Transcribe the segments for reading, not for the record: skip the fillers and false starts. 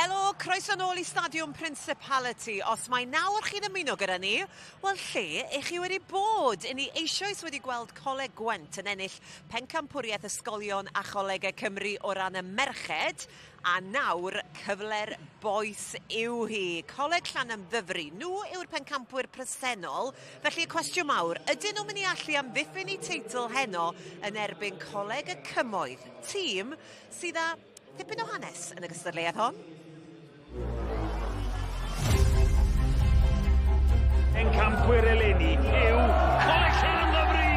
Helo, croeso nôl i Stadiwm Principality. Os mae nawr chi'n ymuno gyda ni, wel lle ych chi wedi bod? I ni eisoes wedi gweld Coleg Gwent yn ennill Pencampwriaeth Ysgolion a Cholegau Cymru o ran y merched, a nawr cyfle'r bois yw hi. Coleg Llanymddyfri, nhw yw'r pencampwyr presennol, felly y cwestiwn mawr, ydyn nhw'n mynd i allu amddiffyn eu teitl heno yn erbyn Coleg y Cymoedd, tîm sydd â Tipyn o hanes yn y gystadleuaeth hon. Pencampwyr eleni yw Coleg Llanymddyfri!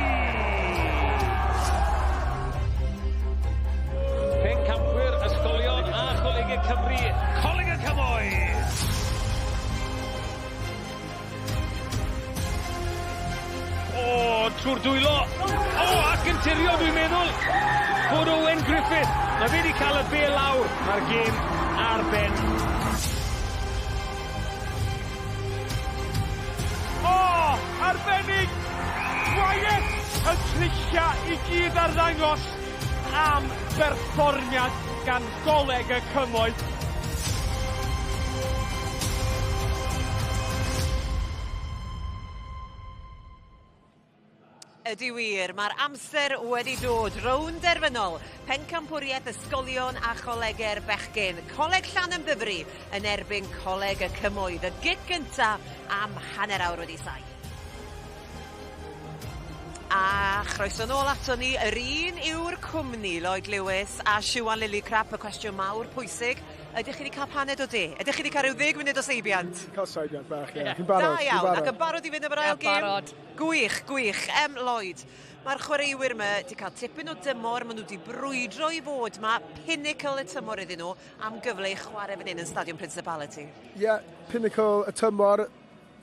Pencampwyr Ysgolion a Cholegau Cymru, Coleg y Cymoedd! O, trwy'r dwylo. O, ac yn tirio, dwi'n meddwl, bod Owen Griffith. Mae fe wedi cael y bel lawr. Mae'r gêm ar ben. O, arbennig! Wyatt y trisia i gyd ar ddangos am berfformiad gan Goleg y Cymoedd. Ydy wir, mae'r amser wedi dod. Rownd derfynol, pencampwriaeth ysgolion a cholegau'r bechgyn. Coleg Llanymddyfri yn erbyn Coleg y Cymoedd. Y gic gynta am hanner awr wedi saith. A chroeso nôl ato ni, yr un yw'r cwmni, Lloyd Lewis a Siwan Lillicrap, y cwestiwn mawr pwysig, ydych chi wedi cael paned o de? Ydych chi wedi cael rhyw ddeg munud o seibiant? Cael seibiant bach, ie. Yeah. Fi'n barod. Da iawn, ac yn barod i fynd am yr ail gêm? Barod. Gwych, gwych. Em, Lloyd, mae'r chwaraewyr yma wedi cael tipyn o dymor, maen nhw wedi brwydro i fod yma, pinnacle y tymor iddyn nhw, am gyfle i chwarae fan hyn yn Stadiwm Principality. Ie, yeah, pinnacle y tymor,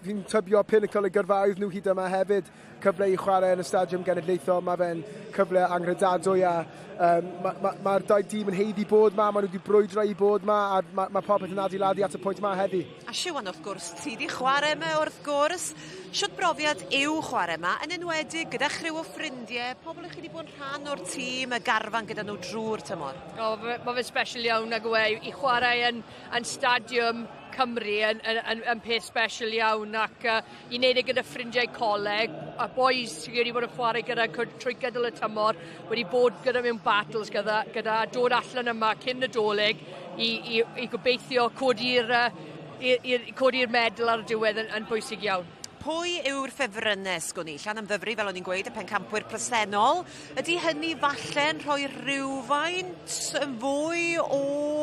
Fi'n tybio pinnacle y gyrfaoedd nhw hyd yma hefyd. Cyfle i chwarae yn y Stadiwm Genedlaethol, mae fe'n cyfle anghredadwy a um, mae'r ma, ma dau dîm yn heiddi bod ma, maen nhw wedi brwydro i bod ma a mae ma popeth yn adeiladu at y pwynt ma heddi. A Siwan, wrth gwrs, ti di chwarae yma wrth gwrs. Shwt brofiad yw chwarae yma, yn enwedig gyda chriw o ffrindiau, pobl ych chi wedi bod yn rhan o'r tîm, y garfan gyda nhw drwy'r tymor? O, mae fe'n special iawn ag yw e i chwarae yn, yn stadiwm Cymru yn, yn, yn, yn peth special iawn ac uh, i wneud e gyda ffrindiau coleg a boys sydd wedi bod yn chwarae gyda trwy gydol y tymor wedi bod gyda mewn battles gyda, gyda dod allan yma cyn y dolyg i, i, i gobeithio codi'r uh, i, codi'r medal ar y diwedd yn, yn bwysig iawn. Pwy yw'r ffefrynnau, sgwn i? Llanymddyfri, fel o'n i'n gweud, y pencampwyr presennol. Ydy hynny falle'n rhoi rhywfaint yn fwy o...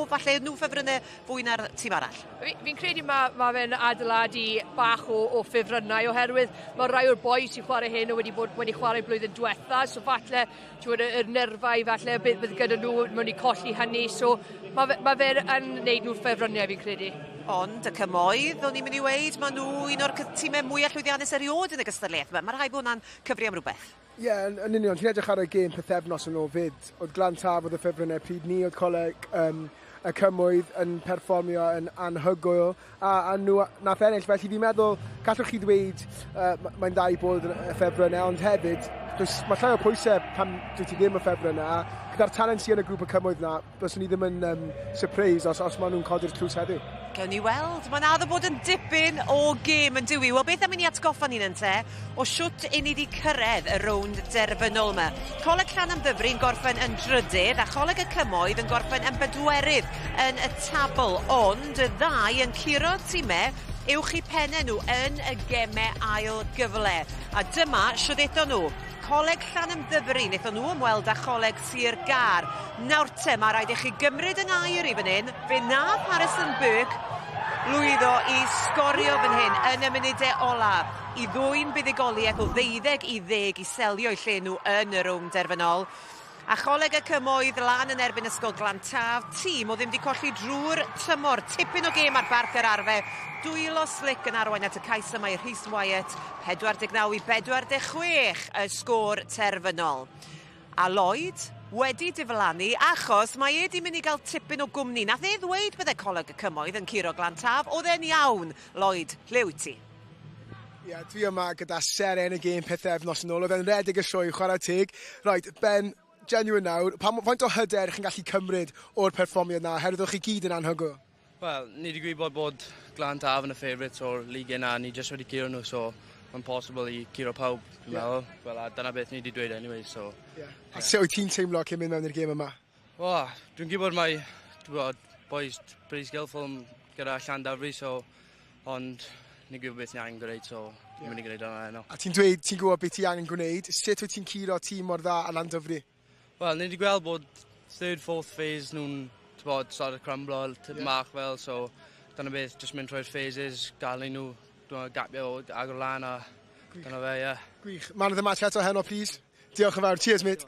falle nhw ffefrynnau fwy na'r tîm arall? Fi'n fi credu mae ma fe'n adeiladu bach o, o ffefrynnau oherwydd mae rai o'r boys sy'n chwarae hyn wedi bod wedi chwarae blwyddyn diwetha, so falle ti'n yr nerfau falle bydd, bydd gyda nhw mewn i colli hynny, so mae fe, ma fe yn neud nhw'n ffefrynnau fi'n credu. Ond y cymoedd, o'n i'n mynd i weud, maen nhw un o'r tîmau mwyaf llwyddiannus erioed yn y gystadleuaeth yma. Mae rhaid bod hwnna'n cyfri am rhywbeth. Ie, yeah, yn, yn union. Ti'n edrych ar y gêm pythefnos yn ôl fyd. Oedd Glan Taf oedd y ffefrynnau pryd ni, oedd coleg um, y cymoedd yn perfformio yn anhygoel a, a nhw nath ennill. Felly fi'n meddwl, gallwch chi ddweud uh, mae'n dda i bod yn y ffefrynnau, ond hefyd, does, mae llai o pwysau pan dwi ti ddim y ffefrynnau, a gyda'r talent sydd yn y grŵp y cymoedd na, byswn i ddim yn um, surprise os, os maen nhw'n codi'r tlws heddiw. Gewn ni weld. Mae'n addo bod yn dipyn o gêm yn dywi. Wel, beth am i ni atgoffa ni'n ynte o siwt i ni wedi cyrraedd y rownd derfynol yma. Coleg Llanymddyfri yn gorffen yn drydydd a Choleg y Cymoedd yn gorffen yn bedwerydd yn y tabl, ond y ddau yn curo timau uwch eu pennau nhw yn y gemau ail gyfle. A dyma siwt aethon nhw. Coleg Llanymddyfri, wnaethon nhw ymweld â Choleg Sir Gâr. Nawr te, mae rhaid i chi gymryd yng ngair i fan hyn. Fe nath Harrison Burke lwyddo i sgorio fan hyn yn y munudau ola i ddwyn buddugoliaeth o ddeuddeg i ddeg i selio eu lle nhw yn y rownd derfynol. A Choleg y Cymoedd lan yn erbyn Ysgol Glan Taf, tîm o ddim wedi colli drwy'r tymor. Tipyn o gêm ar Barc yr Arfe. Dwylo slic yn arwain at y cais yma i Rhys Wyatt, 49 i 46 y sgôr terfynol. A Lloyd wedi diflannu achos mae e 'di mynd i gael tipyn o gwmni. Nath e ddweud bydde Coleg y Cymoedd yn curo Glan Taf, oedd e'n iawn. Lloyd, lle wyt ti? Ie, yeah, dwi yma gyda seren y gêm pythefnos yn ôl. Oedd e'n redeg y sioe, chwarae teg. Right, Ben, genuine nawr, pa, faint o hyder chi'n gallu cymryd o'r perfformiad na, herwydd o'ch chi gyd yn anhygoel? Wel, ni wedi gwybod bod Glantaf yn y favourites o'r lig yna, ni jyst wedi curo nhw, so mae'n possible i curo pawb, dwi'n meddwl. Wel, a dyna beth ni wedi dweud anyway, so. Yeah. A sut wyt ti'n teimlo cyn mynd mewn i'r gêm yma? O, dwi'n gwybod mae, dwi'n gwybod, boys pretty skillful gyda Llandovery, so, ond ni'n gwybod beth ni angen gwneud, so ni'n mynd i gwneud hwnna heno. A ti'n dweud ti'n gwybod beth ti angen gwneud, sut wyt ti'n curo tîm mor dda a Llandovery? Wel, ni wedi gweld bod third, fourth phase nhw'n, ti'n sort of crumblo mach fel, so dyna beth, just mynd trwy'r phases, gael nhw, dwi'n gapio, agor lan a dyna fe, ie. Yeah. Gwych. Man of the match eto heno, please. Diolch yn fawr. Cheers, mate.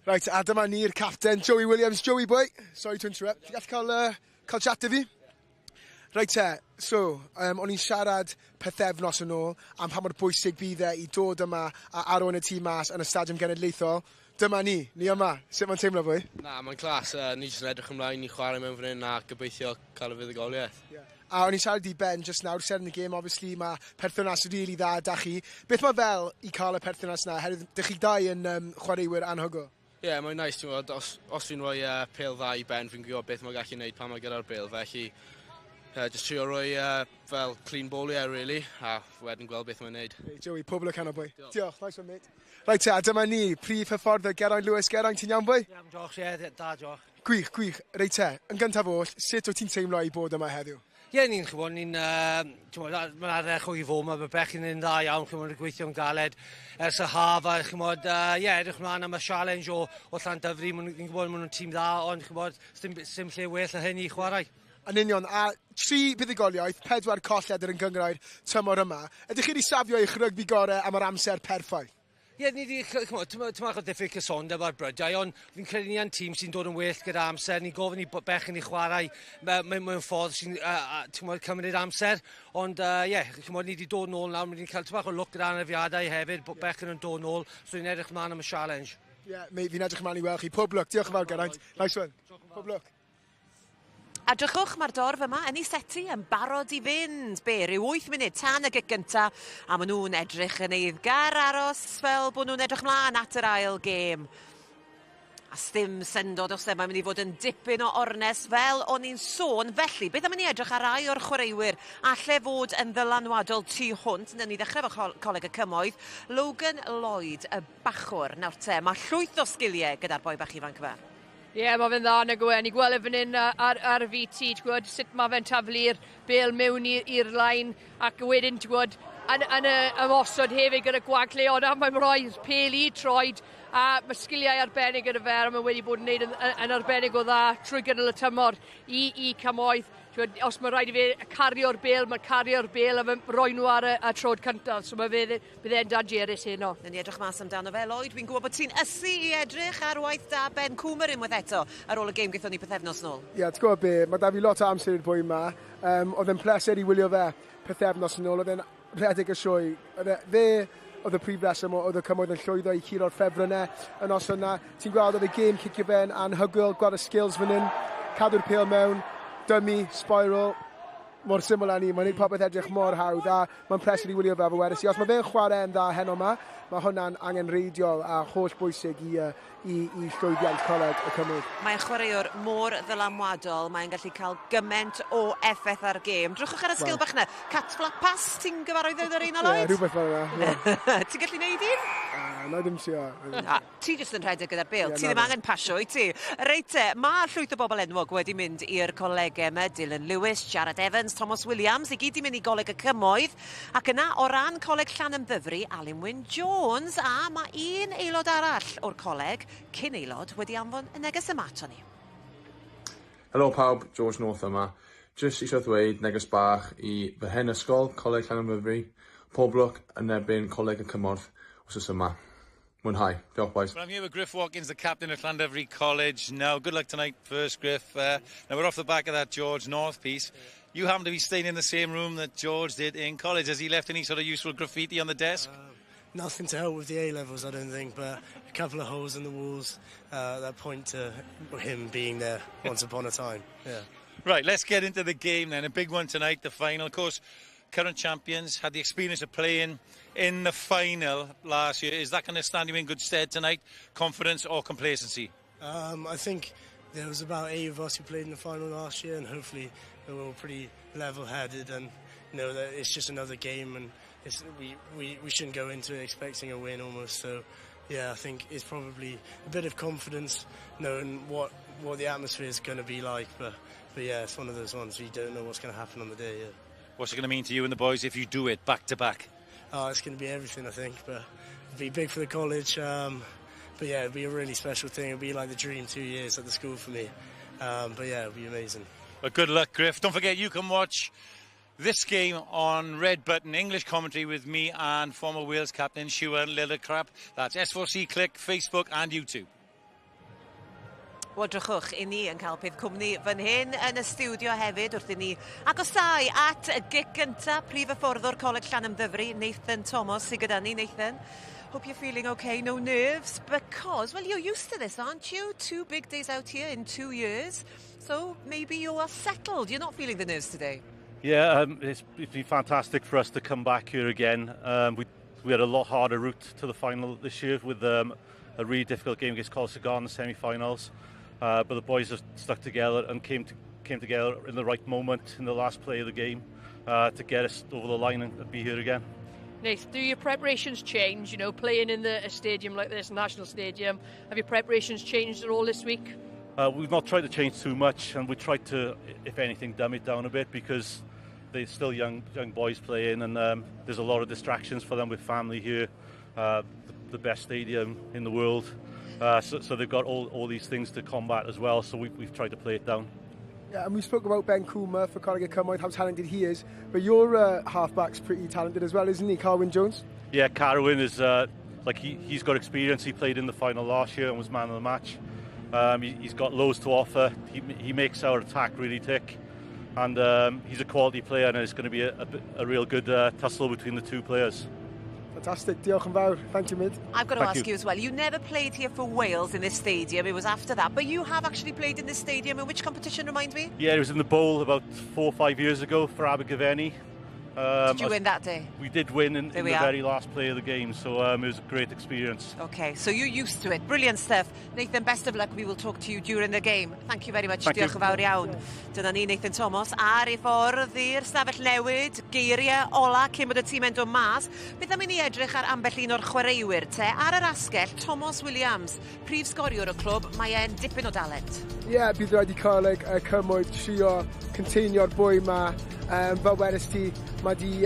Right, a dyma ni'r captain, Joey Williams. Joey, boy. Sorry to interrupt. Ti'n gallu cael chat 'da fi? Reit te, so, o'n i'n siarad pethefnos yn ôl am pa mor bwysig bydd e i dod yma a arwain y tîm mas yn y Stadiwm Genedlaethol. Dyma ni, ni yma. Sut mae'n teimlo, boi? Na, mae'n class. Ni jyst yn edrych ymlaen i chwarae mewn fan hyn a gobeithio cael y fuddugoliaeth. Yeah. A o'n i'n siarad i Ben just nawr, ser yn y gêm, obviously, mae perthynas rili really dda da chi. Beth mae fel i cael y perthynas na? Herwydd, dych chi dau yn chwaraewyr anhygoel. Ie, yeah, mae'n nice, ti'n gwybod, os fi'n rhoi pêl dda i Ben, fi'n gwybod beth mae'n gallu gwneud pan mae gyda'r bêl, felly just trio rhoi fel clean bowliau, really, a wedyn gweld beth mae'n gwneud. Hey, Joey, pob lwc heno, boi. Diolch, nice one, mate. Reit te, a dyma ni, prif hyfforddwr Geraint Lewis. Geraint, ti'n iawn, boi? Iawn, diolch, ie, da, diolch. Gwych, gwych. Reit te, yn gyntaf oll, sut wyt ti'n teimlo i bod yma heddiw? Ie, ni'n, chybod, ni'n, mae'n ardderchog i fod yma, mae bechgyn yn dda iawn, chybod, yn gweithio'n galed ers y haf, a chybod, ie, edrych mlaen am y challenge o Llandyfri, ni'n gwybod maen nhw'n tîm dda, ond chybod, sim lle well na hyn i chwarae. Yn union, a tri buddugoliaeth, pedwar colled ar y gynghrair tymor yma. Ydych chi wedi safio eich rygbi gorau am yr amser perffaith? Ie, ni wedi, ch'mod, tyma o diffyg cysondeb ar brydiau, ond fi'n credu ni yn tîm sy'n dod yn well gyda amser. Ni'n gofyn i bechgyn i chwarae mewn ffordd sy'n uh, cymryd amser. Ond ie, yeah, ch'mod, ni wedi dod nôl nawr, ni wedi cael tyma o lwc gyda anafiadau hefyd, bod bechgyn yn dod nôl, so ni'n edrych mlaen am y challenge. Ie, yeah, mate, fi'n edrych ymlaen i weld chi. Pob lwc, diolch yn fawr, Geraint. Nice one. Pob lwc. A drychwch, mae'r dorf yma yn ei seti yn barod i fynd. Be, rhyw 8 munud tan y gic gynta, a maen nhw'n edrych yn eiddgar aros fel bod nhw'n edrych mlaen at yr ail gêm. A sdim syndod os e, mae'n mynd i fod yn dipyn o ornes fel o'n i'n sôn. Felly, beth am i ni edrych ar rai o'r chwaraewyr alle fod yn ddylanwadol tu hwnt? Newn ni ddechrau efo Coleg y Cymoedd. Logan Lloyd, y bachwr. Nawr te, mae llwyth o sgiliau gyda'r boi bach ifanc yma. Ie, yeah, mae fe'n dda nag yw e. Ni gweld e fan hyn ar y VT, ti'n gwybod, sut mae fe'n taflu'r bêl mewn i'r line ac wedyn, ti'n gwybod, yn y ymosod hefyd gyda gwagle, ond mae'n rhoi'r pêl i troed a mae sgiliau arbennig gyda fe a mae wedi bod yn gwneud yn arbennig o dda trwy gydol y tymor i Cymoedd. Twyd, os mae rhaid i fe cario'r bêl, mae'n cario'r bêl a mae'n rhoi nhw ar y trod cyntaf. So mae fe, bydd e'n dangerous heno. Newn ni edrych mas amdano fe, Lloyd. Dwi'n gwybod bod ti'n ysu i edrych ar waith da Ben Cwmer unwaith eto ar ôl y gêm gaethon ni pythefnos nôl. Ie, yeah, ti'n gwybod be, mae da fi lot o amser i'r boi yma. Oedd e'n pleser i wylio fe pythefnos yn ôl, oedd e'n rhedeg y sioe. Oedd fe oedd y prif reswm oedd y Cymoedd yn llwyddo i curo'r ffefrynnau y nos yna. Ti'n gweld oedd y gêm cicio fe'n anhygoel, gweld y skills fan hyn, cadw'r pêl mewn, dummy, spiral, mor syml â ni. Mae'n gwneud popeth edrych mor hawdd a mae'n pleser i wylio fe efo wedys i. Os mae fe'n chwarae'n dda heno yma, mae hwnna'n angenrheidiol a holl bwysig i llwyddiant Coleg y Cymoedd. Mae'n chwaraewr mor ddylanwadol, mae'n gallu cael gymaint o effaith ar gêm. Drychwch ar y sgil bach yna. Cat flap pass, ti'n gyfarwydd o'r un o Lloyd? Ie, rhywbeth fel yna. Yeah. Ti'n gallu neud un? Na ddim trio. Na, ti jyst yn rhedeg gyda'r bêl. Ti ddim angen pasio i ti. Reit te, mae llwyth o bobl enwog wedi mynd i'r colegau yma. Dylan Lewis, Jared Evans, Thomas Williams, i gyd i mynd i Goleg y Cymoedd. Ac yna, o ran Coleg Llanymddyfri, Alun Wyn Jones, a mae un aelod arall o'r coleg, cyn aelod, wedi anfon y neges yma ato ni. Helo pawb, George North yma. Jyst eisiau ddweud neges bach i fy hen ysgol, Coleg Llanymddyfri. Pob lwc yn erbyn Coleg y Cymoedd wythnos yma. Mwynhau. Diolch, boys. Well, I'm here with Griff Watkins, the captain of Llandovery College. Now, good luck tonight first, Griff. Now, we're off the back of that George North piece. You happen to be staying in the same room that George did in college. Has he left any sort of useful graffiti on the desk? Nothing to help with the A-levels, I don't think, but a couple of holes in the walls that point to him being there once upon a time. Yeah. Right, let's get into the game then. A big one tonight, the final. Of course, current champions, had the experience of playing in the final last year. Is that going to stand you in good stead tonight? Confidence or complacency? I think There was about 8 of us who played in the final last year, and hopefully we're all pretty level-headed and know that it's just another game, and we shouldn't go into it expecting a win almost. So, yeah, I think it's probably a bit of confidence knowing what the atmosphere is going to be like. But yeah, it's one of those ones you don't know what's going to happen on the day. Yeah. What's it going to mean to you and the boys if you do it back to back? Oh, it's going to be everything, I think. But it'll be big for the college. But yeah, it'll be a really special thing. It'll be like the dream 2 years at the school for me. But yeah, it'll be amazing. Well, good luck, Griff. Don't forget, you can watch this game on Red Button English commentary with me and former Wales captain Siwan Lillicrap. That's S4C Click, Facebook and YouTube. Wel, drychwch, i ni yn cael peth cwmni fan hyn yn y stiwdio hefyd wrth i ni agosau at y gic gynta prif hyfforddwr Coleg Llanymddyfri, Nathan Thomas, sydd gyda ni. Nathan, hope you're feeling okay, no nerves, because, well, you're used to this, aren't you? 2 big days out here in 2 years, so maybe you are settled. You're not feeling the nerves today. Yeah, it's been fantastic for us to come back here again. We had a lot harder route to the final this year with a really difficult game against Coleg Sir Gâr in the semi-finals. But the boys have stuck together and came together in the right moment in the last play of the game to get us over the line and be here again. Nath, do your preparations change, you know, playing in a stadium like this, National Stadium? Have your preparations changed at all this week? We've not tried to change too much, and we tried to, if anything, dumb it down a bit because they're still young boys playing, and there's a lot of distractions for them with family here, the best stadium in the world. So they've got all these things to combat as well, so we've tried to play it down. Yeah, and we spoke about Ben Coomer for Coleg y Cymoedd, how talented he is, but your halfback's pretty talented as well, isn't he, Carwyn Jones? Yeah, Carwyn is, he's got experience. He played in the final last year and was man of the match. He's got loads to offer. He makes our attack really tick, and he's a quality player, and it's going to be a real good tussle between the two players. Fantastic. Diolch yn fawr. Thank you, Mid. I've got to ask you as well, you never played here for Wales in this stadium. It was after that. But you have actually played in this stadium. In which competition, remind me? Yeah, it was in the Bowl about 4 or 5 years ago for Abergavenny. Did you win that day? We did win in the very last play of the game, so it was a great experience. Okay, so you're used to it. Brilliant stuff. Nathan, best of luck. We will talk to you during the game. Thank you very much. Thank Diolch you. Yn fawr iawn. Dyna ni, Nathan Thomas, ar ei ffordd i'r stafell newid, geiriau ola cyn bod y tîm yn dod mas. Beth am i ni edrych ar ambell un o'r chwaraewyr te? Ar yr asgell, Thomas Williams, prif sgoriwr y clwb, mae e'n dipyn o dalent. Ie, yeah, bydd rhaid i Coleg y Cymoedd trio conteinio'r boi ma. Fel wedys ti, mae di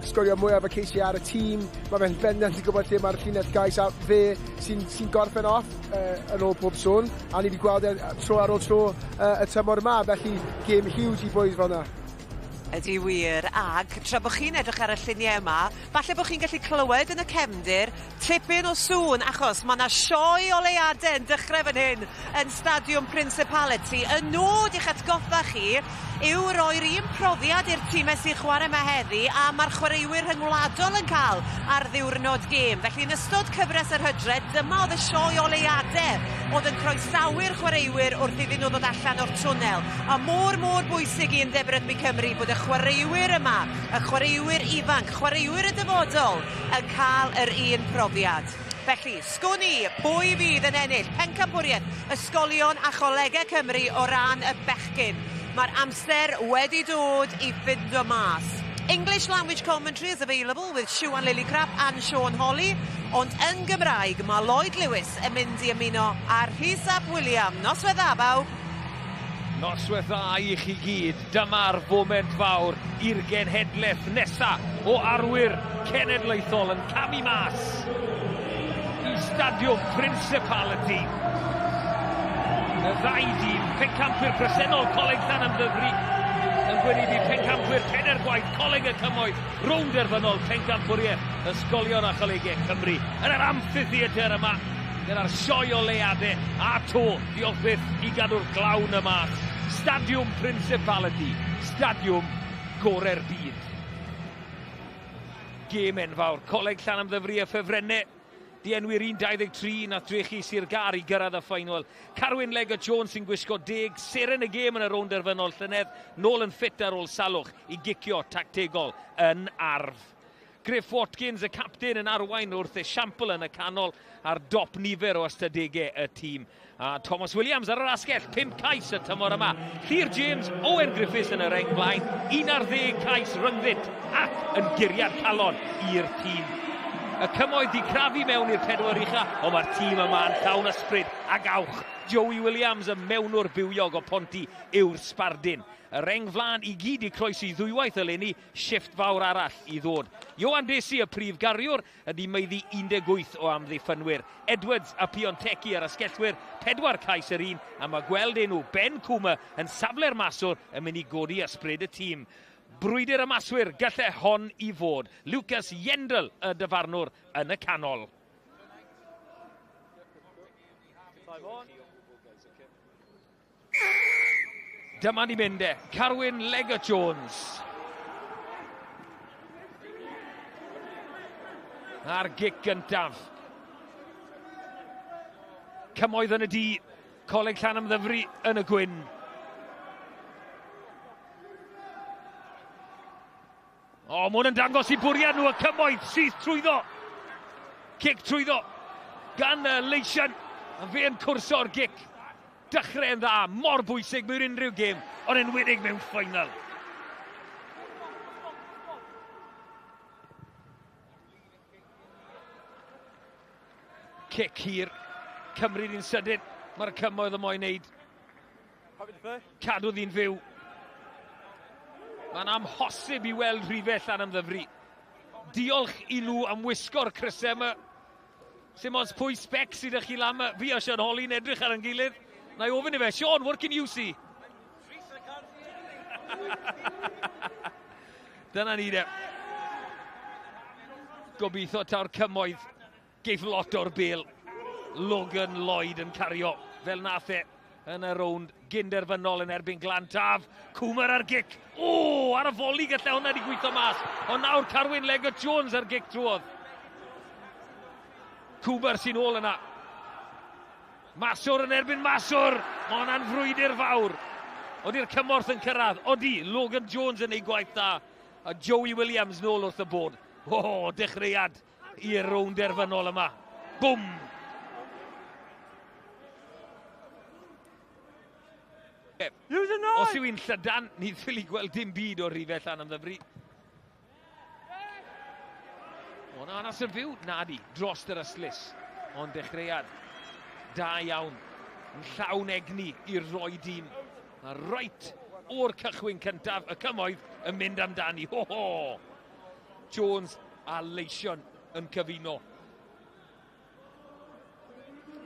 sgorio mwyaf o ceisiau ar y tîm, mae fe'n bendant i gwybod lle mae'r llinell gais a fe sy'n gorffen off yn ôl pob sôn, a ni wedi gweld e tro ar ôl tro y tymor yma, felly game huge i boys fel yna. Ydy wir, ag tra bod chi'n edrych ar y lluniau yma, falle bod chi'n gallu clywed yn y cefndir tipyn o sŵn, achos mae yna sioe oleuadau yn dechrau fan hyn yn Stadiwm Principality. Y nod i'ch atgoffa chi yw roi'r un profiad i'r tîmau sy'n chwarae yma heddi a mae'r chwaraewyr rhyngwladol yn cael ar ddiwrnod gêm. Felly yn ystod cyfres yr hydref, dyma oedd y sioe oleuadau oedd yn croesawu'r chwaraewyr wrth iddyn nhw ddod allan o'r twnnel. A mor bwysig i Undeb Rygbi Cymru bod y chwaraewyr yma, y chwaraewyr ifanc, chwaraewyr y dyfodol, yn cael yr un profiad. Felly, sgwn i pwy fydd yn ennill pencampwriaeth ysgolion a cholegau Cymru o ran y bechgyn. Mae'r amser wedi dod i ffindo mas. English language commentary is available with Siwan Lillicrap and Sean Holly, ond yn Gymraeg mae Lloyd Lewis yn mynd i ymuno â Rhys ap William. Noswaith dda, bawb. Noswaith dda i chi gyd. Dyma'r foment fawr i'r genhedlaeth nesa o arwyr cenedlaethol yn camu mas i Stadiwm Principality. Y ddau dîm, pencampwyr presennol Coleg Llanymddyfri yn gwynebu pencampwyr pedair gwaith Coleg y Cymoedd, rownd derfynol pencampwriaeth ysgolion a cholegau Cymru yn yr amphitheatr yma gyda'r sioe oleuadau a to, diolch byth i gadw'r glaw 'na mas. Stadiwm Principality, stadiwm gorau'r byd. Gêm enfawr, Coleg Llanymddyfri y ffefrennau, di enwi'r 1-23 nath drechu Sir Gâr i gyrraedd y ffeinal. Carwyn Leggett Jones sy'n gwisgo 10, seren y gêm yn y rownd derfynol llynedd, nôl yn ffit ar ôl salwch i gicio tactegol yn arf. Griff Watkins, y capten, yn arwain wrth esiampl yn y canol ar dop nifer o ystadegau y tîm. A Thomas Williams ar yr asgell, 5 cais y tymor yma. Llyr James, Owen Griffiths yn y reng flaen, 11 cais rhyngddynt ac yn guriad calon i'r tîm. Y Cymoedd di crafu mewn i'r pedwar ucha, ond mae'r tîm yma yn llawn ysbryd ac awch. Joey Williams, y mewnwr bywiog o Ponty, yw'r sbardun. Y reng flaen i gyd i croesi ddwywaith eleni, shifft fawr arall i ddod. Johan Desi, y prif gariwr, ydi maeddu 18 o amddiffynwyr. Edwards a Piontecki ar asgellwyr, 4 cais yr un, a mae gweld enw Ben Cwma yn safle'r maswr yn mynd i godi ysbryd y tîm. Brwydr y maswyr, gallai hon i fod. Lucas Yendel, y dyfarnwr, yn y canol. Dyma ni mynd e. Carwyn Leggett Jones. A'r gic gyntaf. Cymoedd yn y du, Coleg Llanymddyfri yn y gwyn. O, mae hwn yn dangos i bwriad nhw y Cymoedd syth trwyddo. Cic trwyddo gan Leision. A fe yn cwrso'r gic. Dechrau yn dda, mor bwysig mewn unrhyw gêm, ond enwedig mewn ffainal. Cic hir, Cymru'n un sydyn, mae'r Cymoedd y moyn wneud. Cadw ddi'n fyw. Mae'n amhosib i weld rhifau Llanymddyfri. Diolch i nhw am wisgo'r crysau yma. Sim ots pwy spec sydd â chi lan yma. Fi a Sean Holly'n edrych ar ein gilydd. Na i ofyn i fe, Sean, what can you see? Dyna ni de. Gobeithio taw'r Cymoedd geith lot o'r bel. Logan Lloyd yn cario fel nath e yn y rownd gynderfynol yn erbyn Glan Taf. Cwmer ar gic. O, ar y foli gallai hwnna wedi gweithio mas. Ond nawr Carwyn Leggett Jones ar gic trwodd. Cwmer sy'n ôl yna. Maswr yn erbyn Maswr. Mae hwnna'n frwydr fawr. Oedi'r cymorth yn cyrraedd. Odi, Logan Jones yn ei gwaith da. A Joey Williams nôl wrth y bod. O, dechreuad i'r rownd derfynol yma. Bwm! Os yw hi'n llydan, ni ffili gweld dim byd o'r rhifau Llanymddyfri. O, na, anas yn fyw. Na di, dros yr ystlys. Ond dechreuad da iawn. Yn llawn egni i'r roi dîm. A reit o'r cychwyn cyntaf, y Cymoedd yn mynd amdani. Ho, ho! Jones a Leision yn cyfuno.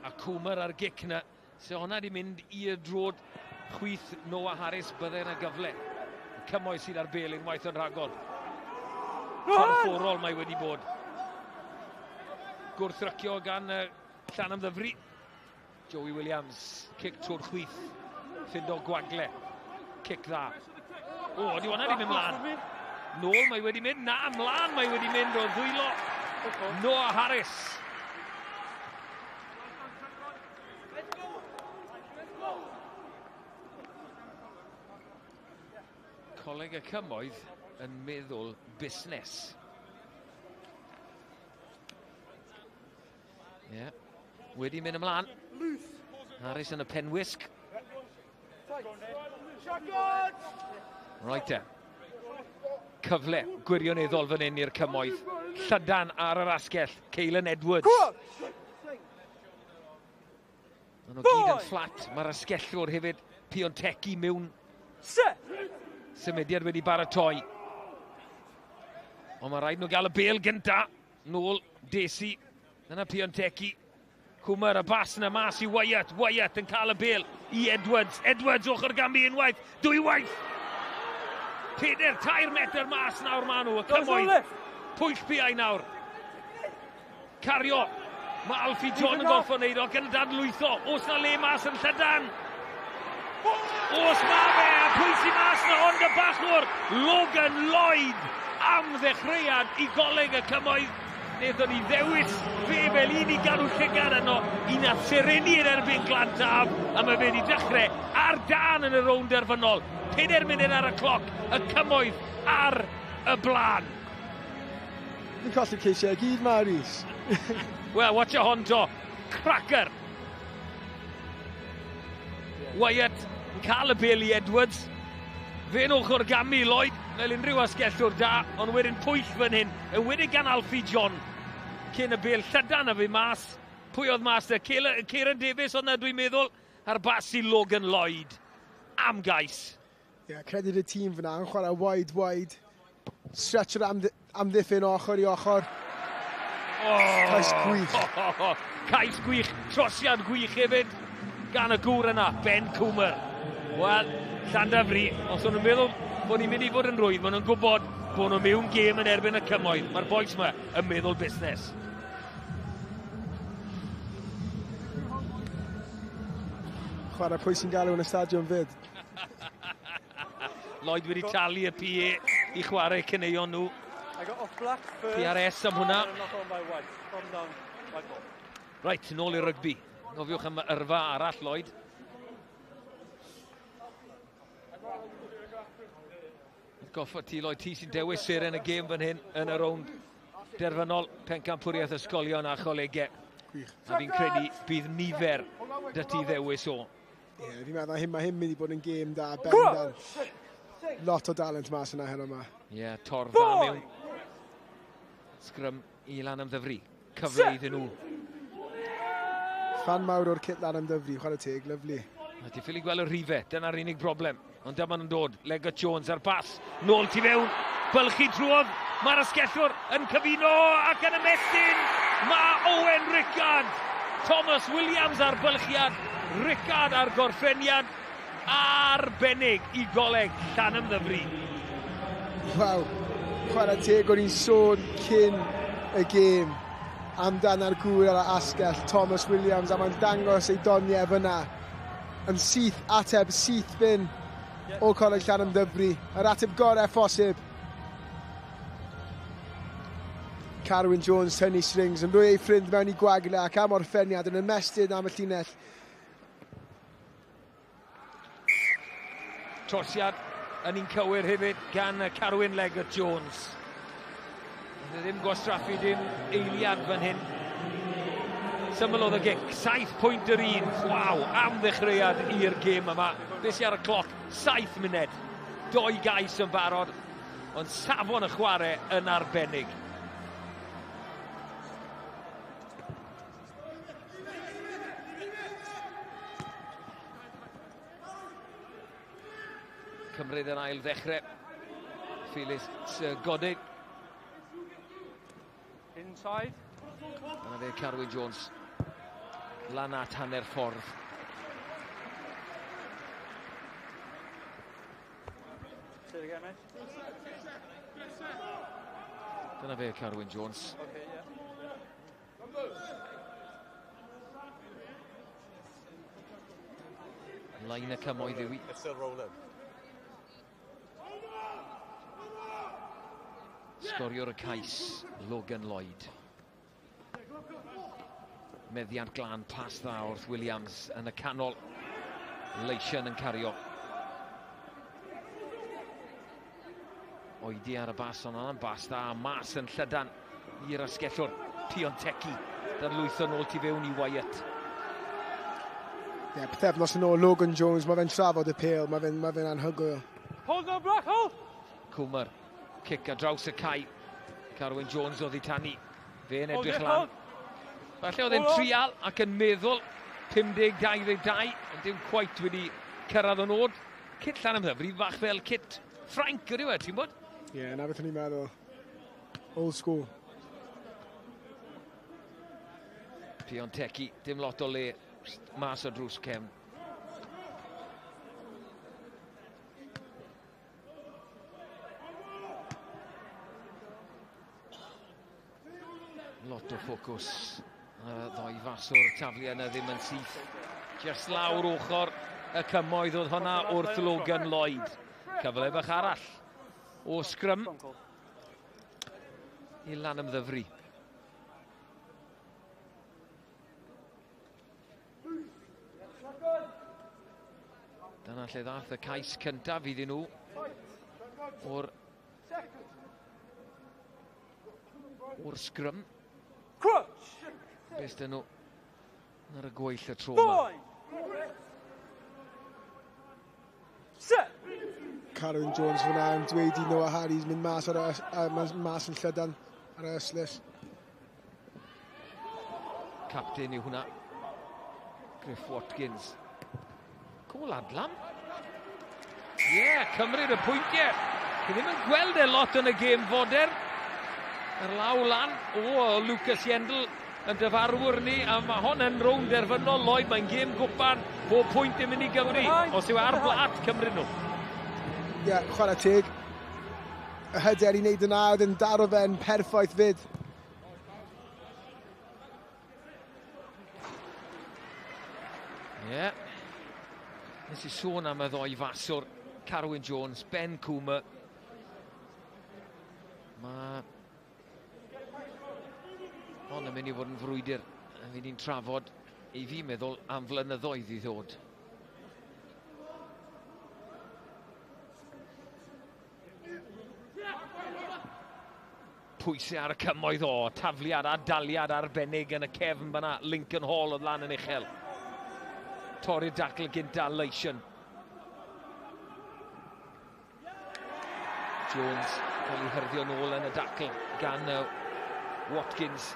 A Cwmer ar gic na. Se hwnna di mynd i'r drod chwith Noah Harris, bydde yna gyfle. Y Cymoedd sydd ar bel unwaith yn rhagor. Corfforol mae wedi bod. Gwrthrycio gan Llanymddyfri. Joey Williams, cic trwy'r chwith. Ffindo gwagle. Cic dda. O, di hwnna di mynd mlaen. Nôl mae wedi mynd. Na, mlaen mae wedi mynd o ddwylo Noah Harris. Coleg y Cymoedd yn meddwl busnes. Ie. Yeah. Wedi mynd ymlaen. Harris yn y penwisg. Right e. Cyfle gwirioneddol fan hyn i'r Cymoedd. Llydan ar yr asgell. Caelan Edwards. Maen nhw gyd yn fflat. Mae'r asgellwr hefyd, Piontecki mewn. Symudiad wedi baratoi. Ond mae rhaid nhw gael y bel gynta. Nôl Desi. Yna Piontecki. Cwmer y bas yna mas i Wyatt. Wyatt yn cael y bel i Edwards. Edwards ochr gambu unwaith. Dwywaith. 4, 3 metr mas nawr maen nhw. Y Cymoedd. Pwyll piau nawr. Cario. Mae Alfie John yn gorfod wneud o gan dadlwytho. Oes na le mas yn llydan? Oes ma fe, a pwy sy'n mas na ond y bachwr? Logan Lloyd am ddechreuad i Goleg y Cymoedd. Wnaethon ni ddewis fe fel un i gadw llygad yno, un a sereni yn erbyn Glan Taf, a mae fe wedi dechrau ar dan yn y rownd derfynol. 4 munud ar y cloc, y Cymoedd ar y blaen. Fi'n colli'r ceisiau i gyd ma, Rhys. Wel, watch hon to. Cracker. Wyatt yn cael y bel i Edwards. Fe'n ochr gamu Lloyd, fel unrhyw asgellwr da, ond wedyn pwyll fan hyn, yn wedi gan Alfie John. Cyn y bel llydan a fe mas. Pwy oedd mas e? Kieran Davies oedd na, dwi'n meddwl, ar bas i Logan Lloyd. Am gais. Ie, yeah, credu'r y tîm fyna yn chwarae wide, wide. Stretch yr amddiffyn ochr i ochr. Oh, Cais gwych. Oh, cais gwych, trosiad gwych hefyd gan y gŵr yna, Ben Coomer. Wel, Llandyfri, os o'n nhw'n meddwl bod ni'n mynd i fod yn rwydd, maen nhw'n gwybod bod nhw mewn gêm yn erbyn y cymoedd. Mae'r bois yma yn meddwl busnes. Chwarae pwy sy'n galw yn y stadiwm fyd. Lloyd wedi talu y PA i chwarae cyneuon nhw. PRS am hwnna. Reit, nôl i'r rygbi. Gofiwch am yrfa arall, Lloyd. Goffa ti, Lloyd, ti sy'n dewis seren y gêm fan hyn yn y rownd derfynol pencampwriaeth ysgolion a cholegau. Gwych. A fi'n credu bydd nifer dy ti ddewis o. Ie, yeah, fi'n meddwl hyn, mae hyn mynd i bod yn gêm da, bendant. Lot o dalent mas yna heno yma. Ie, yeah, torfa mewn. Sgrym i Lanymddyfri. Cyfle iddyn nhw. Fan mawr o'r kit Lanymddyfri, chwarae teg, lyfli. A ti ffili gweld y rhifau, dyna'r unig broblem. Ond dyma nhw'n dod, Leggett Jones ar bas, nôl tu fewn, bylchu trwodd, mae'r asgellwr yn cyfuno ac yn ymestyn. Mae Owen Rickard, Thomas Williams ar bylchiad, Rickard ar gorffeniad arbennig i goleg Llanymddyfri. Waw, chwarae teg o'n i'n sôn cyn y gêm amdan ar gŵr ar y asgell Thomas Williams, a mae'n dangos ei doniau fyna yn syth ateb, syth bin o Coleg Llanymddyfri. Yr ateb gorau phosib. Carwyn Jones tynnu strings yn rhoi ei ffrind mewn i gwagle ac am orffeniad yn ymestyn am y llinell. Trosiad yn un cywir hefyd gan Carwyn Leggett Jones. Ddim gwastraffu dim eiliad fan hyn. Syml oedd y gic, 7 pwynt yr un. Waw, am ddechreuad i'r gêm yma. Be sy ar y cloc? 7 munud. 2 gais yn barod, ond safon y chwarae yn arbennig. Cymryd yn ail ddechrau. Felix Godig. Inside. Dyna fe Carwyn Jones. Lan at hanner ffordd. Dyna fe Carwyn Jones. Okay, yeah. Lain y cymoedd yw i. It's still rolling. Sgoriwr y cais, Logan Lloyd. Meddiant glân, pas dda wrth Williams yn y canol. Leisian yn cario. Oedi ar y bas, ond yna'n bas dda, mas yn llydan i'r asgellwr. Piontecki, darlwytho nôl tu fewn i Wyatt. Ie, yeah, pythefnos yn ôl, Logan Jones, mae fe'n trafod y pêl, mae fe'n ma fe anhygoel. Hold on, Black, hold! Cwmar, cic ar draws y cae. Carwyn Jones oedd i tanu. Fe'n edrych lan. Falle oedd e'n trial ac yn meddwl 50-22, ond dim cweit wedi cyrraedd o nod. Kit Llanymddyfri, fach fel kit Ffrainc ydyw e, ti'n bod? Ie, yeah, na beth o'n i'n meddwl. Old school. Piontecki, dim lot o le mas o drws cefn. Lot o ffocws. Ddoi fas o'r taflu yna ddim yn syth. Just lawr ochr y cymoedd oedd hwnna wrth Logan Lloyd. Cyfle bach arall o sgrym i Lanymddyfri. Dyna lle ddath y cais cyntaf iddyn nhw o'r O'r sgrym. Beth dyn nhw ar y gweill y tro yma. Carwyn Jones fyna yn dweud i Noah Harries mynd mas, ar y, mas yn llydan ar y ystlys. Captain yw hwnna. Griff Watkins. Col adlam. Ie, yeah, cymryd y pwyntiau. Chi ddim yn gweld e lot yn y gêm fodern. Yr law lan o Lucas Yendl yn dyfarwr ni, a mae hon yn rownd derfynol, Lloyd, mae'n gêm gwpan, bob pwynt yn mynd i Gymru, os yw ar blat Cymru nhw. Ie, yeah, chwarae teg. Y hyder i wneud yna, oedd yn daro fe'n perffaith fyd. Ie. Yeah. Nes i sôn am y ddoi faswr, Carwyn Jones, Ben Coomer. Mae hon yn mynd i fod yn frwydr. Fi ni'n trafod, i fi meddwl, am flynyddoedd i ddod. Pwysau ar y cymoedd o, tafliad a daliad arbennig yn y cefn fyna. Lincoln Hall oedd lan yn uchel. Torri'r dacl gynta, Leishon. Jones cael ei hyrddio nôl yn y dacl gan Watkins.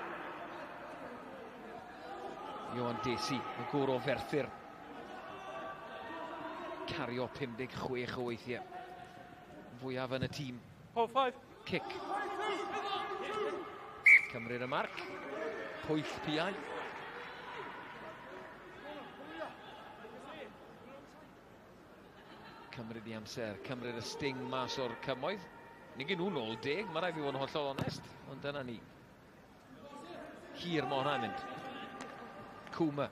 Johan Desi, y gŵr o Ferthyr. Cario 56 o weithiau. Fwyaf yn y tîm. Hold five. Cic. Cymryd y marc. Pwyll piau. Cymryd i amser, cymryd y sting mas o'r cymoedd. Nid nhw'n ôl 10, mae rhaid fi fod yn hollol onest, ond dyna ni. Hir mae hwnna'n mynd. Cwma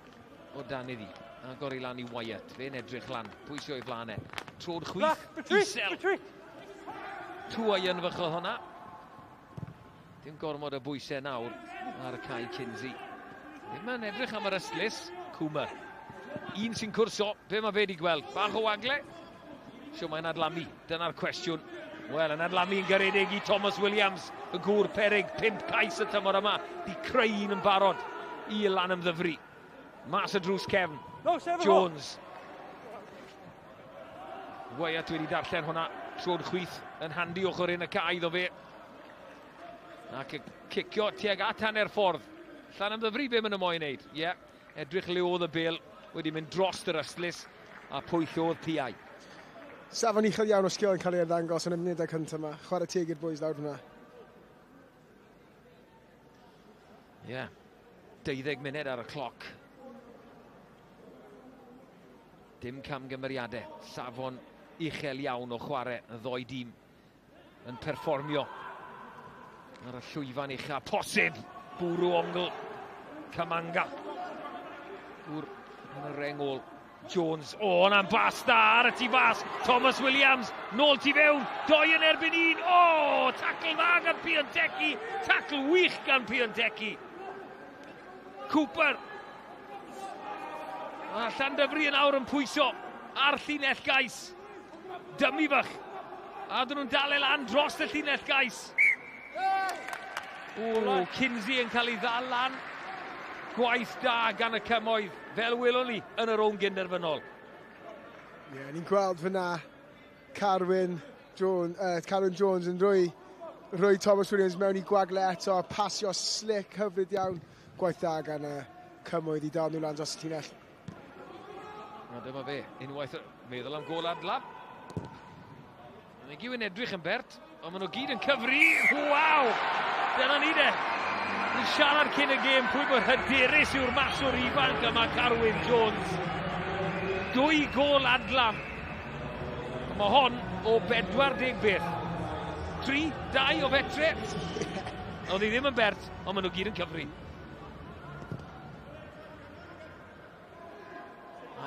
o dan iddi. Agor i lan i Wyatt. Fe'n edrych lan. Pwysio i flaen e. Trod chwith. Isel. Tua i ynfych oedd hwnna. Dim gormod o bwysau nawr ar y cae Kinsey. Ddim yn edrych am yr ystlys. Cwma. Un sy'n cwrso. Be mae fe wedi gweld? Bach o wagle. Sio mae'n adlamu? Dyna'r cwestiwn. Wel, yn adlamu yn garedig i Thomas Williams, y gŵr perig, 5 cais y tymor yma, di creu un yn barod i Lanymddyfri. Mas y drws cefn. No, Jones. Wyatt wedi darllen hwnna. Trod chwith yn handi ochr un y cae iddo fe. Ac y cicio tuag at hanner ffordd. Llanymddyfri be maen nhw moyn wneud. Ie, yeah. Edrych le oedd y bel wedi mynd dros yr ystlys a pwyll oedd piau. Safon uchel iawn o sgil yn cael ei arddangos yn y munudau cyntaf yma. Chwarae teg i'r boys lawr hwnna. Ie. Yeah. 12 munud ar y cloc. Dim camgymeriadau. Safon uchel iawn o chwarae y ddoi dîm yn perfformio ar y llwyfan ucha posib. Bwrw ongl Camanga. Gŵr yn y reng ôl. Jones, o, hwnna'n bas da ar y tu fas. Thomas Williams, nôl tu fewn, 2 yn erbyn 1. O, tacl dda gan Piontecki. Tacl wych gan Piontecki. Cooper. A Llandyfri yn awr yn pwyso ar llinell gais. Dymu fach. A dyn nhw'n dal e lan dros y llinell gais. O, Kinsey yn cael ei ddal lan. Gwaith da gan y cymoedd, fel welwn ni yn y rownd gynderfynol. Ie, yeah, ni'n gweld fyna Carwyn Jones yn rhoi Thomas Williams mewn i gwagle eto, pasio slick hyfryd iawn. Gwaith da gan y cymoedd i dal nhw lan dros y llinell. A dyma fe, unwaith meddwl am gôl adlab. Mae gyd yn edrych yn bert, ond maen nhw gyd yn cyfri. Waw! Dyna ni de. Ni'n siarad cyn y gêm pwy mor hyderus yw'r maswr ifanc yma, Carwyn Jones. 2 gôl adlam. Mae hon o 40 beth. 3, 2 o fetre. Oedd hi ddim yn bert, ond maen nhw gyd yn cyfri.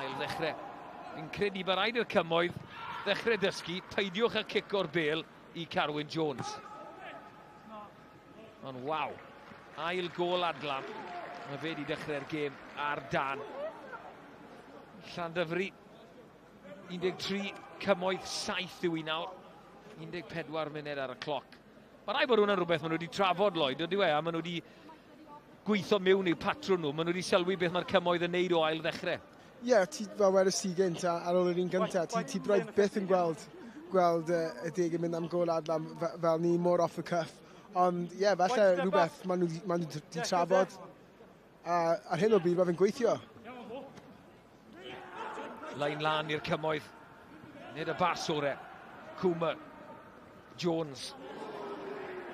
Ail ddechrau. Fi'n credu bod rhaid i'r cymoedd ddechrau dysgu, peidiwch â cico'r bêl i Carwyn Jones. Ond waw, ail gôl adlam. Mae fe wedi dechrau'r gêm ar dan. Llandyfri, 13, cymoedd 7 yw i nawr. 14 munud ar y cloc. Mae rhaid bod hwnna'n rhywbeth maen nhw wedi trafod, Lloyd, ydy we, a maen nhw wedi gweithio mewn i'w patrwn nhw. Maen nhw wedi sylwi beth mae'r cymoedd yn neud o ail ddechrau. Ie, yeah, ti, fel wedys ti gynt, ar ôl yr un gyntaf, ti braidd byth yn gweld y deg yn mynd am gol adlam fel ni, mor off the cuff. Ond ie, yeah, falle rhywbeth maen nhw wedi trafod. A ar hyn o bryd mae fe'n gweithio. Lein lan i'r cymoedd. Nid y bas o'r e. Coomer. Jones.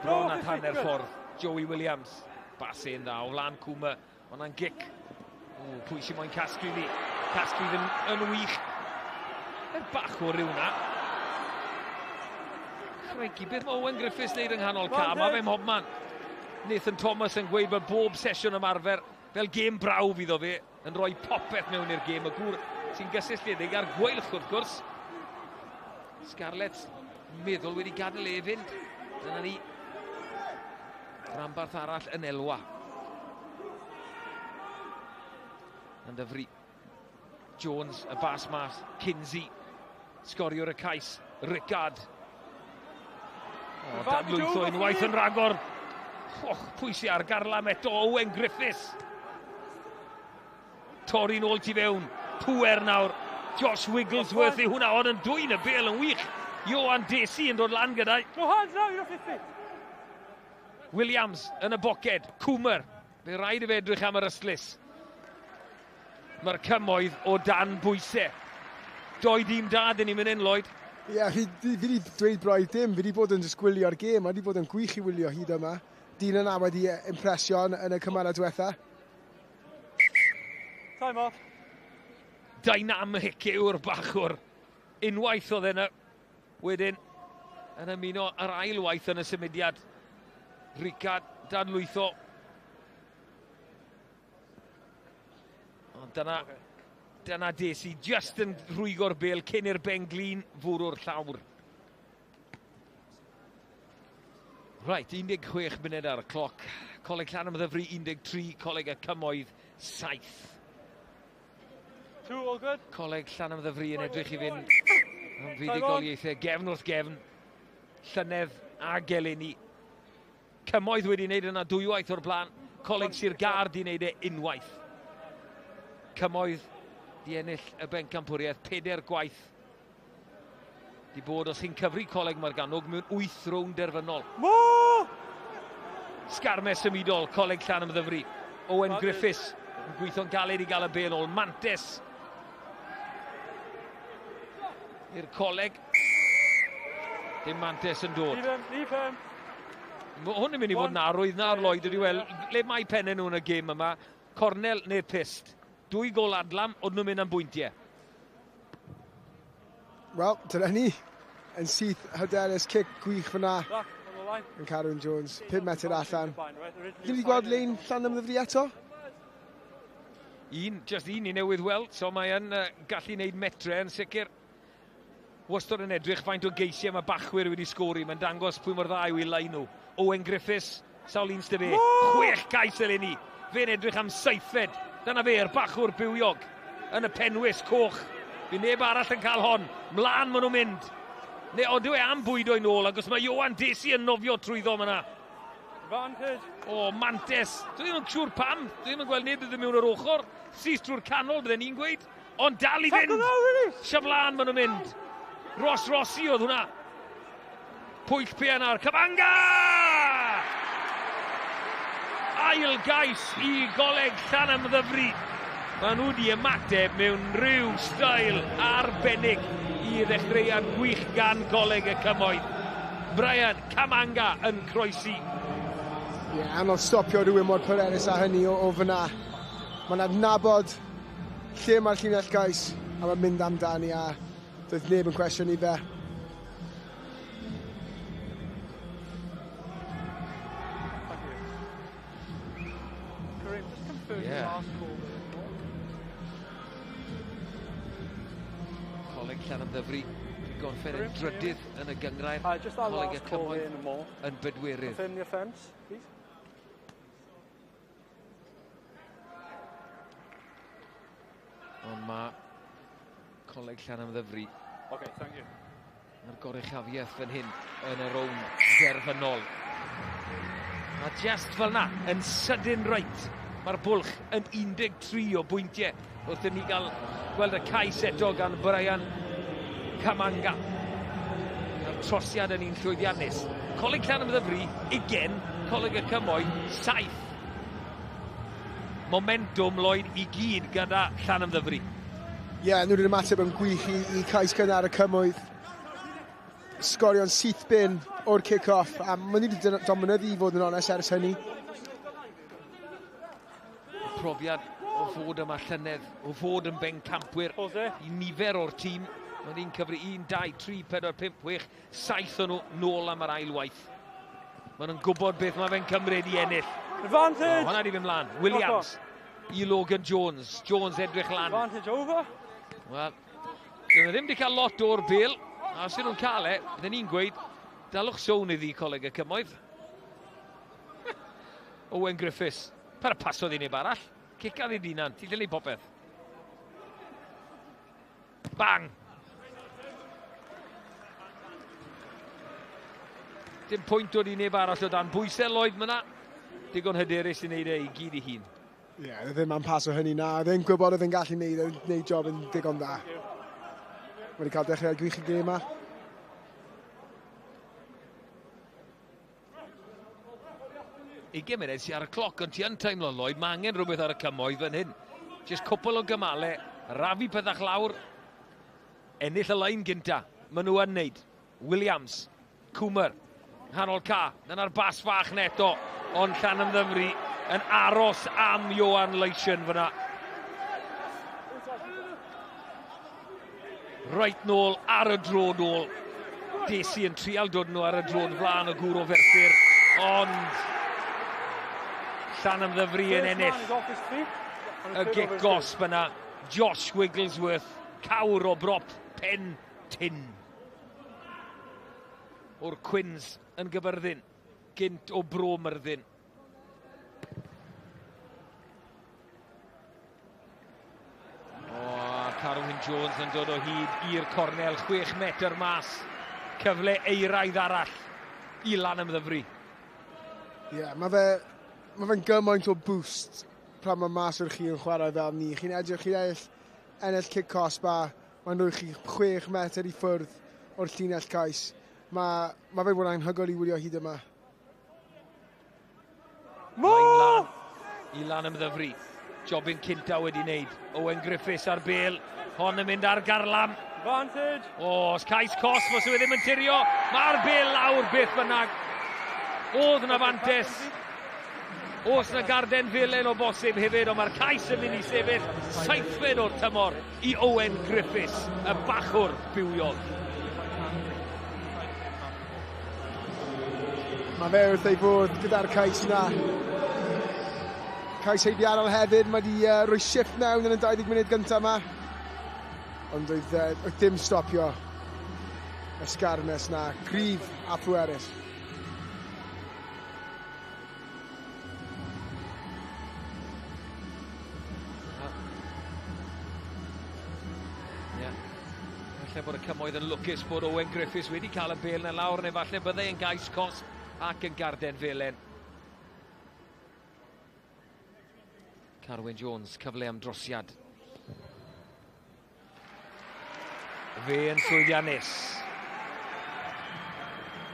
Bron at hanner ffordd. Joey Williams. Bas e'n dda o flan Coomer. Ond na'n gic. Pwy sy'n moyn casglu fi? Casglu yn wych. Er bach o ryw na. Crikey, beth mae Owen Griffiths wneud yng nghanol ca? Mae fe mhobman. Nathan Thomas yn gweud bod bob sesiwn ymarfer fel gêm brawf iddo fe, yn rhoi popeth mewn i'r gêm. Y gŵr sy'n gysylltiedig ar gweilch wrth gwrs. Scarlett meddwl wedi gadael e fynd. Dyna ni. Rhanbarth arall yn elwa. Llanymddyfri. Jones, y bas mas. Kinsey. Sgoriwr y cais. Rickard. O, dadlwytho unwaith yn rhagor. Och, pwy sy ar garlam eto? Owen Griffiths. Torri nôl tu fewn. Pŵer nawr. Josh Wigglesworth yw hwnna, ond yn dwyn y bêl yn wych. Johan Desi yn dod lan gyda. No hands now, you're 50. Williams yn y boced. Coomer. Fe rhaid i fe edrych am yr ystlys. Mae'r cymoedd o dan bwysau. Doi dîm da, dyn ni'n mynd yn, Lloyd. Ie, yeah, fi wedi dweud braidd dim. Fi wedi bod yn just gwylio'r gêm. Mae wedi bod yn gwych i wylio hyd yma. Dyn yna wedi impresio yn y cymalau diwetha. Time off. Dynamic yw'r bachwr. Unwaith oedd yna. Wedyn, yn ymuno yr ail waith yn y symudiad. Ricard dadlwytho. Ond dyna Desi, just yn rhwygo'r bêl cyn i'r benglin fwrw'r llawr. Right, 16 munud ar y cloc. Coleg Llanymddyfri 13, Coleg y Cymoedd 7. Two, all good. Coleg Llanymddyfri yn edrych i fynd am fuddugoliaethau gefn wrth gefn. Llynedd a eleni. Cymoedd wedi wneud yna dwywaith o'r blaen. Coleg Sir Gâr di wneud e unwaith. Cymoedd di ennill y bencampwriaeth 4 gwaith. Di bod, os chi'n cyfri Coleg Morgannwg, mewn 8 rownd derfynol. Sgarmes symudol, Coleg Llanymddyfri. Owen Griffiths yn gweithio'n galed i gael y bêl ôl. Mantes i'r coleg. Dim Mantes yn dod. Leave him. Mae hwn yn mynd i fod yn arwydd na'r Lloyd ydy wel. Le mae pennau nhw yn y gêm yma? Cornel neu'r pyst? 2 gol adlam, oedd nhw'n mynd am bwyntiau. Wel, dyna ni. Yn syth hyderus, cic gwych fyna. Yn Carwyn Jones, 5 metr allan. Ni wedi gweld lein Llanymddyfri eto? Un, just un i newydd weld, so mae yn gallu wneud metre yn sicr. Wastad yn edrych faint o geisiau mae bachwyr wedi sgori. Mae'n dangos pwy mor dda yw ei lein nhw. Owen Griffiths, sawl un sydd fe. 6 cais eleni. Fe'n edrych am 7. Dyna fe'r bachwr bywiog yn y penwys coch. Fydd neb arall yn cael hon. Mlaen maen nhw'n mynd. Neu ond yw e am bwydo i nôl, ac os mae Johan Desi yn nofio trwyddo fyna. O, Mantes. Dwi ddim yn siŵr pam. Dwi ddim yn gweld neb ddim mewn o'r ochr. Syth trwy'r canol, bydden ni'n gweud. Ond dal i fynd. Siaflan maen nhw'n mynd. Ross Rossi oedd hwnna. Pwyll PNR. Cyfanga! Ail gais i Goleg Llanymddyfri. Maen nhw wedi ymateb mewn rhyw stael arbennig i ddechreuad gwych gan Goleg y Cymoedd. Brian Camanga yn croesi. Ie, yeah, anodd stopio rhywun mor pwerus â hynny o fyna. Mae'n adnabod lle mae'r llinell gais a mae'n mynd amdani a doedd neb yn cwestiwn i fe. Yeah. Coleg Llanymddyfri gorffen yn drydydd yn y gynghrair. Coleg y Cymoedd yn bedwerydd. Confirm the offence, please. Ond mae Coleg Llanymddyfri Okay, thank you. Mae'r goruchafiaeth fan hyn yn y rownd derfynol. A just fel na, yn sydyn reit, mae'r bwlch yn 13 o bwyntiau wrth i ni gael gweld y cais eto gan Brian Kamanga. Mae'r trosiad yn un llwyddiannus. Coleg Llanymddyfri, 20, Coleg y Cymoedd, 7. Momentum Lloyd i gyd gyda Llanymddyfri. Ie, yeah, nhw wedi ymateb yn gwych i cais cynnar y Cymoedd. Sgorio'n syth bin o'r kick-off, a maen nhw wedi dominyddu i fod yn onest ers hynny. Profiad o fod yma llynedd, o fod yn bencampwyr i nifer o'r tîm. Mae'n un cyfri 1, 2, 3, 4, 5, 6, 7 o'n nhw nôl am yr ail waith. Maen nhw'n gwybod beth mae fe'n cymryd i ennill. Advantage! Hwnna di fynd mlaen. Williams i Logan Jones. Jones edrych lan. Advantage over. Wel, dyn nhw ddim wedi cael lot o'r bêl. A os ydyn nhw'n cael e, bydden ni'n gweud, dalwch sôn iddi Coleg y Cymoedd. Owen Griffiths. Pa'r pasodd i neb arall. Cicadd i dinan. Ti'n dilyn popeth. Bang! Dim pwynt dod i neb arall o dan bwysau Lloyd myna. Digon hyderus i wneud e i gyd i hun. Ie, yeah, ddim am pas o hynny na. Oedd e'n gwybod oedd e'n gallu neud job yn digon dda. Wedi cael dechrau gwych i gêm yma. Ugain munud sy'n ar y cloc, ond ti yn teimlo, Lloyd, mae angen rhywbeth ar y Cymoedd fan hyn. Just cwpl o gymalau, rafu pethach lawr, ennill y lein gynta. Maen nhw yn neud. Williams, Cwmer, nghanol ca, dyna'r bas fach neto, ond Llanymddyfri yn aros am Johan Leischen fyna. Reit nôl, ar y dro nôl. Desi yn trial dod nhw ar y dro'n flaen o gŵr o Ferthyr, ond Llanymddyfri yn ennill. Y gic gosb yna, Josh Wigglesworth, cawr o brop pen tyn. O'r Quins yn Gyfyrddin, gynt o Bro Myrddin. O, Carwyn Jones yn dod o hyd i'r cornel, 6 metr mas. Cyfle eiraidd arall i Lanymddyfri. Ie, yeah, mae fe'n gymaint o boost pan mae mas o'r chi yn chwarae fel ni. Chi'n edrych, chi'n ennill cic cosb a mae'n rhoi chi 6 metr i ffwrdd o'r llinell cais. Mae fe bod anhygoel i wylio hyd yma. Lan i Lanymddyfri. Jobyn cynta wedi wneud. Owen Griffiths ar bêl. Hon yn mynd ar garlam. Advantage. O, os cais cosb, os yw e ddim yn tirio. Mae'r bêl lawr beth bynnag. Oedd na fantes. Oes na garden felen o bosib hefyd, ond mae'r cais yn mynd i sefyll 7fed o'r tymor i Owen Griffiths, y bachwr bywiol. Mae fe wrth ei fod gyda'r cais yna. Cais heidiannol hefyd, mae wedi rhoi shift mewn yn y 20 munud gyntaf yma. Ond oedd dim stopio y sgarmes na, cryf a phwerus. Falle bod y Cymoedd yn lwcus bod Owen Griffiths wedi cael y bêl na lawr, neu falle byddai yn gais cosb ac yn garden felen. Carwyn Jones, cyfle am drosiad. Fe yn llwyddiannus.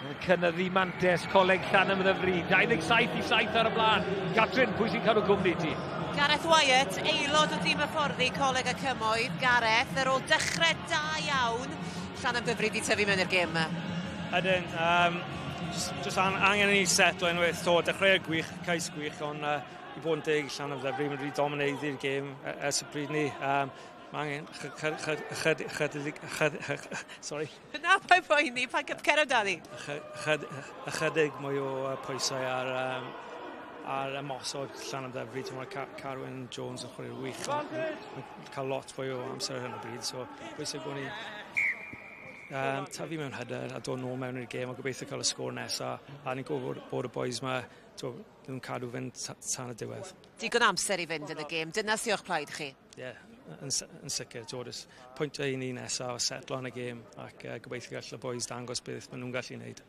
Yn cynyddu mantes Coleg Llanymddyfri. 27-7 ar y blaen. Catrin, pwy sy'n cadw cwmni ti? Gareth Wyatt, aelod o dîm hyfforddi Coleg y Cymoedd. Gareth, ar ôl dechrau da iawn, Llanymddyfri di tyfu mewn i'r gêm yma. Ydyn, just angen i ni setlo unwaith. So, dechrau gwych, cais gwych, ond i fod yn deg Llanymddyfri, mae'n wedi domineiddi'r gêm ers y bryd ni. Mae angen chydig, sorry. Na, pa'n poeni, pa'n cer amdani? Ychydig mwy o pwysau ar ymosod Llanymddyfri. Mae Carwyn Jones yn chwarae'r wych. Mae'n cael lot fwy o amser ar hyn o bryd, so bwysig bod ni tyfu mewn hyder a dod nôl mewn i'r gêm a gobeithio cael y sgôr nesaf. A ni'n gwybod bod y boys yma nhw'n cadw fynd tan y diwedd. Digon amser i fynd yn y gêm, dyna sy'n o'ch plaid chi? Ie, yeah, yn sicr, Jordan. Pwyntio i ni nesaf, setlo yn y gêm ac gobeithio gall y boys dangos beth maen nhw'n gallu wneud.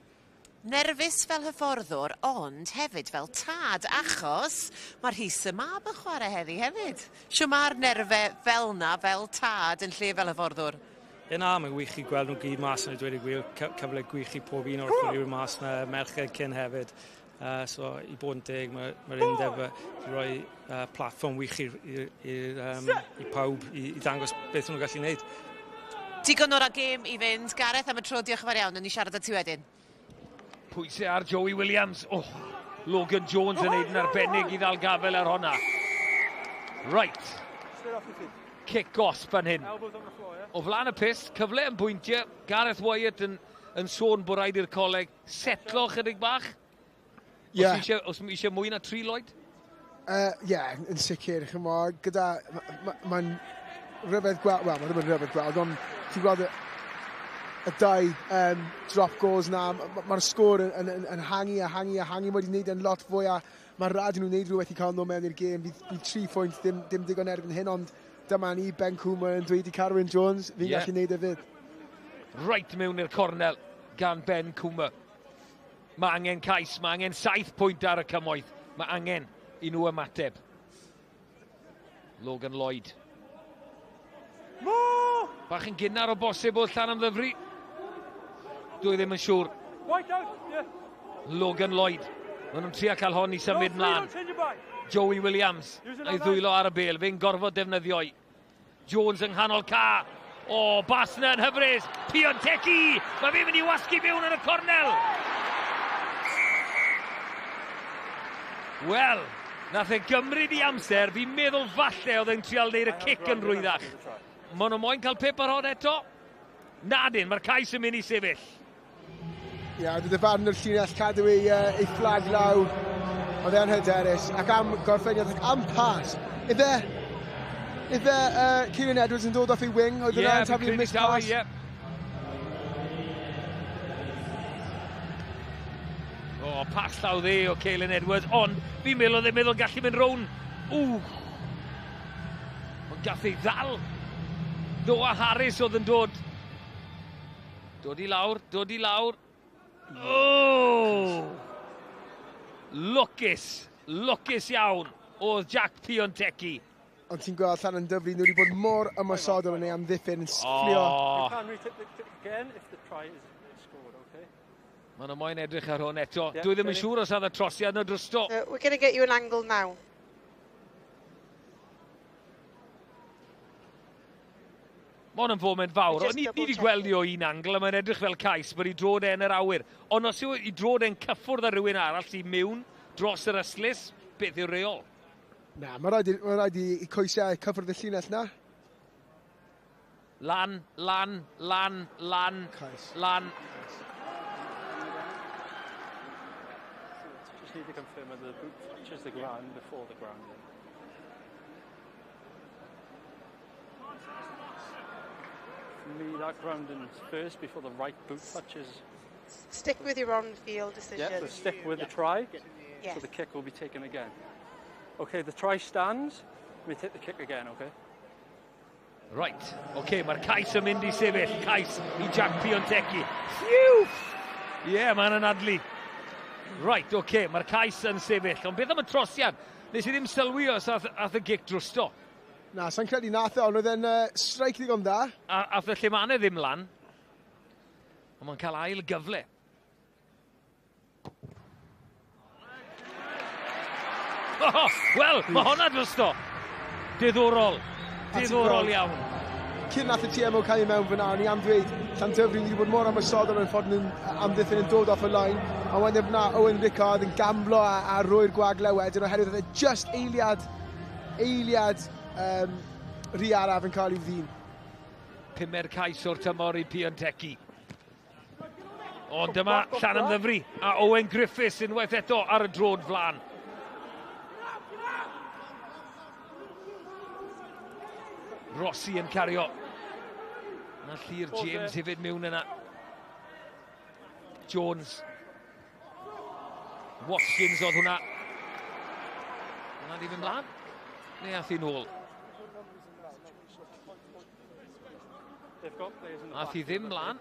Nerfus fel hyfforddwr, ond hefyd fel tad, achos mae Rhys y mab yn chwarae heddi hefyd. Shwt mae'r nerfau fel na, fel tad, yn lle fel hyfforddwr? Ie na, mae'n wych i gweld nhw gyd mas yna, dweud y gwir, cyfle gwych i pob un o'r chwaraewyr mas yna, merched cyn hefyd. So i bod yn deg, mae'r undeb wedi rhoi platfform wych i pawb i dangos beth nhw'n gallu gwneud. Digon o'r gêm i fynd. Gareth, am y tro, diolch yn fawr iawn. Yn ni siarad â ti wedyn. Pwysau ar Joey Williams. Oh, Logan Jones yn neud yn arbennig i ddal gafel ar honna. Right. Cic gosb fan hyn. O flaen y pyst, cyfle yn bwyntiau. Gareth Wyatt yn sôn bod rhaid i'r coleg setlo chydig bach. Yeah. Os eisiau mwy na 3, Lloyd? Yeah, yn sicr, chymod, gyda, mae'n rhyfedd gweld, wel, mae ddim yn rhyfedd gweld, ond ti'n gweld y dau drop goals na, mae'r sgôr yn hangu a hangu a hangu, mae wedi gwneud yn lot fwy a mae'n rhaid i nhw wneud rhywbeth i cael nhw mewn i'r gêm. Bydd 3 pwynt ddim digon erbyn hyn, ond dyma ni, Ben Coomer yn dweud i Carwyn Jones, fi'n gallu gwneud e fyd. Right mewn i'r cornel gan Ben Coomer. Mae angen cais, mae angen 7 pwynt ar y cymoedd. Mae angen i nhw ymateb. Logan Lloyd. Bach yn gynnar o bosib o Llanymddyfri. Dwi ddim yn siŵr. Logan Lloyd. Maen nhw'n trio cael hon i symud mlaen. Joey Williams a'i ddwylo ar y bel. Fe'n gorfod defnyddio'i. Jones yng nghanol ca. O, bas na yn hyfryd. Piontechi! Mae fe'n mynd i wasgu mewn yn y cornel. Wel, nath e gymryd i amser. Fi'n meddwl falle oedd e'n trial neud y cic yn rwyddach. Maen nhw moyn cael pip ar hon eto. Nadyn, mae'r cais yn mynd i sefyll. Ie, yeah, oedd y farn o'r llinell cadw ei fflag lawr. Oedd e'n hyderus. Ac am gorffeniad, ac am pas. Ife Kieran Edwards yn dod off ei wing, oedd yna'n taflu'r miss pass. Yeah. O, pas llaw dde o Kieran Edwards, ond fi'n meddwl oedd e'n meddwl gallu mynd rown. Ww! Ond gath ei ddal. Noah Harris oedd yn dod. Dod i lawr, dod i lawr. Oh! Lwcus, lwcus iawn oedd Jack Piontechi. Ond ti'n gweld Llanymddyfri, nhw wedi bod mor ymosodol yn ei amddiffyn yn sfflio. Oh. Maen nhw moyn edrych ar hwn eto. Yeah, dwi ddim yn siŵr os oedd y trosiad nhw drosto. We're going to get you an angle now. Mae hwn yn foment fawr. Ni wedi gweld i o un angle, a mae'n edrych fel cais bod i drod e yn yr awyr. Ond os yw i drod e'n cyffwrdd ar rhywun arall sy'n mewn dros yr ystlys, beth yw'r reol? Na, mae rhaid i coesau cyffwrdd y llinell na. Lan, lan, lan, lan, cais. Lan. Just need to confirm whether the boot touches the ground before the ground. For me, that grounding first before the right boot touches. Stick with your on-field decision. Yeah, so stick with the try. Yes. So the kick will be taken again. Okay, the try stands. We take the kick again, okay? Right, okay, mae'r cais yn mynd i sefyll. Cais i Jack Piontechi. Phew! Ie, yeah, mae'n anadlu. Right, okay, mae'r cais yn sefyll. Ond beth am y trosiad? Nes i ddim sylwi os ath y gic drosto. Na, sa'n credu nath e, ond oedd e'n strike ddigon da. A ath y llemanau ddim lan. Ond mae'n cael ail gyfle. Oh, wel, mae hwnna drosto. Diddorol. Diddorol iawn. Cyn nath y TMO cael ei mewn fyna, o'n i am dweud, Llandyfri wedi bod mor ymosodol yn ffordd nhw'n amddiffyn yn dod off y line, a wedyn fyna Owen Rickard yn gamblo a rwy'r gwagle wedyn, oherwydd oedd e just eiliad rhy araf yn cael ei ddyn. Pumed cais o'r tymor i Piontechi. Ond dyma Llanymddyfri a Owen Griffiths unwaith eto ar y drod flan. Rossi yn cario. Na Llyr James hefyd mewn yna. Jones. Watkins oedd hwnna. Hwnna di fynd mlaen? Neu ath i nôl? Ath i ddim mlaen.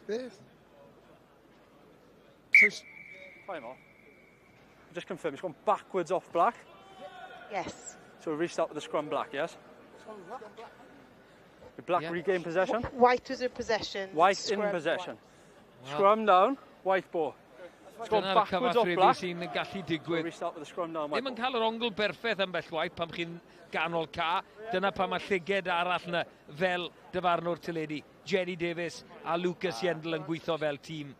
Beth? Time off. Just confirm, it's gone backwards off black? Yes. So we restart with the scrum black, yes? The black yeah. regain possession? White was in possession. White scrum in possession. White. Scrum down, white ball. It's gone Dyna'r backwards off black. sy'n gallu digwydd. Restart with the scrum down, white Ddim yn cael yr ongl berffaith ambell waith pam chi'n ganol ca. Dyna pam mae llyged arall yna fel dyfarnwr teledu. Jenny Davies a Lucas Yendel yn gweithio fel tîm.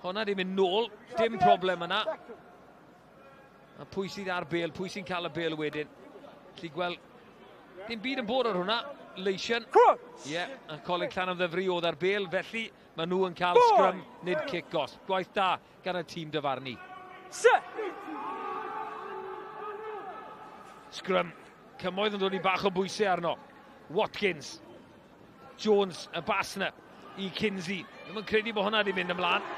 Honna di mynd nôl, dim problem yna. A pwy sydd ar bel, pwy sy'n cael y bel wedyn. Lly gweld, dim byd yn bod ar hwnna. Leisian. Ie, yeah, a Coleg Llanymddyfri oedd ar bel, felly maen nhw yn cael scrum, nid cic gosb. Gwaith da gan y tîm dyfarnu. Scrum. Cymoedd yn dod i bach o bwysau arno. Watkins. Jones, y bas yna i Kinsey. Ddim yn credu bod hwnna wedi mynd ymlaen.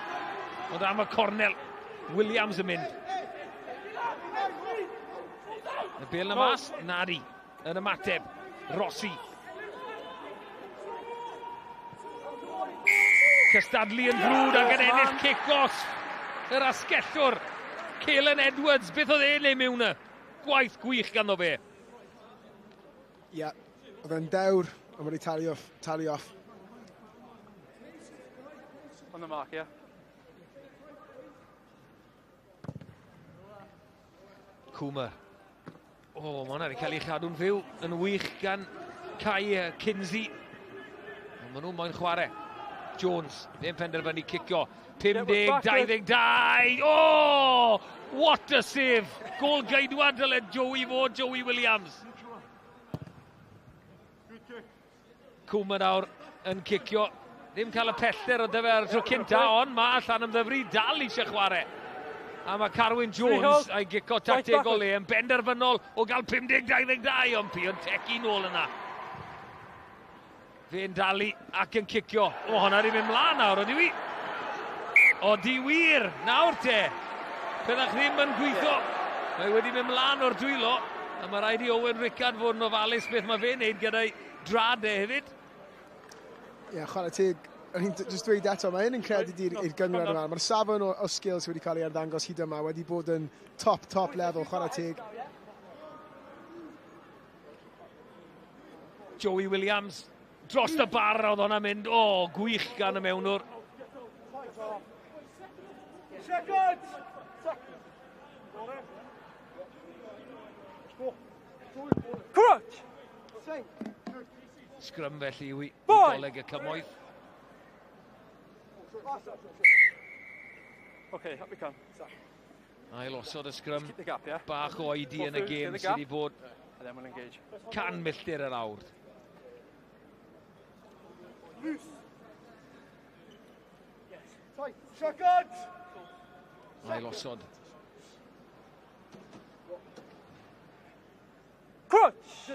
Ond am y cornel, Williams yn mynd. Y bel na mas, Nadi yn ymateb. Rossi. Cystadlu yn frwd ac yn ennill cic os. Yr asgellwr, Caelan Edwards, beth oedd e'n ei mewn y? Gwaith gwych ganddo fe. Ie, yeah, oedd e'n dewr, ond wedi talu off. Talu off. On the mark, yeah. Cwmer. O, oh, mae hwnna wedi cael ei chadw'n fyw yn wych gan Kai Kinsey. Ond maen nhw moyn chwarae. Jones, ddim penderfynu cicio. 50, 22. Oh! What a save! Gol geidwad dyle Joey fod, Joey Williams. Cwmer nawr yn cicio. Ddim cael y pellter o dyfe ar y tro cynta, ond mae Llanymddyfri dal eisiau chwarae. A mae Carwyn Jones a'i gico tactegol e yn benderfynol o gael 50-22, ond Pion Tecu nôl yna. Fe'n dalu ac yn cicio. O, hwnna wedi mynd mlaen nawr, oeddi wi? Odi wir, nawr te. Byddach ddim yn gweithio. Mae wedi mynd mlaen o'r dwylo, a mae rhaid i Owen Rickard fod yn ofalus beth mae fe'n neud gyda'i drad e hefyd. Ie, yeah, chwarae teg. O'n i'n just dweud eto, mae hyn yn credyd i'r gynghrair yma. Mae'r safon o skills wedi cael ei arddangos hyd yma wedi bod yn top, top level, chwarae teg. Joey Williams dros y bar oedd hwnna'n mynd. O, oh, gwych gan y mewnwr. Crouch! Sgrym felly i Goleg y Cymoedd. Okay, up we come. Ail osod y sgrym. Gap, yeah? Bach o oedi yn y gêm sydd wedi bod And then we'll engage. 100 milltir yr awr. Ail osod. Crouch!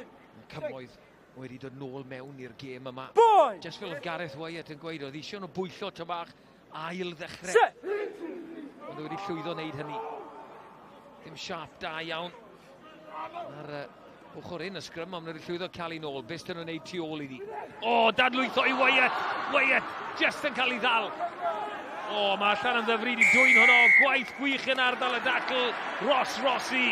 Cymoedd wedi dod nôl mewn i'r gêm yma. Boy! Just fel oedd Gareth Wyatt yn gweud, oedd eisiau nhw bwyllo ta bach ail ddechrau. Set! Ond wedi llwyddo wneud hynny. Ddim siap da iawn. Ar ochr un y sgrym, ond wedi llwyddo cael ei nôl. Beth dyn nhw'n neud tu ôl iddi? O, dadlwytho i Wyatt! Wyatt, just yn cael ei ddal. O, mae Llanymddyfri wedi dwyn hwnnw. Gwaith gwych yn ardal y dacl. Ross Rossi.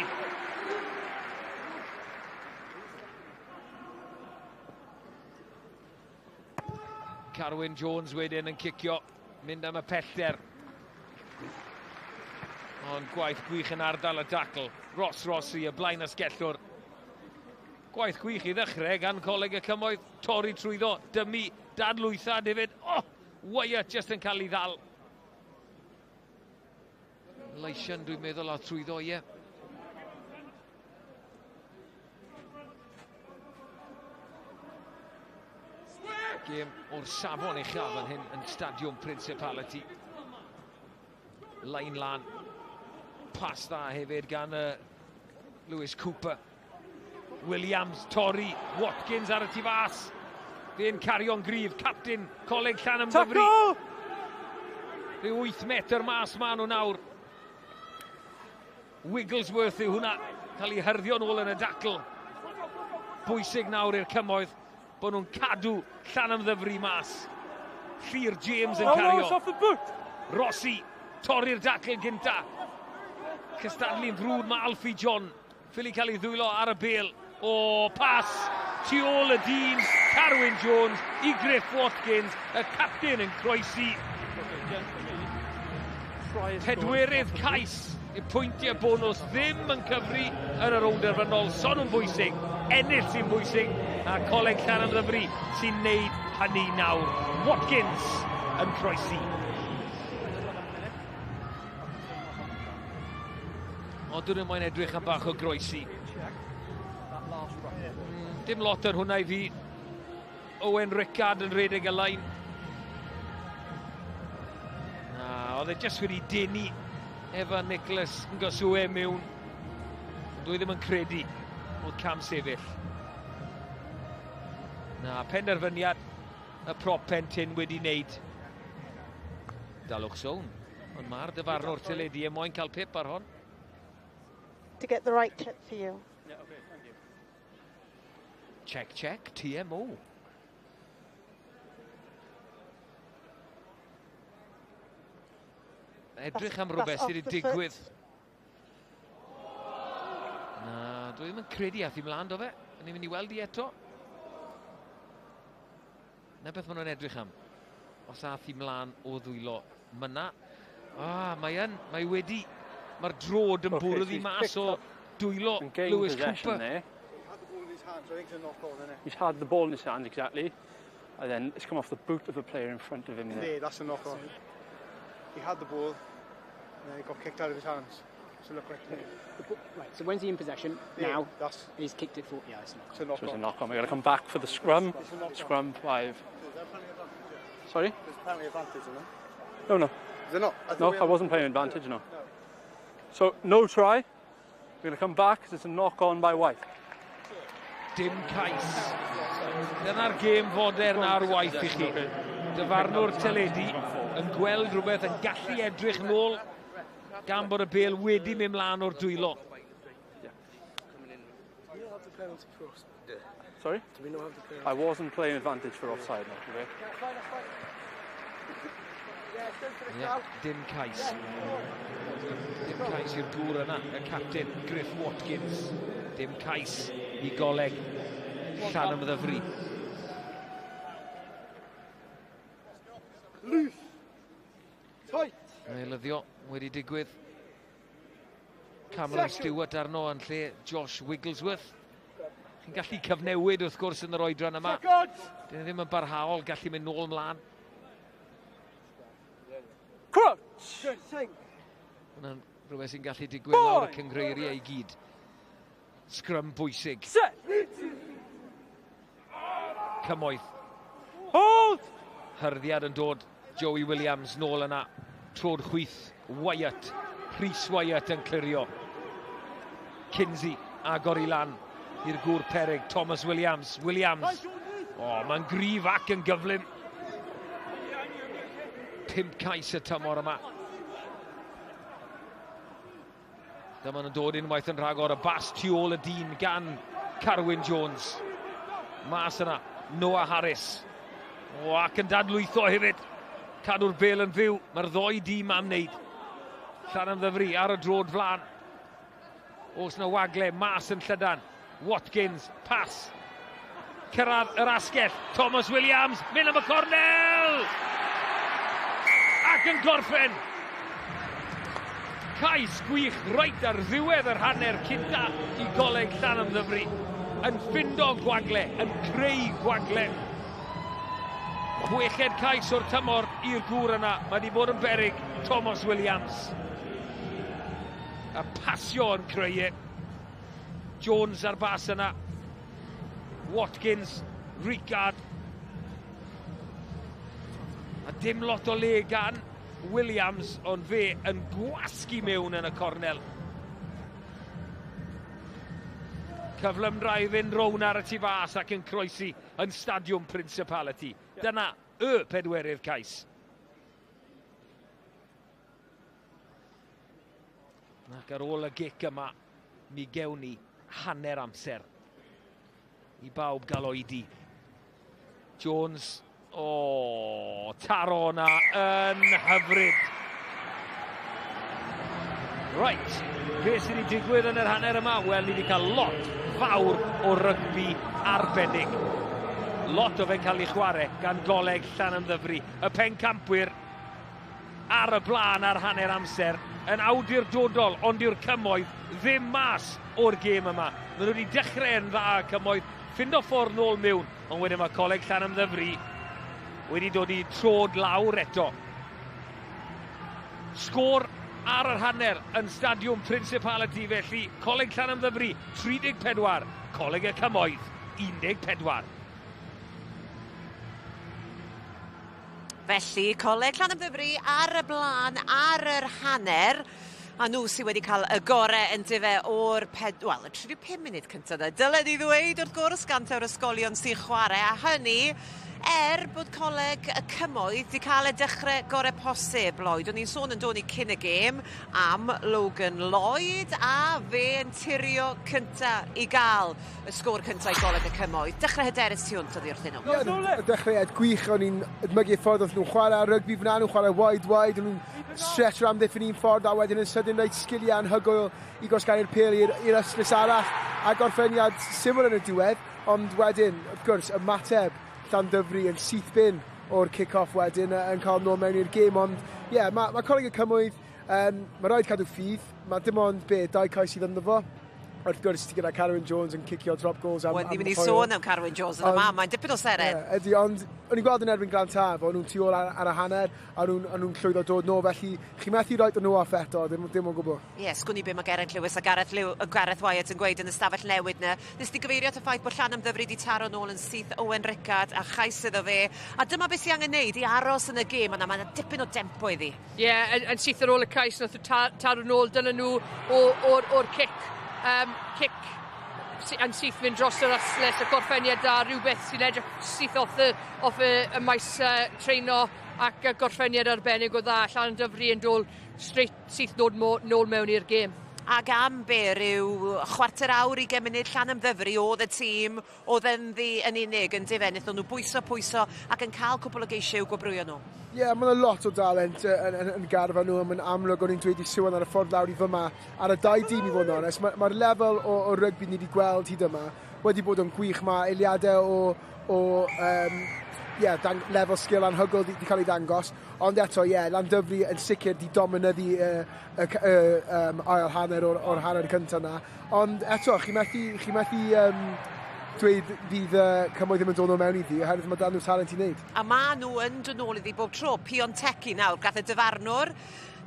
Carwyn Jones wedyn yn cicio, mynd am y pellter. Ond gwaith gwych yn ardal y dacl. Ross Rossi, y blaen asgellwr. Gwaith gwych i ddechrau gan Coleg y Cymoedd. Torri trwyddo, dymu, dadlwytha hefyd. Oh, Wyatt just yn cael ei ddal. Leisian, dwi'n meddwl, a trwyddo, ie. Gêm o'r safon uchaf fan hyn yn Stadiwm Principality. Line lan. Pas dda hefyd gan Lewis Cooper. Williams, torri, Watkins ar y tu fas. Fe'n cario'n gryf, captain Coleg Llanymddyfri. Tackle! Rhyw 8 metr mas maen nhw nawr. Wigglesworth yw hwnna. Cael ei hyrddio nôl yn y dacl. Bwysig nawr i'r Cymoedd bod nhw'n cadw Llanymddyfri mas. Llyr James yn cario. Oh, no, off the boot. Rossi, torri'r dacl gynta. Cystadlu'n frwd mae Alfie John. Ffili cael ei ddwylo ar y bel. O, pas tu ôl y dyn, Carwyn Jones i Griff Watkins, y captain yn croesi. Pedwerydd cais y pwyntiau bonws ddim yn cyfri yn y rownd derfynol. Son nhw'n bwysig, ennill sy'n bwysig, a Coleg Llanymddyfri sy'n neud hynny nawr. Watkins yn croesi. Ond dyn nhw moyn edrych am bach o groesi. Dim lot ar hwnna i fi. Owen Rickard yn rhedeg y lein. Na, oedd e jyst wedi denu Evan Nicholas yn goswe mewn. Dwi ddim yn credu oedd cam sefyll. Na, penderfyniad y prop pentyn wedi wneud. Dalwch sôn. Ond mae'r dyfarnwr teledu er moyn cael pip ar hon. To get the right clip for you. Yeah, okay, thank you. Check, check, TMO. Edrych am rhywbeth sydd wedi digwydd. Na, dwi ddim yn credu ath i mlaen, do fe? Ni'n mynd i weld i eto. Na beth maen nhw'n edrych am. Os ath i mlaen o ddwylo myna. Ah, mae yn, mae wedi. Mae'r drod yn bwrdd i mas o dwylo Lewis Cooper. There. He's had the ball in his hands, exactly. And then it's come off the boot of the player in front of him. There. Yeah, that's a knock-on. He had the ball, and then it got kicked out of his hands. So look right there. Right, so when's he in possession? Yeah, now, that's, he's kicked it for. Yeah, it's a knock-on. It's a knock-on. So it's a knock-on. We've got to come back for the scrum. Scrum 5. Sorry? There's apparently advantage, isn't there? No, no. Is there not? No, I wasn't playing advantage, no. So, no try. We're going to come back because it's a knock-on by White. Dim cais. Dyna'r gêm fodern ar waith i chi. Dyfarnwr teledu yn gweld rhywbeth yn gallu edrych nôl gan bod y bel wedi mynd mlaen o'r dwylo. Sorry? I wasn't playing advantage for offside. No, okay. Yeah, dim cais. Dim cais i'r gŵr yna, y captain Griff Watkins. Dim cais i Goleg Llanymddyfri. Loose. Tight. Eilyddio wedi digwydd. Cameron Stewart arno yn lle Josh Wigglesworth. Chi'n gallu cyfnewid wrth gwrs yn yr oedran yma. Dyn ddim yn barhaol, gallu mynd nôl mlaen. Crouch! Hwna'n rhywbeth sy'n gallu digwydd lawr y cyngreiriau i gyd. Scrum bwysig. Set! Cymoedd. Hold! Hyrddiad yn dod. Joey Williams nôl yna. Trod chwith. Wyatt. Rhys Wyatt yn clirio. Kinsey agor i lan i'r gŵr perig. Thomas Williams. Williams. O, mae'n gryf ac yn gyflym. 5 cais y tymor yma. Dyma nhw'n dod unwaith yn rhagor. Y bas tu ôl y dyn gan Carwyn Jones. Mas yna, Noah Harris. O, ac yn dadlwytho hefyd. Cadw'r bel yn fyw. Mae'r ddoi dîm am wneud. Llanymddyfri ar y drod flan. Oes na wagle, mas yn llydan. Watkins, pas. Cyrraedd yr asgell. Thomas Williams, mynd am y cornel! Ac yn gorffen. Cais gwych reit ar ddiwedd yr hanner cynta i Goleg Llanymddyfri. Yn ffindo gwagle, yn creu gwagle. 6 cais o'r tymor i'r gŵr yna. Mae wedi bod yn berig, Thomas Williams. A pasio yn creu e. Jones ar bas yna. Watkins, Ricard. A dim lot o le gan Williams, ond fe yn gwasgu mewn yn y cornel. Cyflymdra i fynd rown ar y tu fas ac yn croesi yn Stadiwm Principality. Dyna y pedwerydd cais. Ac ar ôl y gic yma, mi gewn ni hanner amser i bawb gael oedi. Jones, o, taro yna yn hyfryd. Right, beth sydd wedi digwydd yn yr hanner yma? Wel, ni wedi cael lot fawr o rygbi arbennig. Lot o fe'n cael ei chwarae gan Goleg Llanymddyfri. Y pencampwyr ar y blaen ar hanner amser yn awdurdodol, ond yw'r cymoedd ddim mas o'r gêm yma. Maen nhw wedi dechrau yn dda y cymoedd, ffindo ffordd nôl mewn, ond wedyn mae Coleg Llanymddyfri wedi dod i trod lawr eto. Sgôr ar yr hanner yn Stadiwm Principality felly, Coleg Llanymddyfri 34, Coleg y Cymoedd 14. Felly, Coleg Llanymddyfri ar y blaen ar yr hanner. A nhw sydd wedi cael y gorau yn dyfe o'r ped, well, y 35 munud cyntaf yna. Dylen ni ddweud wrth gwrs gan taw'r ysgolion sy'n chwarae, a hynny er bod Coleg y Cymoedd wedi cael y dechrau gorau posib, Lloyd. O'n i'n sôn yn dod i cyn y gêm am Logan Lloyd, a fe yn tirio cynta i gael y sgôr cyntaf i Goleg y Cymoedd. Dechrau hyderus tu hwnt oddi wrthyn nhw. Ie, y dechreuad gwych, o'n i'n edmygu ffordd oedd nhw'n chwarae rygbi fyna, nhw'n chwarae wide wide, o'n nhw'n stretch yr amddiffyn un ffordd a wedyn yn sydyn rhaid sgiliau anhygoel i gosganu'r pêl i'r ystlys arall a gorffeniad syml yn y diwedd, ond wedyn, wrth gwrs, ymateb Llandyfri yn syth bin o'r kick-off wedyn yn cael nôl mewn i'r gêm, ond ie, yeah, mae ma Coleg y Cymoedd, mae rhaid cadw ffydd, mae dim ond be, dau cais sydd ynddo fo. Wrth gwrs, ti gyda Carwyn Jones yn cicio drop goals am... Wel, ni'n mynd i sôn am Carwyn Jones yn y man, mae'n dipyn o seren. Yeah, ydy, ond o'n i'n gweld yn erbyn Glan Taf, o'n nhw'n tu ôl ar y hanner, a o'n nhw'n llwyddo dod nôl, felly chi methu roi nhw off eto, ddim o gwbl. Ie, yeah, sgwn i be mae Geraint Lewis a Gareth Wyatt yn gweud yn y stafell newid na. Nes di gyfeirio at y ffaith bod Llanymddyfri wedi taro nôl yn syth Owen Rickard a chais iddo fe. A dyma beth sy'n angen neud i aros yn y gêm, yna mae'n dipyn o dempo iddi. Ie, yeah, yn syth ar ôl y cais, nath taro nôl, dyna nhw o'r cic. Cic yn syth mynd dros yr ysles, y gorffeniad da, rhywbeth sy'n edrych syth off y maes treino ac y gorffeniad arbennig o dda. Llanymddyfri yn dod straight syth nôl mewn i'r gêm. Ac am be, rhyw chwarter awr i munud Llanymddyfri oedd y tîm oedd ynddi yn unig yn dife. Wnaethon nhw bwyso ac yn cael cwpl o geisiau i'w gwobrwyo nhw. Ie, yeah, mae'n lot o dalent yn garfa nhw, mae'n amlwg o'n i'n dweud i Siwan ar y ffordd lawr i fyma ar y dau dîm i fod yn onest. Mae'r lefel o rygbi ni wedi gweld hyd yma wedi bod yn gwych. Mae eiliadau o lefel sgil anhygoel wedi cael ei dangos. Ond eto, ie, yeah, Llandyfri yn sicr di dominyddu ail hanner o'r hanner cyntaf yna. Ond eto, chi methu dweud fydd Cymoedd ddim yn dod nhw mewn iddi, oherwydd mae dan nhw talent i wneud. A ma nhw yn dod nôl iddi bob tro. Piontecki nawr, gath y dyfarnwr,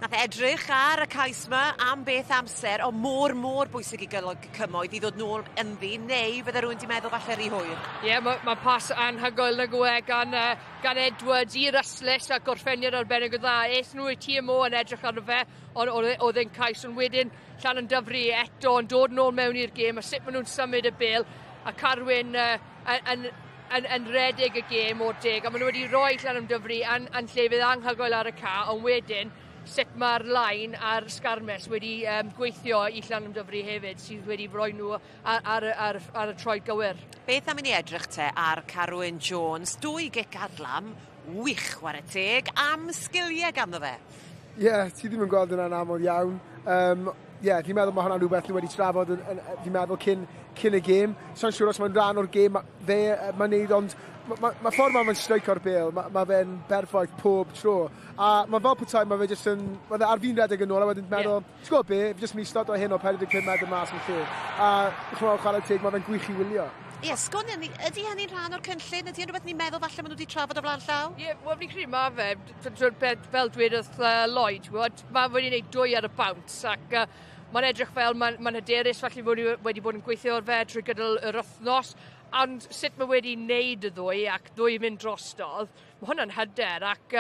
nath edrych ar y cais yma am beth amser, ond mor bwysig i Goleg Cymoedd i ddod nôl ynddi, neu fydde rhywun di meddwl falle rhy hwyr. Ie, yeah, mae pas anhygoel nag yw e gan Edwards i'r ystlys a gorffeniad arbennig o dda. Es nhw i TMO yn edrych arno fe, ond oedd e'n cais, ond wedyn Llanymddyfri eto yn dod nôl mewn i'r gêm, a sut maen nhw'n symud y bêl, a Carwyn yn redeg y gêm o'r deg, a maen nhw wedi rhoi Llanymddyfri yn llefydd anhygoel ar y ca, ond wedyn sut mae'r line a'r sgarmes wedi gweithio i Llanymddyfri hefyd, sydd wedi rhoi nhw ar y troed gywir. Beth am i ni edrych te ar Carwyn Jones? Dwy gic adlam, wych chwarae teg, am sgiliau ganddo fe. Ie, yeah, ti ddim yn gweld yna'n aml iawn. Ie, fi'n meddwl mae hwnna'n rhywbeth ni wedi trafod, fi'n meddwl cyn y gêm. Sa'n siŵr os mae'n rhan o'r gêm fe mae'n neud, ond mae ffordd mae'n streico'r bêl, mae fe'n berffaith pob tro. A mae fel petai, mae fe jyst yn, mae fe ar fi'n redeg yn ôl a wedyn meddwl, ti'n gwybod be, fi jyst mynd i slot o hyn o 45 metr mas yn lle. A chwarae teg, mae fe'n gwych i wylio. Ie, sgwn i, ydy hynny'n rhan o'r cynllun? Ydy hyn rhywbeth ni'n meddwl falle maen nhw wedi trafod o flaen llaw? Ie, wel fi'n credu mae fe, fel dwedodd Lloyd, mae wedi gwneud dwy ar y bounce ac mae'n edrych fel mae'n hyderus, falle bod wedi bod yn gweithio ar fe trwy gydol yr wythnos, ond sut mae wedi wneud y ddwy ac ddwy mynd drostodd, mae hwnna'n hyder ac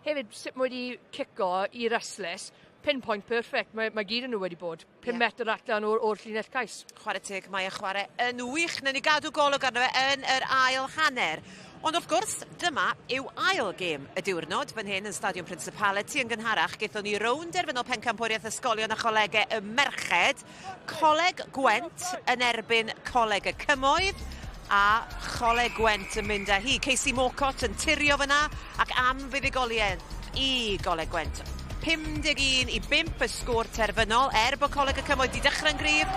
hefyd sut mae wedi cico i'r ystlys, pinpoint perfect, mae gyd yn nhw wedi bod. 5 metr allan o'r llinell cais. Chwarae teg, mae e chwarae yn wych. Newn ni gadw golwg arno fe yn yr ail hanner. Ond wrth gwrs, dyma yw ail gêm y diwrnod fan hyn yn Stadiwm Principality yn gynharach. Gaethon ni rownd derfynol pencampwriaeth ysgolion a cholegau y merched. Coleg Gwent yn erbyn Coleg y Cymoedd a Choleg Gwent yn mynd â hi. Casey Morcott yn tirio fyna ac am fuddugoliaeth i Goleg Gwent. 51-5 y sgôr terfynol, er bod Coleg y Cymoedd 'di dechrau'n gryf,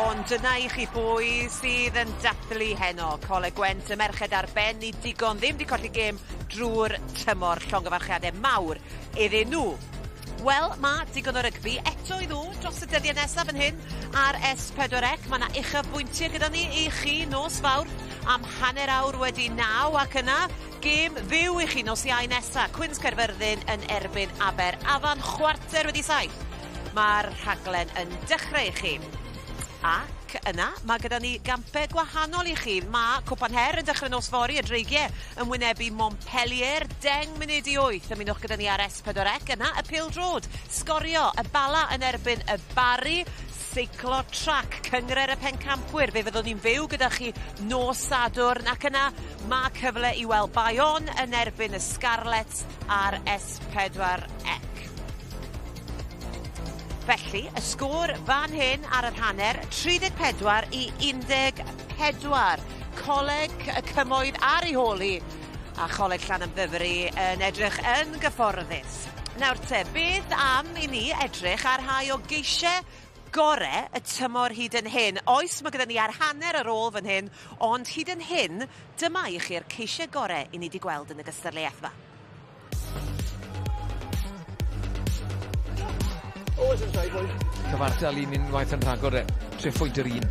ond dyna i chi bwy sydd yn dathlu heno. Coleg Gwent, y merched ar ben i digon, ddim 'di colli gêm drwy'r tymor. Llongyfarchiadau mawr iddyn nhw. Wel, mae digon o rygbi eto i ddod dros y dyddiau nesaf yn hyn ar S4C. Mae yna uchafbwyntiau gyda ni i chi nos Fawrth am 9:30 ac yna gêm fyw i chi nos Iau nesa. Cwins Caerfyrddin yn erbyn Aber Afan 7:15. Mae'r rhaglen yn dechrau i chi. Ac yna, mae gyda ni gampau gwahanol i chi. Mae Cwpan Her yn dechrau nos fory, y Dreigiau yn wynebu Montpellier, 7:50. Ymunwch gyda ni ar S4C. Yna, y pêl-droed, Sgorio, y Bala yn erbyn y Barri, seiclo trac, Cynghrair y Pencampwyr. Fe fyddwn ni'n fyw gyda chi nos Sadwrn ac yna mae cyfle i weld Bayonne yn erbyn y Scarlets ar S4C. Felly, y sgôr fan hyn ar yr hanner, 34-14. Coleg y Cymoedd ar ei hôl hi a Choleg Llanymddyfri yn edrych yn gyfforddus. Nawr te, beth am i ni edrych ar rhai o geisiau gore y tymor hyd yn hyn? Oes, mae gyda ni ar hanner ar ôl fan hyn, ond hyd yn hyn, dyma i chi'r ceisiau gore i ni wedi gweld yn y gystadleuaeth yma. Cyfartal un unwaith yn rhagor e. 3 phwynt yr un.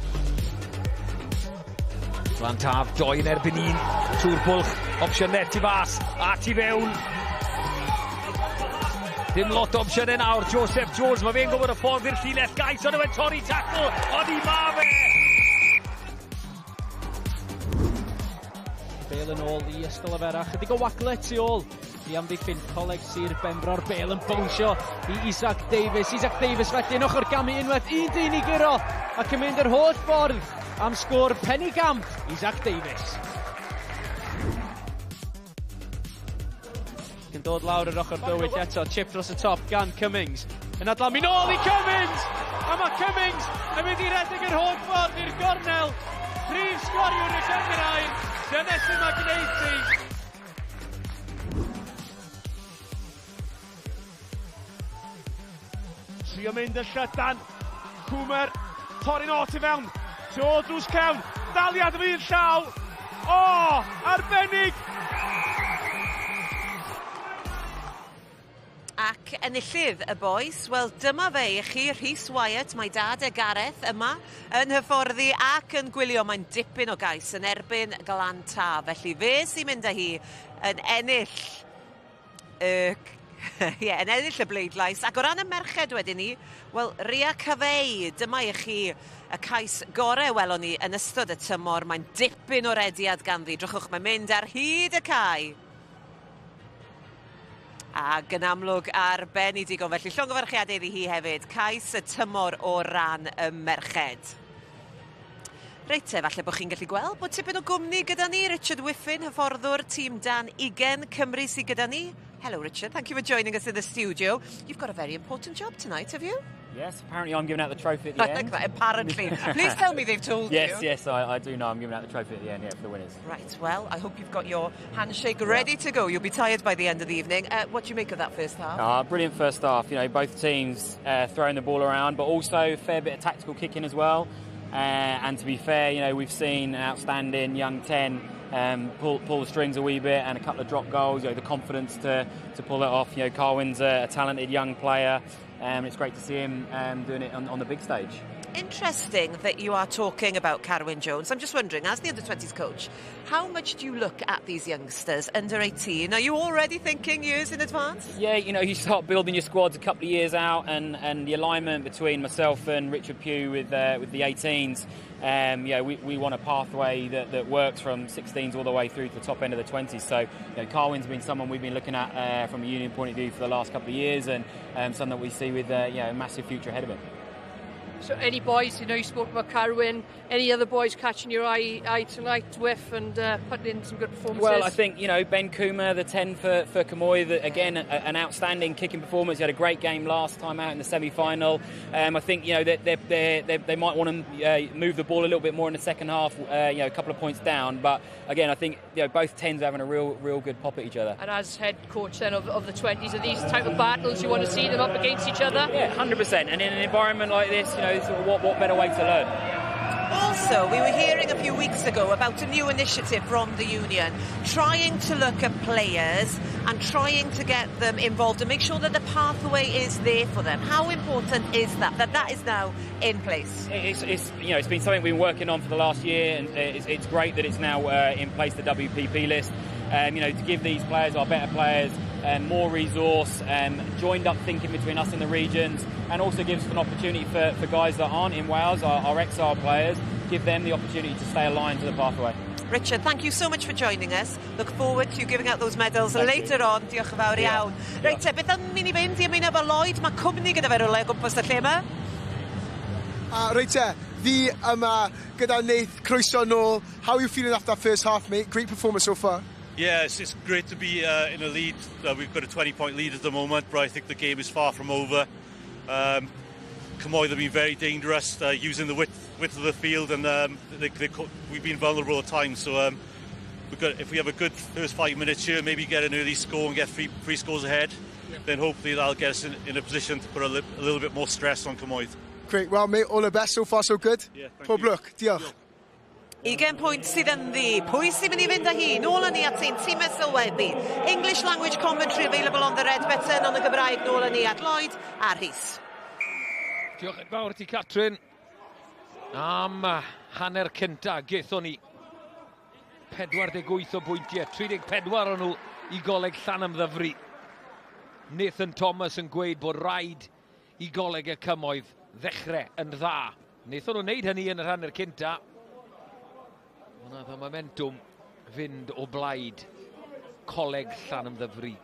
Glan Taf, 2 yn erbyn 1. Trwy'r bwlch, opsiynau tu fas, a tu fewn. Dim lot o opsiynau nawr, Joseph Jones, mae fe'n gwybod y ffordd i'r llinell gais, ond yw torri tacl, ond i ma fe! Bale yn ôl i Ystalyfera, chydig o wagle tu ôl i amddiffyn Coleg Sir Benfro'r Bale yn bownsio i Isaac Davies. Isaac Davies felly yn ochr gamu unwaith, un dyn i guro ac yn mynd yr holl ffordd am sgôr penigamp Isaac Davies. Yn dod lawr yr ochr dywyll eto, chip dros y top gan Cummings. Yn adlamu nôl i Cummings! A mae Cummings yn mynd i redeg yr holl ffordd i'r gornel. Prif sgoriwr y gynghrair, dyna sy'n mae gwneud ti. Trio mynd y llydan, Cwmer, torri'n o tu fewn, tu ôl drws cewn, daliad yn un llaw, o, arbennig! Ac enillydd y bois, wel dyma fe i chi, Rhys Wyatt, mae dad e Gareth yma yn hyfforddi ac yn gwylio. Mae'n dipyn o gais yn erbyn Glan Taf, felly fe sy'n mynd â hi yn ennill y ie, yn ennill y bleidlais. Ac o ran y merched wedyn ni, wel, Ria Cafei, dyma i chi y cais gorau welon ni yn ystod y tymor. Mae'n dipyn o rediad ganddi. Drychwch, mae'n mynd ar hyd y cae. Ac yn amlwg ar ben i digon, felly llongyfarchiadau iddi hi hefyd. Cais y tymor o ran y merched. Reit te, falle bod chi'n gallu gweld bod tipyn o gwmni gyda ni. Richard Whiffin, hyfforddwr tîm dan 20 Cymru sydd gyda ni. Hello Richard, thank you for joining us in the studio. You've got a very important job tonight, have you? Yes, apparently I'm giving out the trophy at the end. Like that, apparently. Please tell me they've told yes, you. Yes, I do know I'm giving out the trophy at the end, yeah, for the winners. Right, well, I hope you've got your handshake ready to go. You'll be tired by the end of the evening. What do you make of that first half? Brilliant first half. You know, both teams throwing the ball around, but also a fair bit of tactical kicking as well. And to be fair, you know, we've seen an outstanding young 10 pull the strings a wee bit and a couple of drop goals, you know, the confidence to pull it off. You know, Carwyn's a talented young player. It's great to see him doing it on the big stage. Interesting that you are talking about Carwyn Jones. I'm just wondering, as the under-20s coach, how much do you look at these youngsters under 18? Are you already thinking years in advance? Yeah, you know, you start building your squads a couple of years out, and the alignment between myself and Richard Pugh with the 18s, yeah, we want a pathway that works from 16s all the way through to the top end of the 20s. So, you know, Carwyn's been someone we've been looking at from a union point of view for the last couple of years, and someone that we see with you know, a massive future ahead of him. So any boys, you spoke about Carwyn, any other boys catching your eye tonight, Wiff, and putting in some good performances? Well, I think, Ben Coomer, the 10 for Cymoedd, again, an outstanding kicking performance. He had a great game last time out in the semi-final. I think, they might want to move the ball a little bit more in the second half, a couple of points down. But again, I think, both 10s are having a real good pop at each other. And as head coach then of the 20s, are these type of battles you want to see them up against each other? Yeah, 100%. And in an environment like this, what better way to learn? Also, we were hearing a few weeks ago about a new initiative from the union, trying to look at players and trying to get them involved and make sure that the pathway is there for them. How important is that is now in place? It's been something we've been working on for the last year, and it's great that it's now in place, the WPP list. To give these players, our better players, more resource, joined up thinking between us and the regions, and also gives an opportunity for guys that aren't in Wales, our XR players, give them the opportunity to stay aligned to the pathway. Richard, thank you so much for joining us. Look forward to you giving out those medals later on. Diolch yn fawr iawn. Reit te, beth am i ni fynd i ymuno efo Lloyd? Mae cwmni gyda fe rywle o gwmpas y lle yma. Reit te, fi yma gyda Nath, croeso nôl. How are you feeling after that first half, mate? Great performance so far. Yeah, it's great to be in a lead. We've got a 20-point lead at the moment, but I think the game is far from over. Cymoedd have been very dangerous, using the width of the field, and we've been vulnerable at times. So if we have a good first 5 minutes here, maybe get an early score and get three scores ahead, then hopefully that'll get us in a position to put a little bit more stress on Cymoedd. Great, well, mate, all the best so far, so good. Yeah, thank Pob you. Lwc, diolch. 20 pwynt sydd ynddi. Pwy sy'n mynd i fynd â hi? Nôl â ni at ein tîmau sylwebu. English language commentary available on the red button, on y Gymraeg nôl â ni at Lloyd a Rhys. Diolch yn fawr ti, Catrin. Am hanner cynta, gaethon ni 48 o bwyntiau, 34 o'n nhw i Goleg Llanymddyfri. Nathan Thomas yn gweud bod rhaid i Goleg y Cymoedd ddechrau yn dda. Wnaethon nhw wneud hynny yn yr hanner cynta. Ond nath y momentum fynd o blaid Coleg Llanymddyfri.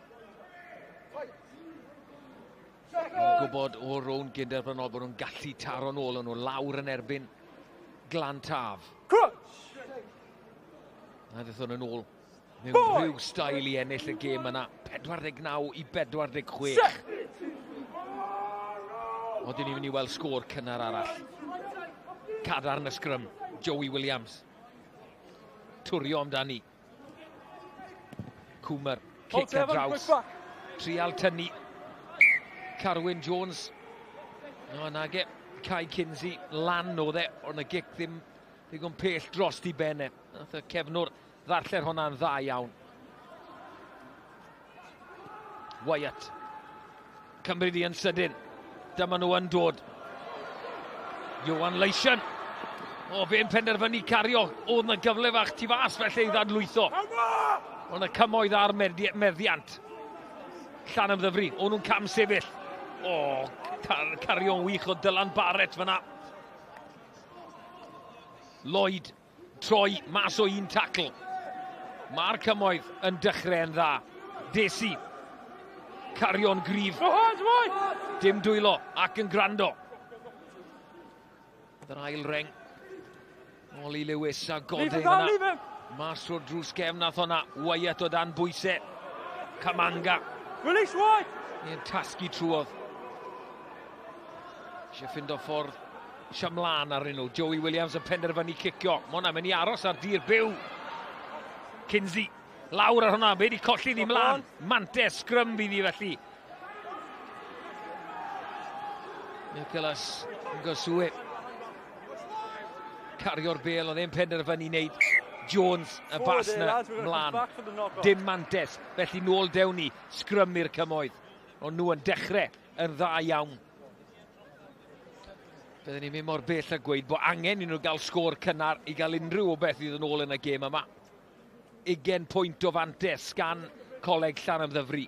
Yn gwybod o rownd gynderfynol bod nhw'n gallu taro nôl, o'n nhw lawr yn erbyn Glan Taf. A ddaethon nhw nôl mewn rhyw stael i ennill y gêm yna. 49 i 46. Oedden ni'n mynd i weld sgôr cynnar arall. Cadarn y sgrym, Joey Williams. Twrio amdani. Cwmer, cic ar draws. Trial tynnu. Carwyn Jones. O, nage, Kai Kinsey lan oedd e, ond y gic ddim ddigon pell dros di benne. Nath y cefnwr ddarllen hwnna'n dda iawn. Wyatt. Cymryd i yn sydyn. Dyma nhw yn dod. Johan Leisian. O, fe'n penderfynu cario. Oedd na gyfle fach tu fas felly i ddadlwytho. Ond y Cymoedd ar meddiant. Llanymddyfri, o'n nhw'n cam sefyll. O, cario'n wych o Dylan Barrett fyna. Lloyd, troi mas o un tacl. Mae'r Cymoedd yn dechrau yn dda. Desi, cario'n gryf. Dim dwylo ac yn gwrando. Yr ail reng. Ollie Lewis a Godin yna. Mas o'r drws gefn nath hwnna. Wyatt o dan bwysau. Kamanga. Release wide! Ni'n tasgu trwodd. Eisiau ffindo ffordd siamlan arnyn nhw. Joey Williams yn penderfynu cicio. Mae hwnna'n mynd i aros ar dir byw. Kinsey lawr ar hwnna. Mae wedi colli ddim mlaen. Mantes sgrym fydd hi felly. Nicholas Ngosue. Cario'r bel, oedd e'n penderfynu wneud. Jones, y bas na mlaen. Dim mantes, felly nôl dewn ni, sgrym i'r Cymoedd. Ond nhw yn dechrau yn dda iawn. Byddwn ni'n mynd mor bell a gweud bod angen i nhw gael sgôr cynnar i gael unrhyw o beth i ddod nôl yn y gêm yma. 20 pwynt o fantes gan Coleg Llanymddyfri.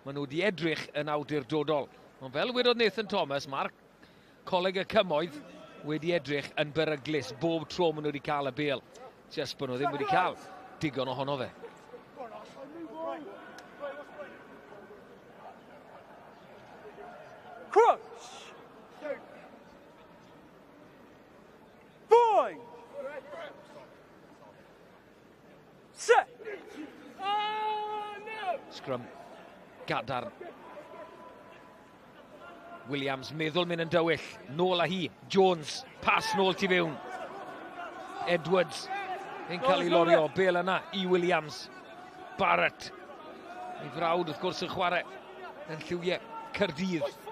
Maen nhw wedi edrych yn awdurdodol. Ond fel wedodd Nathan Thomas, mae'r Coleg y Cymoedd wedi edrych yn beryglus bob tro maen nhw wedi cael y bêl. Just bod nhw ddim wedi cael digon ohono fe. Going. Set. Oh, no. Scrum gadarn. Williams meddwl mynd yn dywyll. Nôl â hi. Jones. Pas nôl tu fewn. Edwards yn cael ei lorio. Bel yna i Williams. Barrett. Ei frawd wrth gwrs yn chwarae yn lliwiau Caerdydd.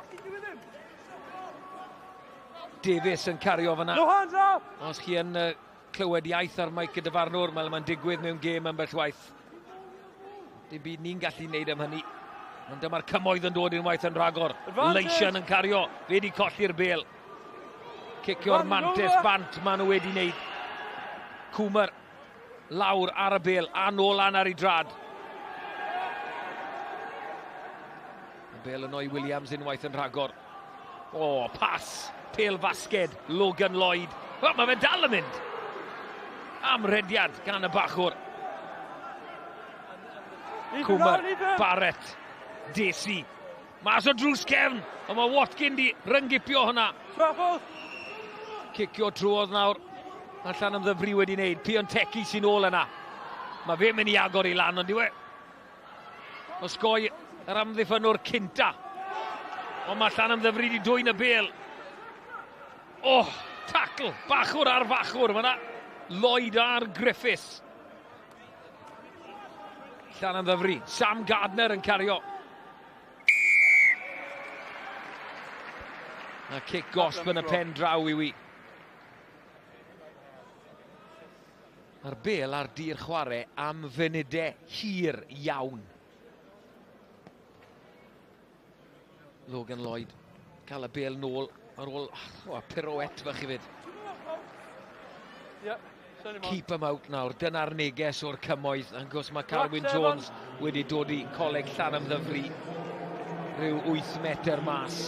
Davies yn cario fyna. No hands up! Os chi yn clywed iaith ar meic y dyfarnwr, mae'n digwydd mewn gêm ambell waith. Dim byd ni'n gallu wneud am hynny. Ond dyma'r cymoedd yn dod unwaith yn rhagor. Leisian yn cario, fe wedi colli'r bel. Cicio'r mantes bant maen nhw wedi wneud. Cwmer lawr ar y bel a nôl lan ar ei drad. Y bel yno i Williams unwaith yn rhagor. O, pas! Pel fasged, Logan Lloyd. Wel, mae fe dal yn mynd. Amrediad gan y bachwr. Cwmer, Barrett, Desi. Mas o drws cefn, ond mae Watkin di ryngipio hwnna. Cicio trwodd nawr. Mae Llanymddyfri wedi wneud. Piontecki sy'n ôl yna. Mae fe'n mynd i agor i lan, ond diwe. Osgoi yr amddiffynwr cynta. Ond mae Llanymddyfri wedi dwyn y bel. Oh, tackle, bachwr ar fachwr. Mae yna Lloyd ar Griffiths. Llanymddyfri, Sam Gardner yn cario. A cic gosb yn y pen draw i wi. Mae'r bel ar dir chwarae am funudau hir iawn. Logan Lloyd cael y bel nôl ar ôl pirouette fach hefyd. Keep him out nawr, dyna'r neges o'r cymoedd. Yn gwrs mae Carwyn Jones wedi dod i Coleg Llanymddyfri rhyw 8 metr mas.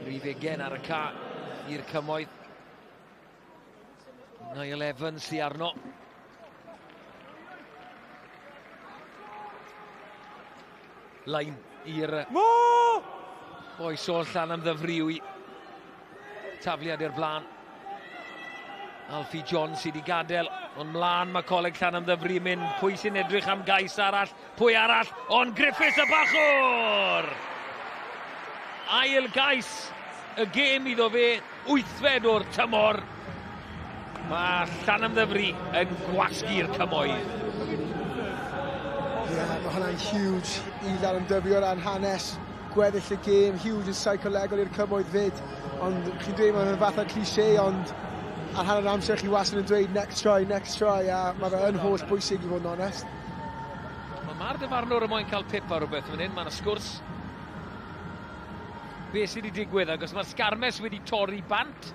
Rhif 20 ar y ca i'r cymoedd. Niall Evans sy arno. Line i'r boes o Llanymddyfri yw i. Tafliad i'r blaen. Alfie John sydd wedi gadael, ond mlaen mae Coleg Llanymddyfri yn mynd. Pwy sy'n edrych am gais arall? Pwy arall? Ond Griffiths y bachwr! Ail gais y gêm iddo fe, 8fed o'r tymor. Mae Llanymddyfri yn gwasgu'r cymoedd. Ie, yeah, mae hwnna'n huge i Llanymddyfri o ran hanes gweddill y gêm, huge yn seicolegol i'r cymoedd fyd. Ond chi'n dweud mae'n fath o cliché, ond ar hanner amser chi wastad yn dweud next try, a mae fe yn holl bwysig i fod yn onest. Mae'r dyfarnwr y moyn cael pip ar rhywbeth fan hyn, mae'n sgwrs. Be sydd wedi digwydd, achos mae'r sgarmes wedi torri bant,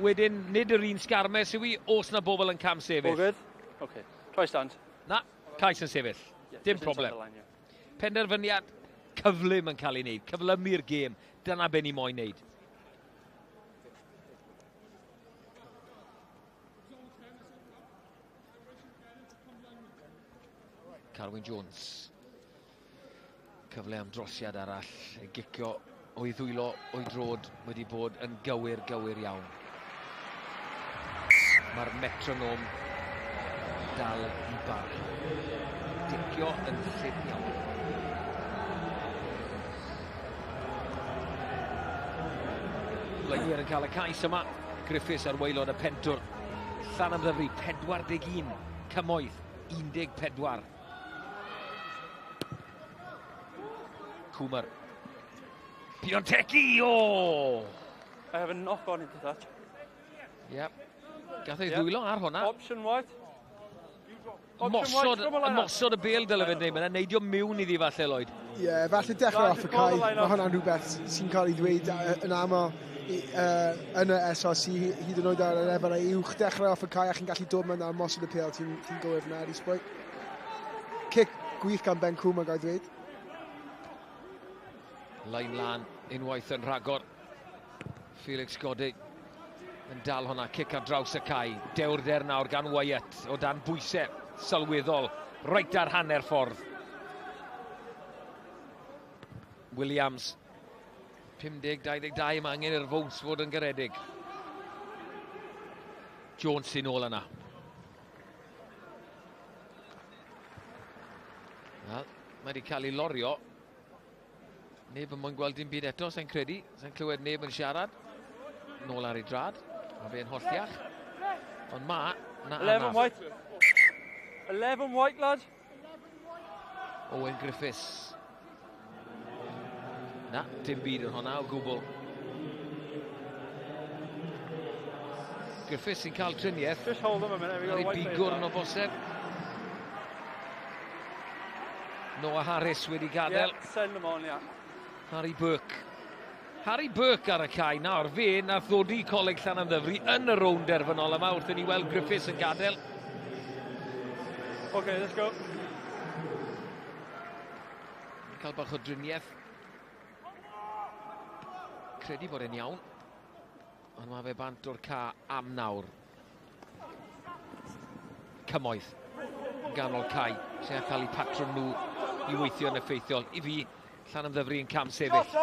wedyn nid yr un sgarmes yw i, os na bobl yn cam sefyll. All good? Okay. Try stand. Na, cais yn sefyll. Yeah, Dim problem. Line, yeah. Penderfyniad cyflym yn cael ei wneud, cyflymu'r gêm, dyna be ni moyn wneud. Carwyn Jones. Cyfle am drosiad arall, gicio o'i ddwylo o'i drod wedi bod yn gywir, gywir iawn. Mae'r metronome dal i bar. Dicio yn llif iawn. Blaenwyr yn cael y cais yma. Griffiths ar waelod y pentwr. Llanymddyfri 41, cymoedd 14. Cwmer. Piontecki, o! I have a knock on into that. Yep. Gath ei ddwylo ar hwnna. Option white. Mosod y bel dyle fe wneud, mae'n neidio mewn iddi falle, Lloyd. Ie, yeah, falle dechrau off y cae. Mae hwnna'n rhywbeth sy'n cael ei ddweud yn aml yn y SRC, hyd yn oed ar y lefel uwch. Dechrau off y cae a chi'n gallu dod mewn ar mosod y pêl, ti'n gywir fyna, Eddie Spike. Cic gwych gan Ben Cwm, gael ddweud. Lein lan unwaith yn rhagor. Felix Godi yn dal hwnna, cic ar draws y cae. Dewrder nawr gan Wyatt o dan bwysau sylweddol, reit ar hanner ffordd. Williams, 50-22, mae angen i'r fowns fod yn garedig. Jones sy'n ôl yna. Wel, mae wedi cael ei lorio. Neb yn moyn gweld dim byd eto, sa'n credu. Sa'n clywed neb yn siarad. Nôl ar ei drad. Mae fe'n holliach. Ond ma, na 11 anaf. White. 11 white, lad. Owen Griffiths. Na, dim byd yn hwnna o gwbl. Griffiths sy'n cael triniaeth. Just hold them a minute. We got Ar a ei white player bigwrn down. o boseb. Noah Harris wedi gadael. Yeah, send them on, yeah. Harry Burke. Harry Burke ar y cae nawr. Fe nath ddod i Coleg Llanymddyfri yn y rownd derfynol yma wrth i ni weld Griffiths yn gadael. Okay, let's go. Cael bach o driniaeth. Credu bod e'n iawn. Ond mae fe bant o'r ca am nawr. Cymoedd yn ganol cae. Trio cael eu patrwm nhw i weithio yn effeithiol. I fi, Llanymddyfri yn cam sefyll.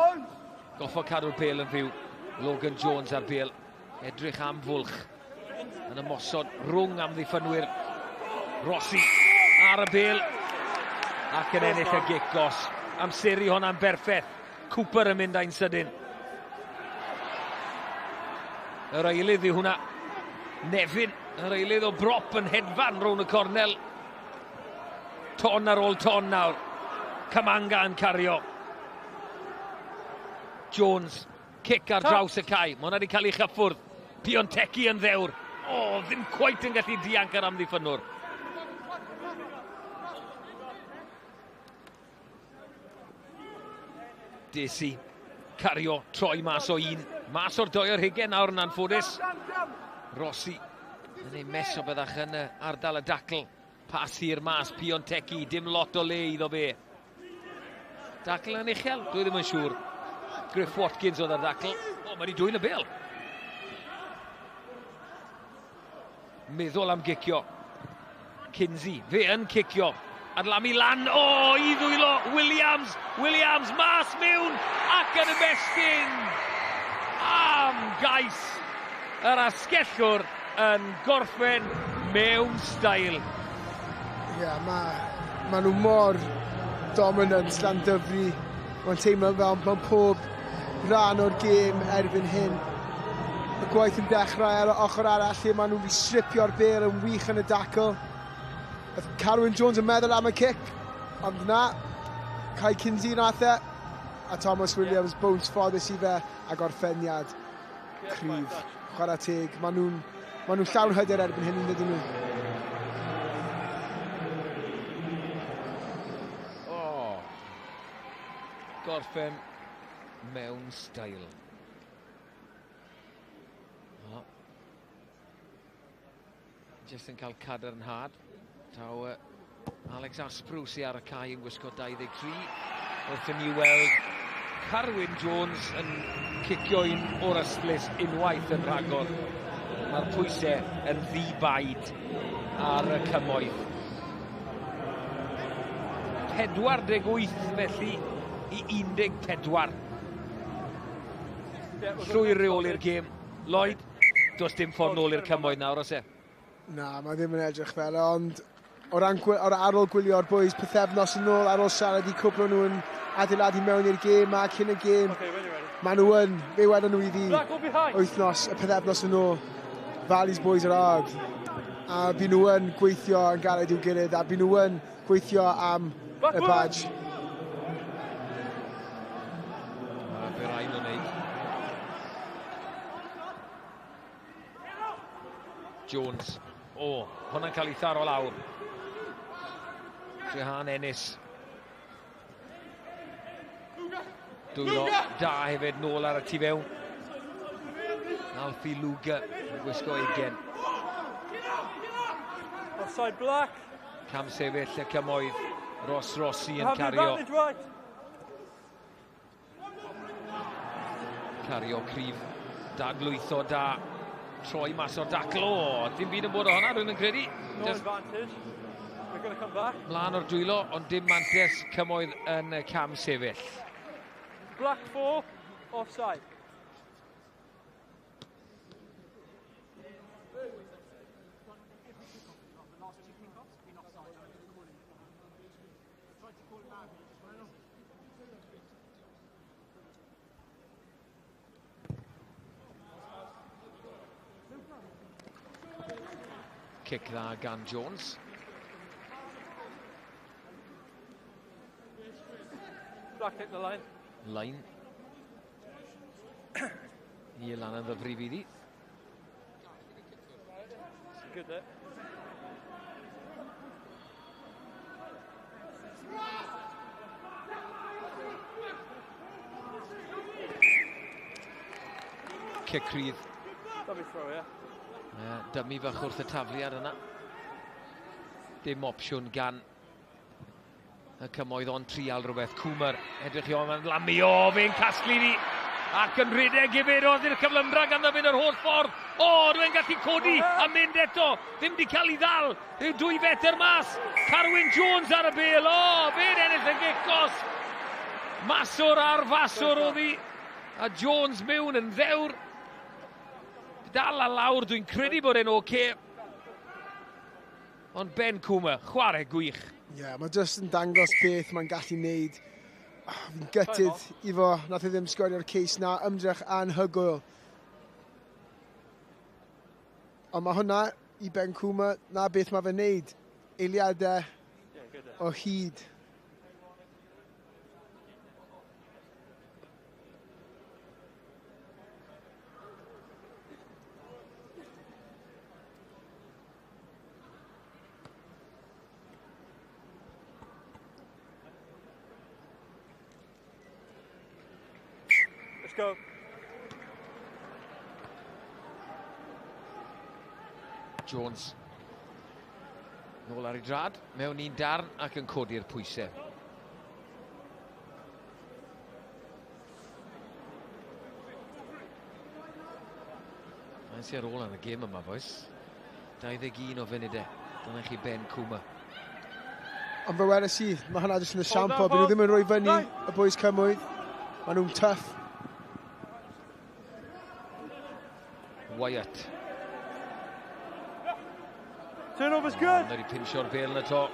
Goffo cadw'r bêl yn fyw. Logan Jones ar bêl. Edrych am fwlch. Yn ymosod rhwng amddiffynwyr. Rossi ar y bêl. Ac yn ennill y gic gos. Amseru hwnna'n berffaith. Cooper yn mynd â'n sydyn. Yr eilydd yw hwnna. Nefyn, yr eilydd o brop yn hedfan rownd y cornel. Ton ar ôl ton nawr. Camanga yn cario. Jones, cic ar draws y cae. Mae hwnna wedi cael ei chyffwrdd. Piontecki yn ddewr. O, ddim cweit yn gallu dianc ar amddiffynnwr. Desi, cario, troi mas o un. Mas o'r doi o'r hugen nawr yn anffodus. Rossi yn ei mes o byddach yn y ardal y dacl. Pas hir mas, Piontecki, dim lot o le iddo fe. Dacl yn uchel, dwi ddim yn siŵr. Griff Watkins oedd ar ddacl. O, mae wedi dwyn y bêl. Meddwl am gicio. Kinsey, fe yn cicio. Adlamu lan, o, i ddwylo, Williams, Williams, mas mewn, ac yn ymestyn. Am gais, yr asgellwr yn gorffen mewn stael. Ie, yeah, ma nhw mor dominant Llandyfri. Mae'n teimlo fel mewn pob rhan o'r gêm erbyn hyn. Y gwaith yn dechrau ar y ochr arall lle maen nhw wedi stripio'r bêl yn wych yn y dacl. Oedd Carwyn Jones yn meddwl am y cic, ond na, Kai Kinsey nath e, a Thomas Williams, bounce ffodus i fe, a gorffeniad cryf. Chwarae teg, maen nhw'n ma nhw llawn hyder erbyn hyn, yn dydyn nhw. O, gorffen mewn stael. O. Jyst yn cael cadarnhad. Taw Alex Asprw sy ar y cae yn gwisgo 23. Wrth i ni weld Carwyn Jones yn cicio un o'r ystlys unwaith yn rhagor. Mae'r pwysau yn ddi-baid ar y cymoedd. 48 felly i 14. Llwyr reoli'r gêm. Lloyd, does dim ffordd nôl i'r cymoedd nawr, oes e? Na, mae ddim yn edrych fel, ond o ran ar ôl gwylio'r boys pythefnos yn ôl, ar ôl siarad i cwpl nhw yn adeiladu mewn i'r gêm a cyn y gêm, maen nhw yn, fe wedon nhw i fi wythnos, y pythefnos yn ôl, Valleys boys are hard. A by nhw yn gweithio yn galed i'w gilydd, a by nhw yn gweithio am y badge. A be rai nhw'n neud. Jones. O, hwnna'n cael ei tharo lawr. Jehan Ennis. Dwylo da hefyd nôl ar y tu fewn. Alfie Luger yn gwisgo 20. Offside black. Cam sefyll y cymoedd. Ross Rossi yn cario. Cario cryf. Dadlwytho da. Troi mas o'r dacl. O, dim byd yn bod o hwnna, rwy'n yn credu. No advantage. They're going to come back. Mlaen o'r dwylo, ond dim mantes cymoedd yn y cam sefyll. Black 4. Offside. Cic dda gan Jones. Black hit the line. Line. I Lanymddyfri fydd hi. Good there. Cic rhydd. Dummy throw, yeah. Dummy fach wrth y tafliad yna. Dim opsiwn gan y cymoedd ond trial rhywbeth. Cwmer, edrych i o'n lamio, fe'n casglu ni. Ac yn rhedeg hefyd, oedd i'r cyflymdra ganddo fynd yr holl ffordd. O, dwi'n gallu codi a mynd eto. Ddim di cael ei ddal. Rhyw 2 fetr mas. Carwyn Jones ar y bêl. O, fe'n ennill y gic gos. Maswr ar faswr oedd hi. A Jones mewn yn ddewr. Dal a lawr, dwi'n credu bod e'n oce. Ond Ben Cwmer, chwarae gwych. Ie, yeah, mae jyst yn dangos beth mae'n gallu wneud. Fi'n gutted i fo, nath e ddim sgorio'r ceis na, ymdrech anhygoel. Ond mae hwnna i Ben Cwmer, na beth mae fe'n wneud. Eiliadau o hyd. Go. Jones nôl ar ei drad, mewn un darn ac yn codi'r pwysau. Mae'n sy ar ôl yn y gêm yma, boys. 21 o funudau. Dyna chi Ben Cwmer. Ond fe weles i, mae hwnna jyst yn esiampl. Byd nhw ddim yn rhoi fyny y boys cymoedd. Maen nhw'n tough. Wyatt. Turnover's good. Wedi pinsio'r bêl yn y to.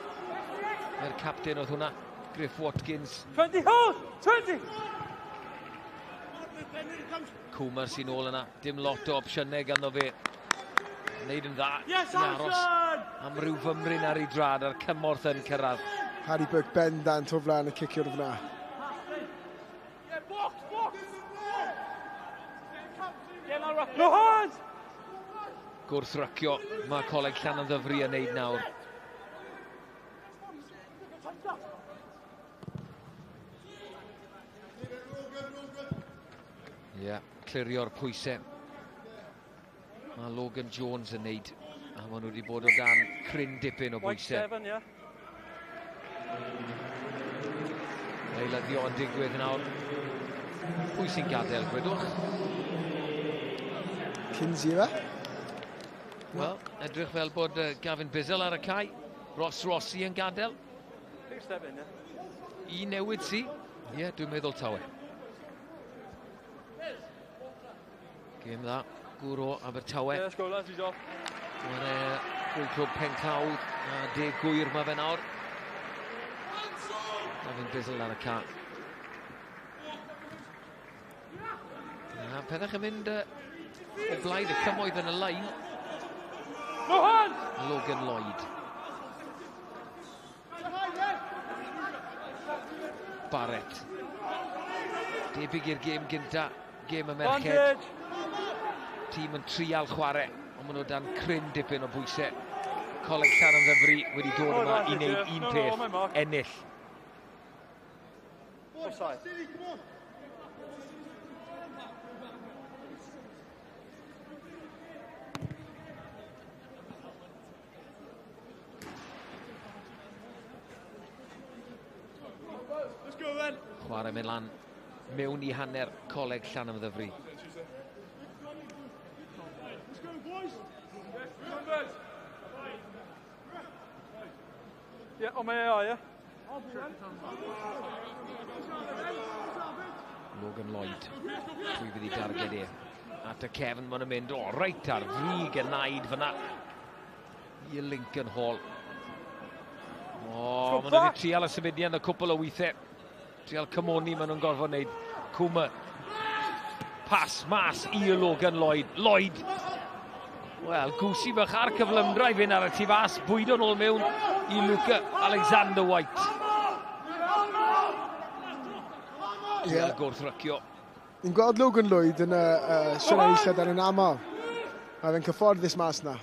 Mae'r captain oedd hwnna, Griff Watkins. 20 hold! 20! Cwmer sy'n ôl yna. Dim lot o opsiynau ganddo fe. Wneud yn dda. Yes, I aros am ryw fymryn ar ei drad a'r cymorth yn cyrraedd. Harry Burke bendant o flaen y ciciwr fyna. No hands! Gwrthrycio, mae Coleg Llanymddyfri yn neud nawr. Ie, yeah, clirio'r pwysau. Mae Logan Jones yn neud, a maen nhw wedi bod o dan cryn dipyn o bwysau. 7, yeah. Eilyddio yn digwydd nawr. Pwy sy'n gadael, gwedwch? Kinsey, fe? Wel, edrych fel bod Gavin Bizzell ar y cae. Ross Rossi yn gadael. Un newid si. Ie, yeah, dwi'n meddwl tawe. Gêm dda, gŵr o Abertawe. Yeah, let's go, lads, he's off. Mae'n gwy clwb Penclawdd a de gwyr mae fe nawr. Gavin Bizzell ar y cae. A pethau yn mynd o blaid y cymoedd yn y lein. No hands! Logan Lloyd. Barrett. Debyg i'r gêm gynta, gêm y merched. Tîm yn trial chwarae, ond maen nhw dan cryn dipyn o bwysau. Coleg Llanymddyfri wedi dod yma i wneud un peth, ennill. Offside. Chwarae mynd lan mewn i hanner Coleg Llanymddyfri. Yeah, on my AI, yeah? Logan Lloyd. Pwy fydd i darged e? At y cefn maen nhw'n mynd, o, reit ar frig y naid fyna. I Lincoln Hall. O, maen nhw wedi trial y symudiad y cwpl o weithiau. Trial cymoni maen nhw'n gorfod wneud. Cwma. Pas mas i Logan Lloyd. Lloyd. Wel, gwsi bach ar cyflymdra i fynd ar y tu fas. Bwydo nôl mewn i Luca Alexander White. Trial gwrthrycio. Ni'n gweld Logan Lloyd yn y sianel llydan yn aml. Mae fe'n cyfforddus mas na.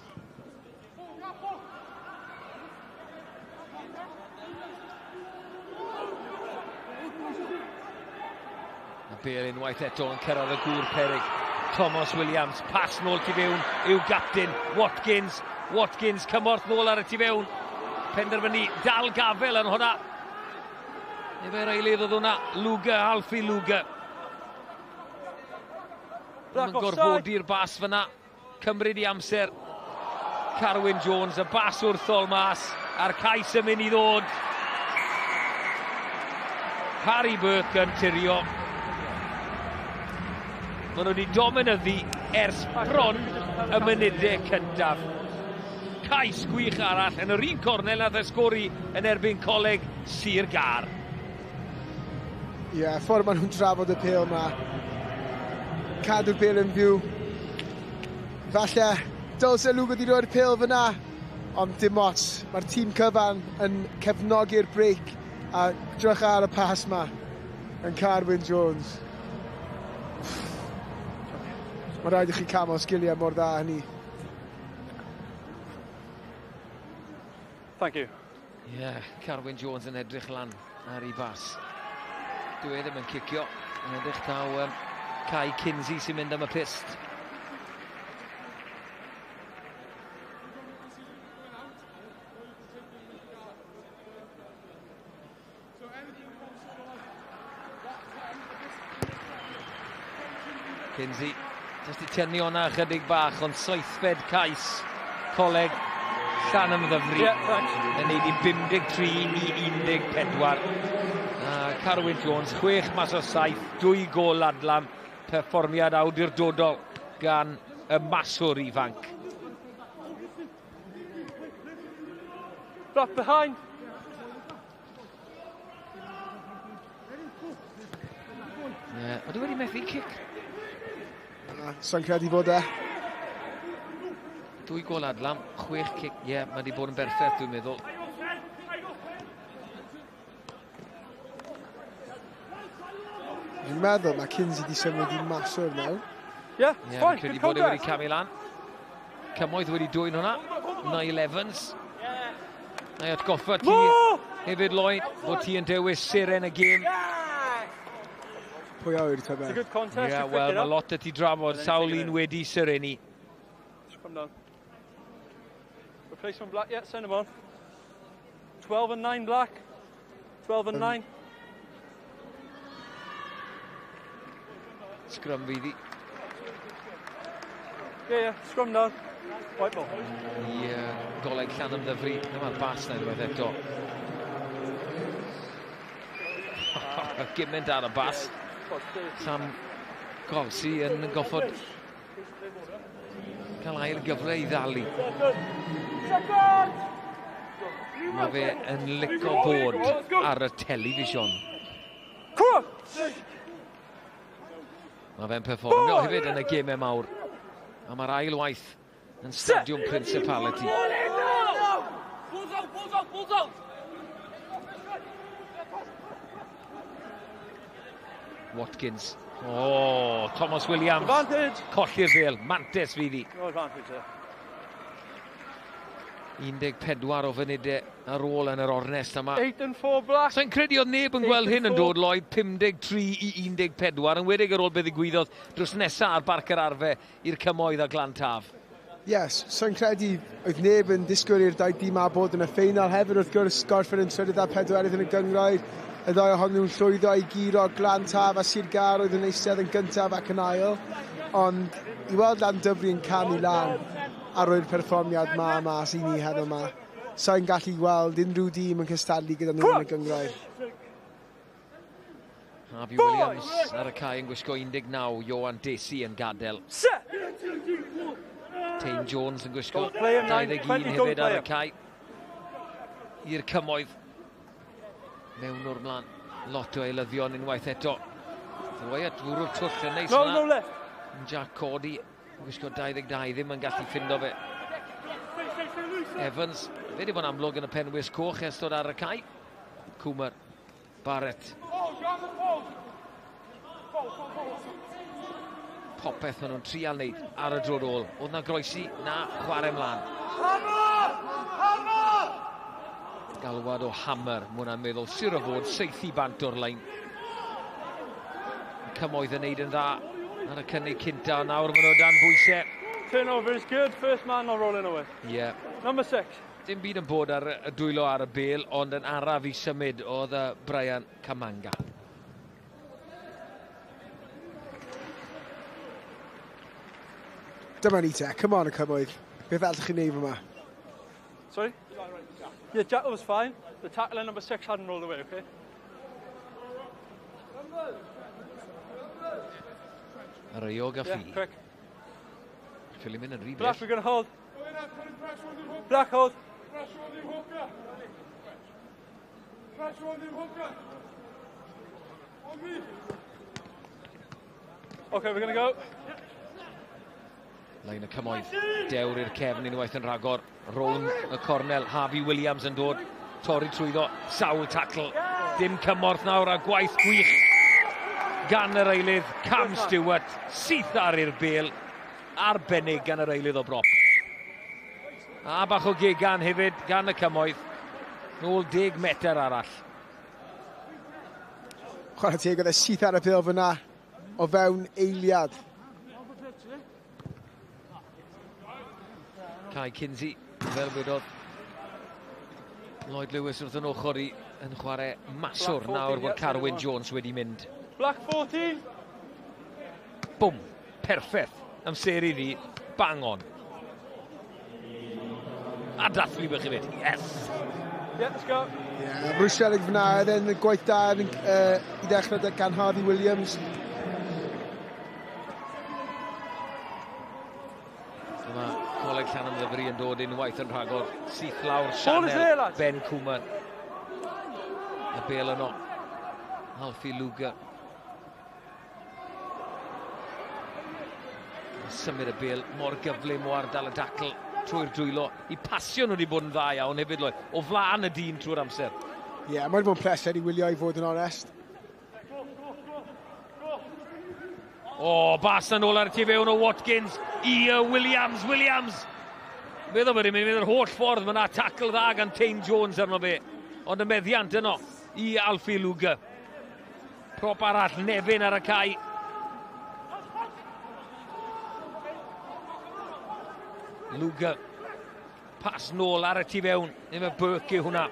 Y bêl unwaith eto yn cyrraedd y gŵr perig. Thomas Williams, pas nôl tu fewn i'w gapten Watkins. Watkins, cymorth nôl ar y tu fewn. Penderfynu dal gafel yn hwnna. Efo'r eilydd oedd hwnna, Luga, Alfie Luga. Mae'n gorfodi'r bas fyna. Cymryd i amser. Carwyn Jones, y bas wrthol mas, a'r cais yn mynd i ddod. Harry Burke yn tirio. Maen nhw wedi dominyddu ers bron y munudau cyntaf. Cais gwych arall yn yr un cornel nath e sgori yn erbyn Coleg Sir Gâr. Ie, yeah, ffordd maen nhw'n trafod y pêl yma. Cadw'r pêl yn fyw. Falle dylse Lugo wedi rhoi'r pêl fyna, ond dim ots. Mae'r tîm cyfan yn cefnogi'r break a drych ar y pas ma yn Carwyn Jones. Mae rhaid i chi camol sgiliau mor dda hynny. Thank you. Ie, yeah, Carwyn Jones yn edrych lan ar ei bas. Dwi e ddim yn cicio. Yn edrych taw Kai Kinsey sy'n mynd am y pist. Kinsey jyst i tynnu o'na chydig bach, ond 7fed cais Coleg Llanymddyfri yn neud i 53 i 14. A Carwyn Jones, 6 mas o 7, 2 gôl adlam, perfformiad awdurdodol gan y maswr ifanc. Drop behind. Ie, yeah, wedi methu cic. Sa'n credu fod e. 2 gôl adlam, 6 cic. Ie, yeah, mae wedi bod yn berffaith, dwi'n meddwl. Dwi'n meddwl mae Kinsey wedi symud i maswr nawr. Ie, yeah, fine, credu bod e wedi camu lan. Cymoedd wedi dwyn hwnna. Niall Evans. Na i atgoffa ti hefyd, Lloyd, bod ti yn dewis seren y gêm. Pwy awyr ta be? Ie, wel, mae lot y ti drafod, sawl un wedi serenu. Come down. Replacement black, yeah, send him on. 12 and 9 black. 12 and 9. Scrum fydd i. Yeah, yeah, scrum down. White ball. I Goleg Llanymddyfri. Dyma'r bas na unwaith eto. Gymaint ar y bas. Sam Golsi yn goffod cael ail gyfle i ddal. Mae fe yn lico bod ar y television. Mae fe'n perfformio hefyd yn y gemau mawr. A mae'r ail waith yn Stadiwm Principality. Watkins. Oh, Thomas Williams. Advantage. Colli'r bêl. Mantes fydd hi. No advantage there. 14 o funudau ar ôl yn yr ornest yma. 8 and 4 black. Sa'n credu oedd neb yn gweld hyn yn dod, Lloyd, 53 i 14, yn wedig ar ôl beth ddigwyddodd drws nesaf ar Barc yr Arfe i'r Cymoedd a Glan Taf. Yes, sa'n credu oedd neb yn disgwyl i'r dau dîm a bod yn y ffeinal hefyd, wrth gwrs, gorffen yn trydydd a pedwerydd yn y gynghrair. Y ddau ohonyn nhw'n llwyddo i guro Glan Taf a Sir Gâr oedd yn eistedd yn gyntaf ac yn ail. Ond i weld Llandyfri yn camu lan a roi'r perfformiad ma mas i ni heno ma, sa'n gallu gweld unrhyw dîm yn cystadlu gyda nhw yn y gynghrair. Harvey Williams ar y cae yn gwisgo 19, Johan Desi yn gadael. Tane Jones yn gwisgo 21 hefyd ar y cae. I'r Cymoedd. Mewn o'r mlaen. Lot o eilyddion unwaith eto. Wyatt fwrw'r twll yn neis No, no left. Jack Cordy yn gwisgo 22, ddim yn gallu ffindo fe. Evans, fe wedi bod yn amlwg yn y penwisg coch ers dod ar y cae. Coomer, Barrett. Popeth maen nhw'n trial wneud ar y dro ôl. Oedd na groesi, na chwarae mlaen. Hammer! Hammer! Galwad o hammer, mae hwnna'n meddwl siwr o fod saethu bant o'r lein. Cymoedd yn neud yn dda ar y cynnig cynta, nawr maen nhw dan bwysau. Turnover is good, first man not rolling away. Yeah. Number 6. Dim byd yn bod ar y dwylo ar y bel, ond yn araf i symud oedd Brian Kamanga. Dyma ni te, come on y Cymoedd. Beth allwch chi wneud fyma? Sorry? Yeah, Jack was fine. The tackler number 6 hadn't rolled away, okay? Yr euog a Yeah, ffi. quick. Ffili mynd yn rhy Black, bell. we're going to hold. Black, hold. Okay, we're going to go. Lein y Cymoedd, dewr i'r cefn unwaith yn rhagor. Rownd y cornel, Harvey Williams yn dod, torri trwyddo, sawl tacl. Dim cymorth nawr a gwaith gwych gan yr eilydd, Cam Stewart, syth ar i'r bel, arbennig gan yr eilydd o brop. A bach o gegan hefyd gan y Cymoedd, nôl 10 metr arall. Chwarae teg, oedd e syth ar y bel fyna o fewn eiliad. Kai Kinsey, fel wedodd Lloyd Lewis wrth yn ochr i yn chwarae maswr nawr bod Carwyn Jones wedi mynd. Black 14. Bwm, perffaith. Amser iddi, bang on. A dathlu bych hefyd, yes! Yeah, let's go. Yeah, Rwysiedig fyna, oedd e'n gwaith da yn, i ddechrau gan Harvey Williams. Dyma Coleg Llanymddyfri yn dod unwaith yn rhagor. Syth lawr, Ball is there, Sianel, lads. Ben Cwman. Y bel yno. Alfie Luger. Symud y bel mor gyflym o ardal y dacl trwy'r dwylo. I pasio nhw wedi bod yn dda iawn hefyd, Lloyd. O flaen y dyn trwy'r amser. Ie, yeah, mae wedi bod yn pleser i wylio i fod yn onest. O, bas yn ôl ar y tu fewn o Watkins i Williams, Williams. Meddwl bod e'n mynd yr holl ffordd, mae yna tackle dda gan Tane Jones arno fe. Ond y meddiant yno i Alfie Luger. Prop arall, Nefyn ar y cae. Luger. Pas nôl ar y tu fewn. Ddim y Burke yw hwnna.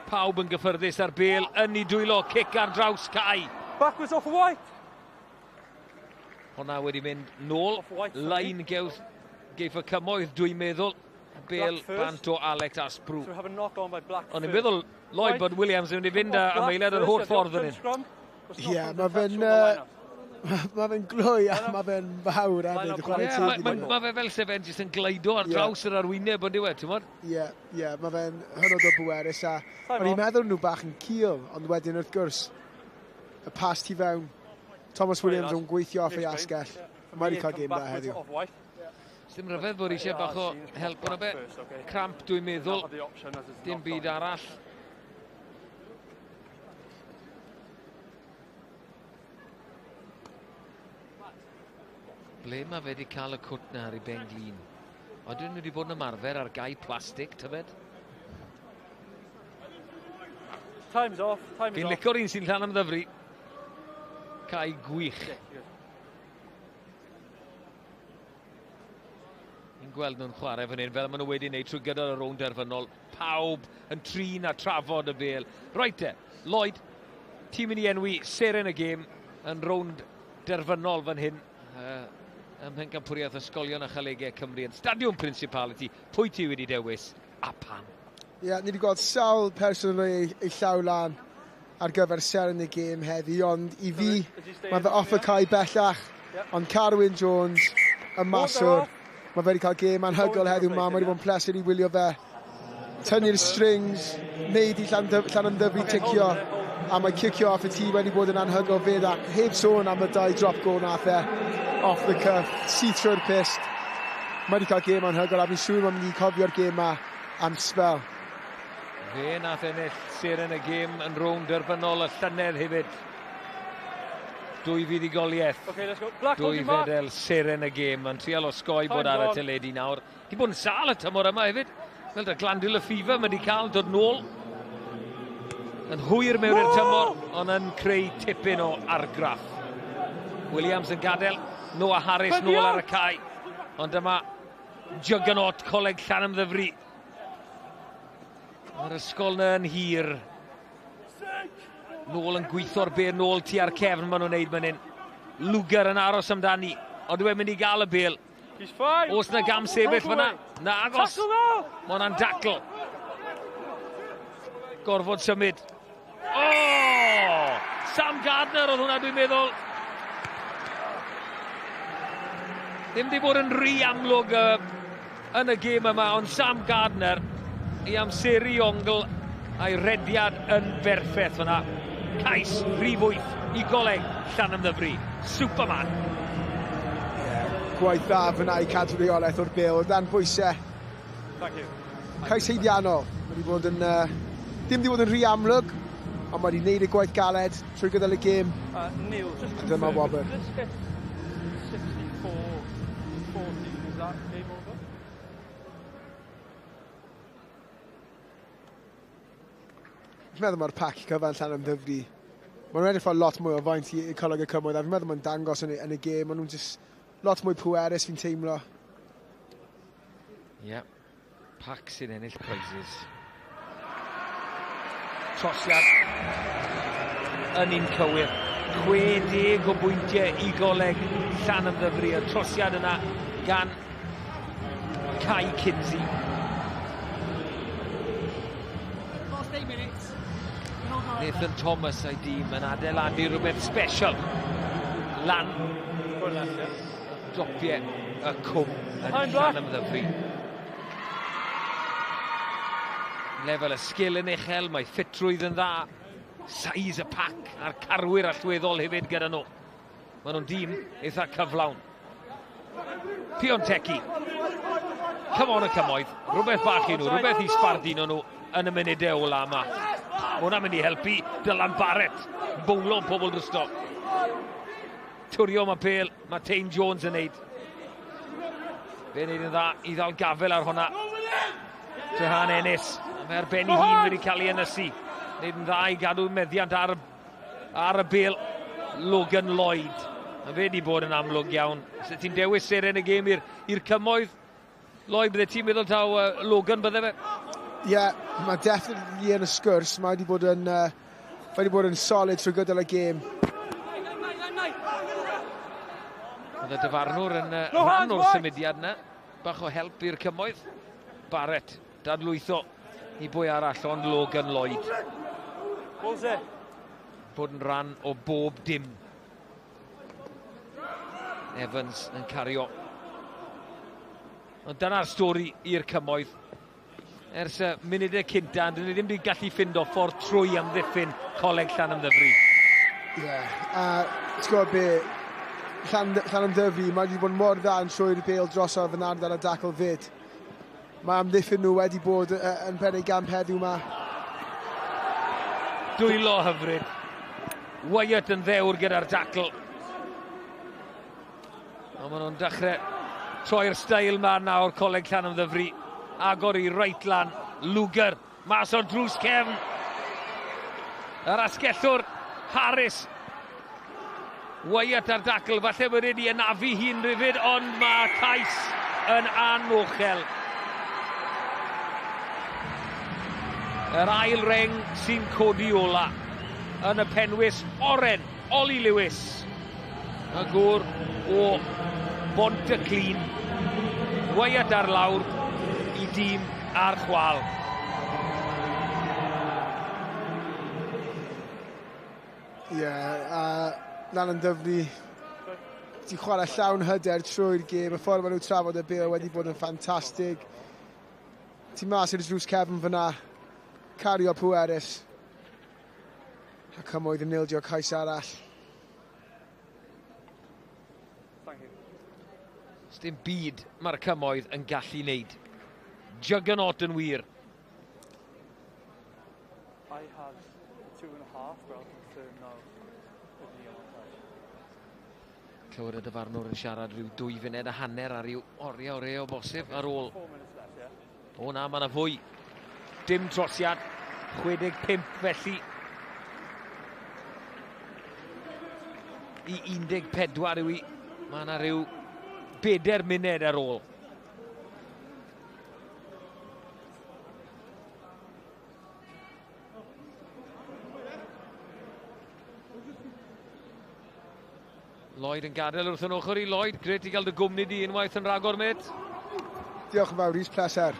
Pawb yn gyffyrddus ar bel yn ei dwylo, cic ar draws cae. Backwards off White. Hwna wedi mynd nôl. Lein gewth, geiff y Cymoedd, dwi'n meddwl. Bel bant o Alex Asprw. So we have a knock on by Black. O'n i'n meddwl, Lloyd, bod Williams yn mynd i fynd am eiliad yr holl ffordd yn hyn. Ie, mae fe'n mae fe'n glwy a mae fe'n fawr hefyd. Chwarae teg iddo fo. Mae fe fel se fe'n jyst yn gleido ar draws yr arwyneb yn diwedd, ti'n modd? Ie, ie, mae fe'n hynod o bwerus a o'n i'n meddwl nhw bach yn cul, ond wedyn wrth gwrs, y pas tu fewn, Thomas Williams yn gweithio off ei asgell. Mae wedi cael gêm da heddiw. Dim rhyfedd bod eisiau bach o help yna be. Cramp dwi'n meddwl, dim byd arall. Ble mae fe wedi cael y cwt na ar ei ben glin? Odyn nhw wedi bod yn ymarfer ar gau plastig, tybed? Time's off, time is Fi'n off. licio'r un sy'n Llanymddyfri. Cae gwych. Ni'n gweld nhw'n chwarae fan hyn, fel maen nhw wedi wneud trwy gydol y rownd derfynol. Pawb yn trin a trafod y bel. Reit te, Lloyd, ti'n mynd i enwi seren y gêm yn rownd derfynol fan hyn. Ym Mhencampwriaeth Ysgolion a Cholegau Cymru yn Stadiwm Principality. Pwy ti wedi dewis a pam? Ie, yeah, ni wedi gweld sawl person yn rhoi ei llaw lan ar gyfer seren y gêm heddi, ond i fi, mae fe off y cae bellach, ond Carwyn Jones, y maswr, mae fe wedi cael gêm anhygoel heddiw ma, mae wedi bod yn pleser i wylio fe tynnu'r strings, neud i Llanymddyfri ticio, a mae cicio off y tîm wedi bod yn anhygoel fyd, ac heb sôn am y dau drop goal nath e off the cuff, syth trwy'r pyst. Mae wedi cael gêm anhygoel, a fi'n siŵr mae'n mynd i cofio'r gêm ma am sbel. Fe nath ennill seren y gêm yn rownd derfynol y llynedd hefyd. Dwy fuddugoliaeth. Okay, let's go. Black, Dwy hold your mark. fedel seren y gêm. Mae'n trial osgoi bod ar y teledu nawr. Di bod yn sâl y tymor yma hefyd. Fel y glandular fever mae wedi cael dod nôl. Yn hwyr mewn i'r tymor, ond yn creu tipyn o argraff. Williams yn gadael, Noah Harris nôl ar y cae. Ond dyma juggernaut Coleg Llanymddyfri. Mae'r ysgol yna yn hir. Nôl yn gweithio'r bêl nôl tua'r cefn maen nhw'n neud fan hyn. Luger yn aros amdani, ond yw e'n mynd i gael y bêl. He's fine. Oes na gam sefyll fyna? Na, agos. Tackle now. Mae hwnna'n dacl. Gorfod symud. Oh! Sam Gardner oedd hwnna, dwi'n meddwl. Ddim wedi bod yn rhy amlwg yn y gêm yma, ond Sam Gardner i amseru ongl a'i rediad yn berffaith fyna. Cais rhif 8 i Goleg Llanymddyfri. Superman. Gwaith dda fyna i cadw reolaeth o'r bêl, o dan bwysau. Thank you. Cais haeddiannol. Mae wedi bod yn... dim wedi bod yn rhy amlwg, ond mae wedi gwneud y gwaith galed trwy gydol y gêm. Neil, just A dyma confirm, wobr. if this gets 64-14, is that game over? Fi'n meddwl mae'r pac cyfan Llanymddyfri. Maen nhw'n edrych fel lot mwy o faint i Coleg y Cymoedd, a fi'n meddwl mae'n dangos yn y gêm. Maen nhw'n just lot mwy pwerus fi'n teimlo. Ie. Yeah. Pac sy'n ennill prizes. Trosiad yn un cywir. 60 o bwyntiau i Goleg Llanymddyfri. Y trosiad yna gan Kai Kinsey. Last 8 minutes. Nathan Thomas a'i dîm yn adeiladu rhywbeth special. Lan dopiau y cwm yn Behind Black. Llanymddyfri. Lefel y sgil yn uchel, mae ffitrwydd yn dda. Size y pac a'r carwyr allweddol hefyd gyda nhw. Maen nhw'n dîm eitha cyflawn. Piontecki. Come on y Cymoedd. Rhywbeth bach i nhw, rhywbeth i sbardino nhw yn y munudau ola yma. Mae hwnna'n mynd i helpu Dylan Barrett. Bowlo pobl drosto. Twrio mae bêl, mae Tain Jones yn neud. Fe'n neud yn dda i ddal gafel ar hwnna. Trehan Ennis. Mae ar ben ei hun wedi cael ei ynysu. Neud yn dda i gadw meddiant ar y bêl. Logan Lloyd. Mae fe wedi bod yn amlwg iawn. So ti'n dewis seren y gêm i'r Cymoedd. Lloyd, bydde ti'n meddwl taw Logan bydde fe? Ie, yeah, mae definitely yn y sgwrs. Mae wedi bod yn solid trwy gydol y gêm. Oedd y dyfarnwr yn rhan o'r symudiad yna. Bach o help i'r Cymoedd. Barrett, dadlwytho i bwy arall ond Logan Lloyd. Bod yn rhan o bob dim. Evans yn cario. Ond dyna'r stori i'r Cymoedd. Ers y munudau cynta, dyn ni ddim wedi gallu ffindo ffordd trwy amddiffyn Coleg Llanymddyfri. Ie, yeah, a ti'n gwybod be, Llanymddyfri, mae wedi bod mor dda yn trwy'r bêl drosodd yn ardal y dacl fyd. Mae amddiffyn nhw wedi bod yn pen ei gamp heddiw ma. Dwylo hyfryd. Wyatt yn ddewr gyda'r dacl. Ond maen nhw'n dechrau troi'r steil ma nawr Coleg Llanymddyfri. Agor i reit lan. Luger, mas o'r drws cefn. Yr asgellwr, Harris. Wyatt ar dacl, falle bod wedi anafu hun rhywbeth, ond mae cais yn anochel. Yr ail reng sy'n codi ola yn y penwys oren, Ollie Lewis. Y gŵr o Bont-y-clun. Wyatt ar lawr i dîm ar chwal. Ie, yeah, a Llanymddyfri di chwarae llawn hyder trwy'r gêm. Y ffordd maen nhw trafod y bêl wedi bod yn ffantastig. Ti mas i'r drws cefn fyna, cario pwerus. A Cymoedd yn ildio cais arall. Dim byd mae'r Cymoedd yn gallu wneud. Juggernaut yn wir. I had 2.5, but I'll confirm now with Neil. Clywed y dyfarnwr yn siarad rhyw 2 funud a hanner ar ryw oriau o bosib ar ôl. O na, mae yna fwy. Dim trosiad. 65 felly. I 14 yw i. Mae yna rhyw 4 munud ar ôl. Lloyd yn gadael wrth yn ochr i Lloyd. Gret i gael dy gwmni di unwaith yn rhagor, mate. Diolch yn fawr, Rhys, pleser.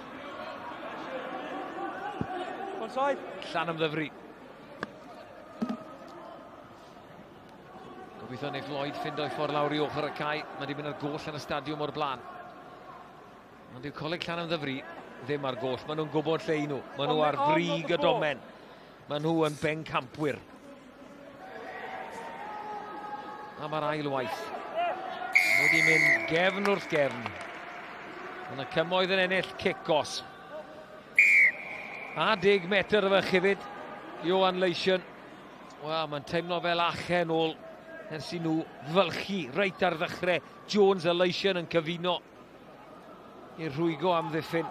Llanymddyfri. Gobeithio wneith Lloyd ffindo'i ffordd lawr i ochr y cae. Mae wedi mynd ar goll yn y stadiwm o'r blaen. Ond yw Coleg Llanymddyfri ddim ar goll. Maen nhw'n gwybod lle i nhw. Maen nhw ar frig y domen. Maen nhw yn bencampwyr. A mae'r ail waith wedi mynd gefn wrth gefn. Mae yna Cymoedd yn ennill cic gosb. A 10 metr efo hefyd, Johan Leisian. Wel, mae'n teimlo fel achen ôl ers i nhw fylchu reit ar ddechrau. Jones a Leisian yn cyfuno i'r rhwygo amddiffyn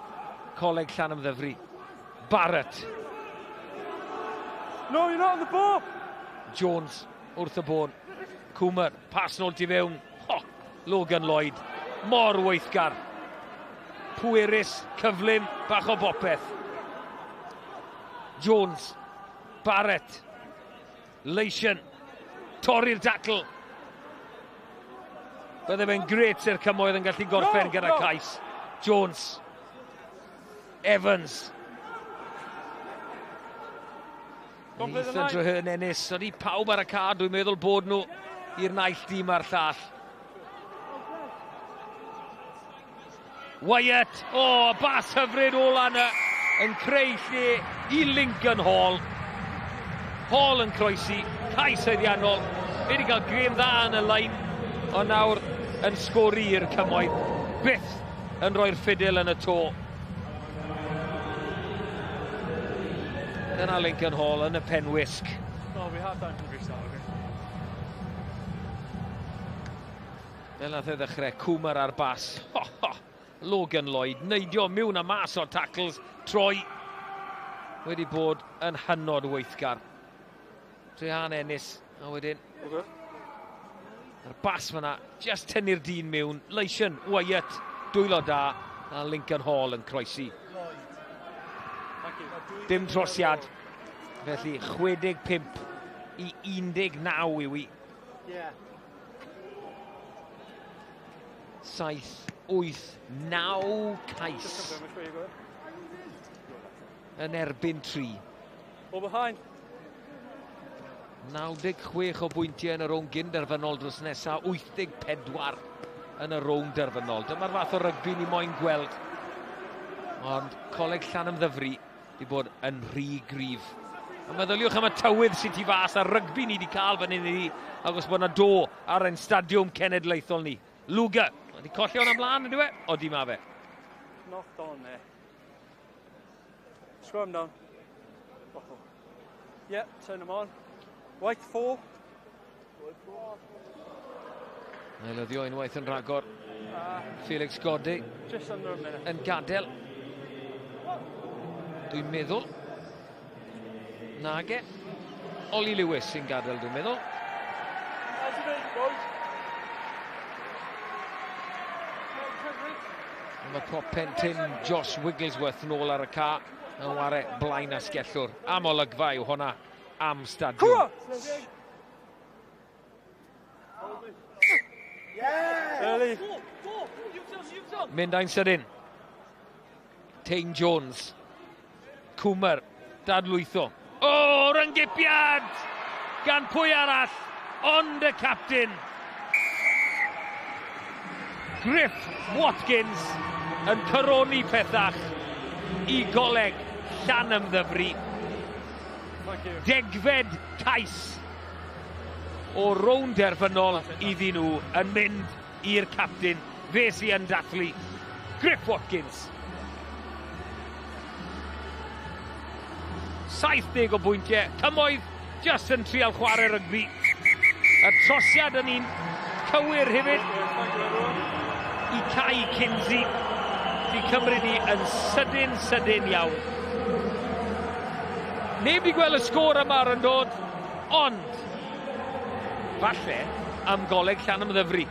Coleg Llanymddyfri. Barrett. No, you're not on the ball. Jones wrth y bôn. Cwmer, pas nôl tu fewn. Ho, Logan Lloyd, mor weithgar. Pwerus, cyflym, bach o bopeth. Jones, Barrett, Leisian, torri'r dacl. Bydde fe'n gret i'r Cymoedd yn gallu gorffen gyda cais. Jones, Evans. Nathan Treherne Ennis, oedd i pawb ar y card, dwi'n meddwl bod nhw i'r naill dîm a'r llall. Wyatt, o, bas hyfryd ola yna, yn creu lle i Lincoln Hall. Hall yn croesi, cais haeddiannol. Fe wedi cael gêm dda yn y lein, ond nawr yn sgori i'r Cymoedd. Byth yn rhoi'r ffidil yn y to. Dyna Lincoln Hall yn y penwisg. No, we have time to restart, okay. Fel nath e ddechrau, Cwmer ar bas. Ho, ho. Logan Lloyd, neidio mewn a mas o'r tackles, troi. Wedi bod yn hynod weithgar. Trehan Ennis, a wedyn... Okay. A'r bas fyna, just tynnu'r dyn mewn. Leisian, Wyatt, dwylo da, a Lincoln Hall yn croesi. Dim trosiad, felly 65 i 19 yw i. Yeah. 7, 8, 9 cais yn erbyn 3. All behind. 96 o bwyntiau yn y rownd gyn-derfynol dros nesaf, 84 yn y rownd derfynol. Dyma'r fath o rygbi ni moyn gweld. Ond Coleg Llanymddyfri wedi bod yn rhy gryf. A meddyliwch am y tywydd sydd tu fas a'r rygbi ni wedi cael fan hyn i, agos bod yna do ar ein stadiwm cenedlaethol ni. Luger, wedi colli hwn ymlaen, ydyw e? Odi ma fe. Knocked on there. Scrum down. Buckle. Yep, turn them on. White 4. Ailyddio unwaith yn rhagor. Felix Gode yn gadael. Dwi'n meddwl. Nage. Ollie Lewis sy'n gadael, dwi'n meddwl. Mae prop pentyn Josh Wigglesworth nôl ar y ca yn ware blaen asgellwr. Am olygfa yw hwnna am stadiwm. Mynd ein sydyn. Tane Jones. Cwmer. Dadlwytho. O, ryngipiad! Gan pwy arall, ond y captain. Griff Watkins yn coroni pethach i Goleg Llanymddyfri. Degfed cais o rownd derfynol iddyn nhw yn mynd i'r captain. Fe sy yn dathlu. Griff Watkins. 70 o bwyntiau. Cymoedd just yn trial chwarae rygbi. Y trosiad yn un cywir hefyd i Kai Kinsey. Di cymryd ni yn sydyn, sydyn iawn. Neb di gweld y sgôr yma ar yn dod, ond falle am Goleg Llanymddyfri.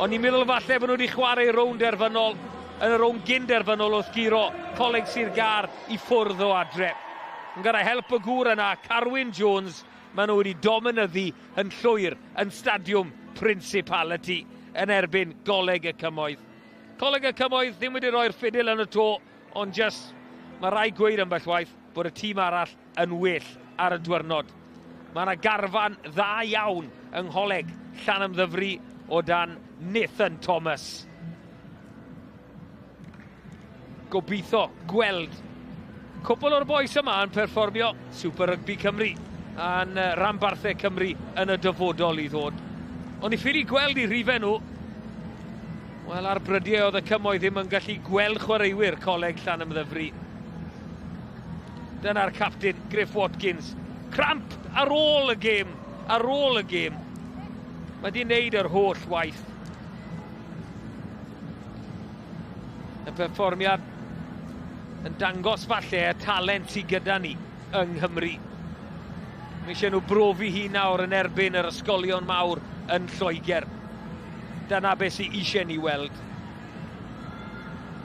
O'n i'n meddwl falle bod nhw wedi chwarae rownd derfynol, yn y rownd gyn derfynol wrth guro Coleg Sir Gâr i ffwrdd o adre. Yn gyda help y gŵr yna, Carwyn Jones, maen nhw wedi dominyddu yn llwyr yn Stadiwm Principality yn erbyn Goleg y Cymoedd. Coleg y Cymoedd ddim wedi rhoi'r ffidil yn y to, ond just mae rhaid gweud ambell waith bod y tîm arall yn well ar y diwrnod. Mae yna garfan dda iawn yng Ngholeg Llanymddyfri o dan Nathan Thomas. Gobeithio gweld cwpl o'r bois yma yn perfformio Super Rugby Cymru a'n ranbarthau Cymru yn y dyfodol i ddod. Ond i ffili gweld i rhifau nhw, wel ar brydiau oedd y Cymoedd ddim yn gallu gweld chwaraewyr Coleg Llanymddyfri. Dyna'r captain, Griff Watkins. Cramp ar ôl y gêm, ar ôl y gêm. Mae di wneud yr holl waith. Y perfformiad yn dangos falle y talent sydd gyda ni yng Nghymru. Mae eisiau nhw brofi hi nawr yn erbyn yr ysgolion mawr yn Lloegr. Dyna beth sydd eisiau ni weld.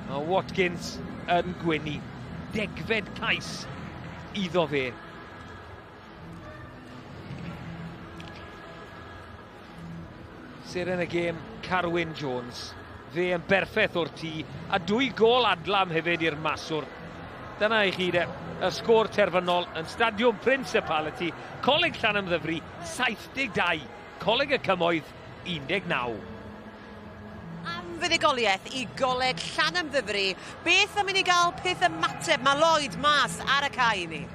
Mae Watkins yn gwenu. Degfed cais iddo fe. Seren y gêm, Carwyn Jones. Fe yn berffaith o'r tŷ, a 2 gôl adlam hefyd i'r maswr. Dyna i chi de, y sgôr terfynol yn Stadiwm Principality, Coleg Llanymddyfri 72, Coleg y Cymoedd 19. Am fuddugoliaeth i Goleg Llanymddyfri, beth am i ni gael peth ymateb? Mae Lloyd mas ar y cae i ni.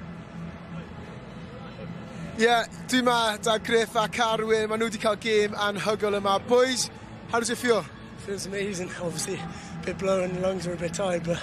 Ie, yeah, dwi ma da Griff a Carwyn, maen nhw wedi cael gêm anhygoel yma. Boys, how does it feel? Feels amazing, obviously. A bit blown, the lungs are a bit tired, but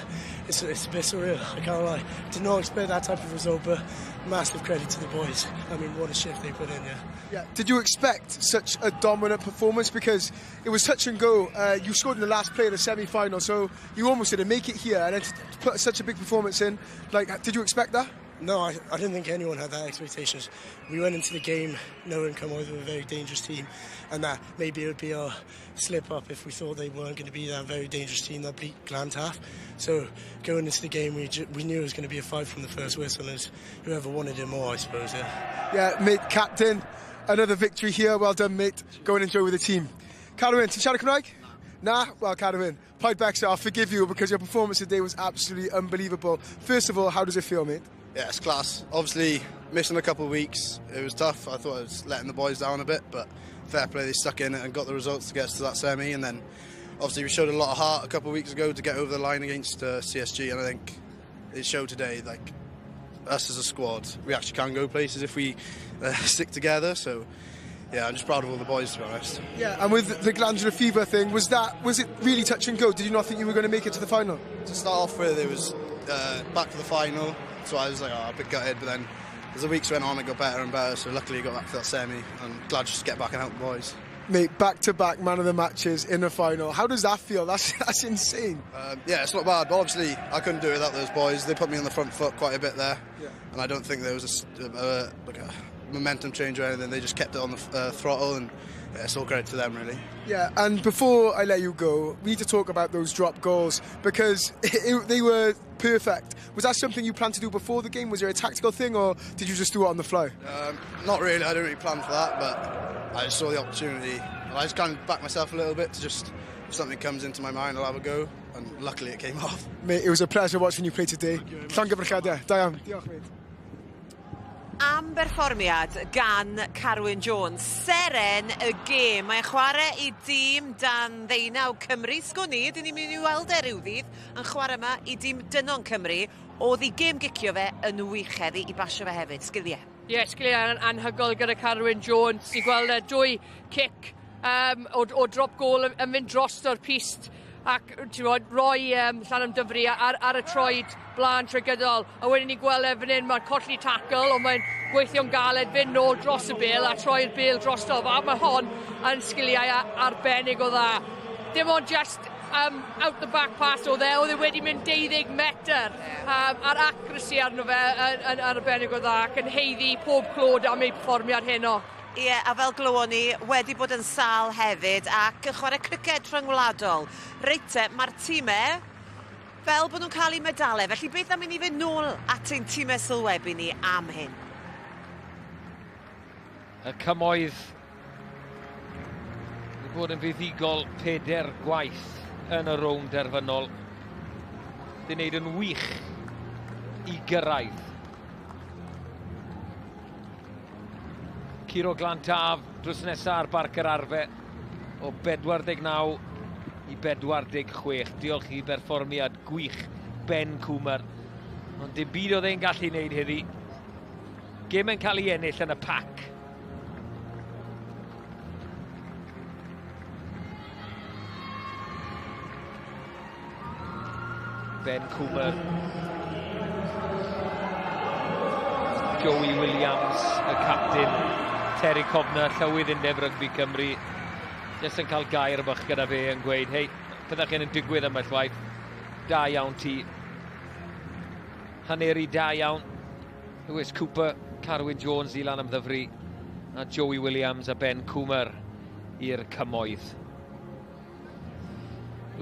it's a bit surreal, I can't lie. Did not expect that type of result, but massive credit to the boys. I mean, what a shift they put in, yeah. Yeah. Did you expect such a dominant performance? Because it was touch and go. You scored in the last play of the semi-final, so you almost didn't make it here, and then to put such a big performance in, like, did you expect that? No, I didn't think anyone had that expectations. We went into the game knowing Cymoedd were a very dangerous team, and that maybe it would be our slip up if we thought they weren't going to be that very dangerous team that beat Glantaf. So going into the game, we knew it was going to be a fight from the first whistle, and it's whoever wanted it more, I suppose. Yeah. Yeah, mate, captain, another victory here. Well done, mate. Go and enjoy with the team. Carwyn, ti'n siarad Cymraeg? Na? Well, Carwyn, paid becso, I'll forgive you because your performance today was absolutely unbelievable. First of all, how does it feel, mate? Yeah, it's class. Obviously, missing a couple of weeks, it was tough. I thought I was letting the boys down a bit, but fair play, they stuck in it and got the results to get us to that semi. And then, obviously, we showed a lot of heart a couple of weeks ago to get over the line against CSG, and I think it showed today, like, us as a squad, we actually can go places if we stick together. So, yeah, I'm just proud of all the boys, to be honest. Yeah, and with the glandular fever thing, was it really touch and go? Did you not think you were going to make it to the final? To start off with, it was back to the final. So I was like, oh, a bit gutted, but then as the weeks went on, it got better and better, so luckily I got back to that semi, and glad just to get back and help the boys. Mate, back-to-back man of the matches in the final. How does that feel? That's insane. Yeah, it's not bad, but obviously I couldn't do it without those boys. They put me on the front foot quite a bit there, yeah. And I don't think there was a momentum change or anything. They just kept it on the throttle, and yeah, it's all credit to them, really. Yeah, and before I let you go, we need to talk about those drop goals, because they were perfect. Was that something you planned to do before the game? Was there a tactical thing, or did you just do it on the fly? Not really. I didn't really plan for that, but I just saw the opportunity. And I just kind of backed myself a little bit to just, if something comes into my mind, I'll have a go. And luckily it came off. Mate, it was a pleasure watching you play today. Llongyfarchiadau. Da iawn. Diolch, mate. Am berfformiad gan Carwyn Jones, seren y gêm. Mae'n chwarae i dîm dan ddeunaw Cymru. Sgwn i, dyn ni'n mynd i weld e ryw ddydd yn chwarae yma i dîm dynon Cymru. Oedd ei gêm gicio fe yn wych heddi i basio fe hefyd. Sgiliau. Ie, yeah, sgiliau anhygoel gyda Carwyn Jones. Ti'n gweld e dwy cic o drop goal yn mynd dros o'r pist ac ti'n bod, roi Llanymddyfri ar y troed blaen trwy gydol. A wedyn ni gweld e fan hyn, mae'n colli tackle, ond mae'n gweithio'n galed fynd nôl dros y bêl a troi'r bêl drosto. A mae hon yn sgiliau arbennig o dda. Dim ond just out the back pass oedd e wedi mynd 12 metr a'r accuracy arno fe yn arbennig o dda ac yn haeddu pob clod am ei perfformiad heno. Ie, yeah, a fel glywon ni, wedi bod yn sâl hefyd ac yn chwarae criced rhyngwladol. Reit te, mae'r tîmau fel bod nhw'n cael eu medalau. Felly beth am i ni fynd nôl at ein tîmau sylwebu ni am hyn? Y Cymoedd wedi bod yn fuddugol 4 gwaith yn y rownd derfynol. Di wneud yn wych i gyrraedd. Curo Glantaf drws nesaf ar Barc yr Arfe o 49 i 46. Diolch i berfformiad gwych Ben Cwmer. Ond dim byd oedd e'n gallu wneud heddi. Gêm yn cael ei ennill yn y pac. Ben Cwmer. Joey Williams, y captain. Terry Cobner, llywydd Undeb Rygbi Cymru, jyst yn cael gair bach gyda fe yn gweud, hei, byddech chi'n yn digwydd ambell waith, da iawn ti. Haneri da iawn. Lewis Cooper, Carwyn Jones i Lanymddyfri, a Joey Williams a Ben Cwmer i'r Cymoedd.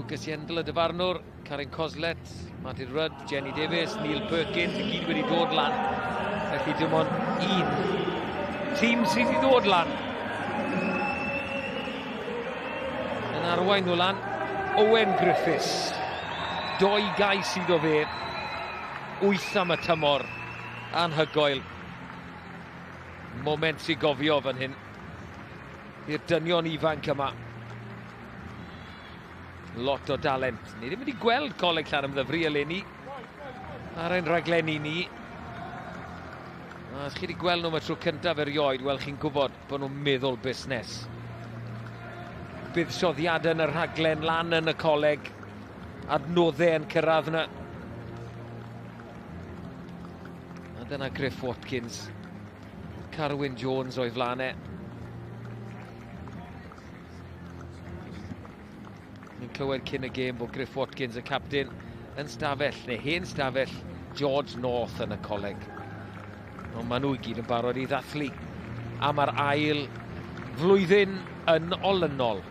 Lucas Yendel y dyfarnwr, Karen Coslett, Martin Rudd, Jenny Davies, Neil Perkins, i gyd wedi dod lan. Felly dim ond un tîm sydd wedi dod lan. Yn arwain nhw lan, Owen Griffiths. 2 gais iddo fe, 8 am y tymor, anhygoel. Moment i gofio fan hyn i'r dynion ifanc yma. Lot o dalent. Ni ddim wedi gweld Coleg Llanymddyfri eleni ar ein rhaglenni ni. A os chi wedi gweld nhw am y tro cyntaf erioed, wel chi'n gwybod bod nhw'n meddwl busnes. Buddsoddiadau yn y rhaglen lan yn y coleg, adnoddau yn cyrraedd yna. A dyna Griff Watkins, Carwyn Jones o'i flaenau. Ni'n clywed cyn y gêm bod Griff Watkins, y captain, yn stafell, neu hen stafell, George North yn y coleg. Ond maen nhw i gyd yn barod i ddathlu am yr ail flwyddyn yn olynol.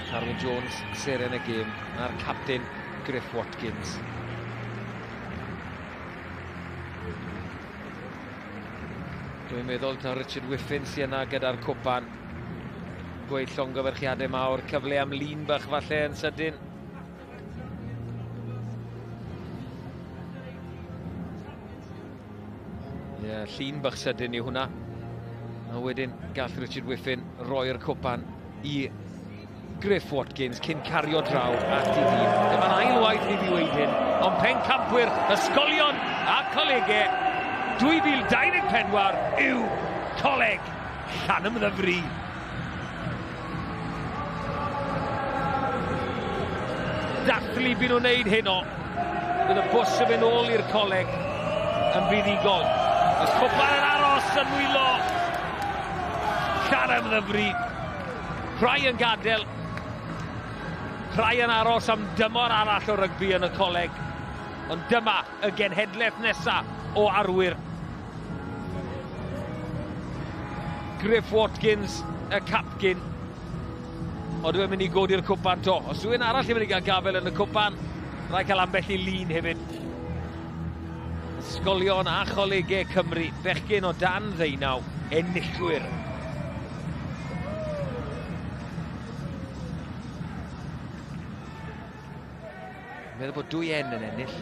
Carwyn Jones, seren y gêm, a'r captain Griff Watkins. Dwi'n meddwl taw Richard Whiffin sy'n yna gyda'r cwpan. Gweud llongyfarchiadau mawr, cyfle am lun bach falle yn sydyn. Ie, yeah, llun bach sydyn yw hwnna. A wedyn gall Richard Whiffin roi'r cwpan i Griff Watkins cyn cario draw at ei dîm. Dyma'r ail waith i fi weud hyn, ond pencampwyr ysgolion a colegau 2024 yw Coleg Llanymddyfri. Dathlu byd nhw'n wneud heno. Bydd y bws yn mynd ôl i'r coleg yn fuddugol. Y cwpan yn aros yn nwylo Llanymddyfri. Rhai yn gadael, rhai yn aros am dymor arall o rygbi yn y coleg. Ond dyma y genhedlaeth nesaf o arwyr. Griff Watkins, y captain. Ond dwi'n mynd i godi'r cwpan to. Os rhywun arall yn mynd i gael gafel yn y cwpan, rhaid cael ambell i lun hefyd. Ysgolion a cholegau Cymru, bechgyn o dan 19, enillwyr. Meddwl bod dwy N yn ennill.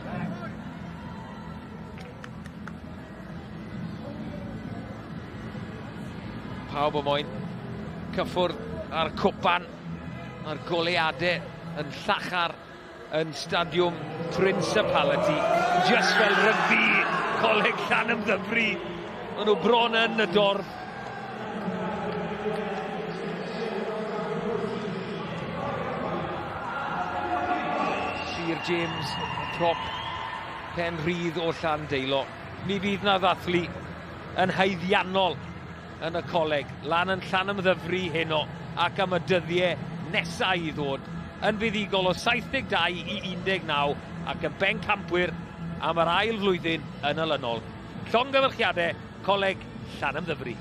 Pawb o moyn cyffwrdd a'r cwpan a'r goleadau yn llachar yn Stadiwm Principality. Just fel rygbi Coleg Llanymddyfri. Maen nhw bron yn y dorf. Sir James, prop pen rhydd o Llandeilo. Mi fydd na ddathlu yn haeddiannol yn y coleg. Lan yn Llanymddyfri heno ac am y dyddiau nesau i ddod yn fuddugol o 72 i 19 ac yn bencampwyr am yr ail flwyddyn yn olynol. Llongyfarchiadau Coleg Llanymddyfri.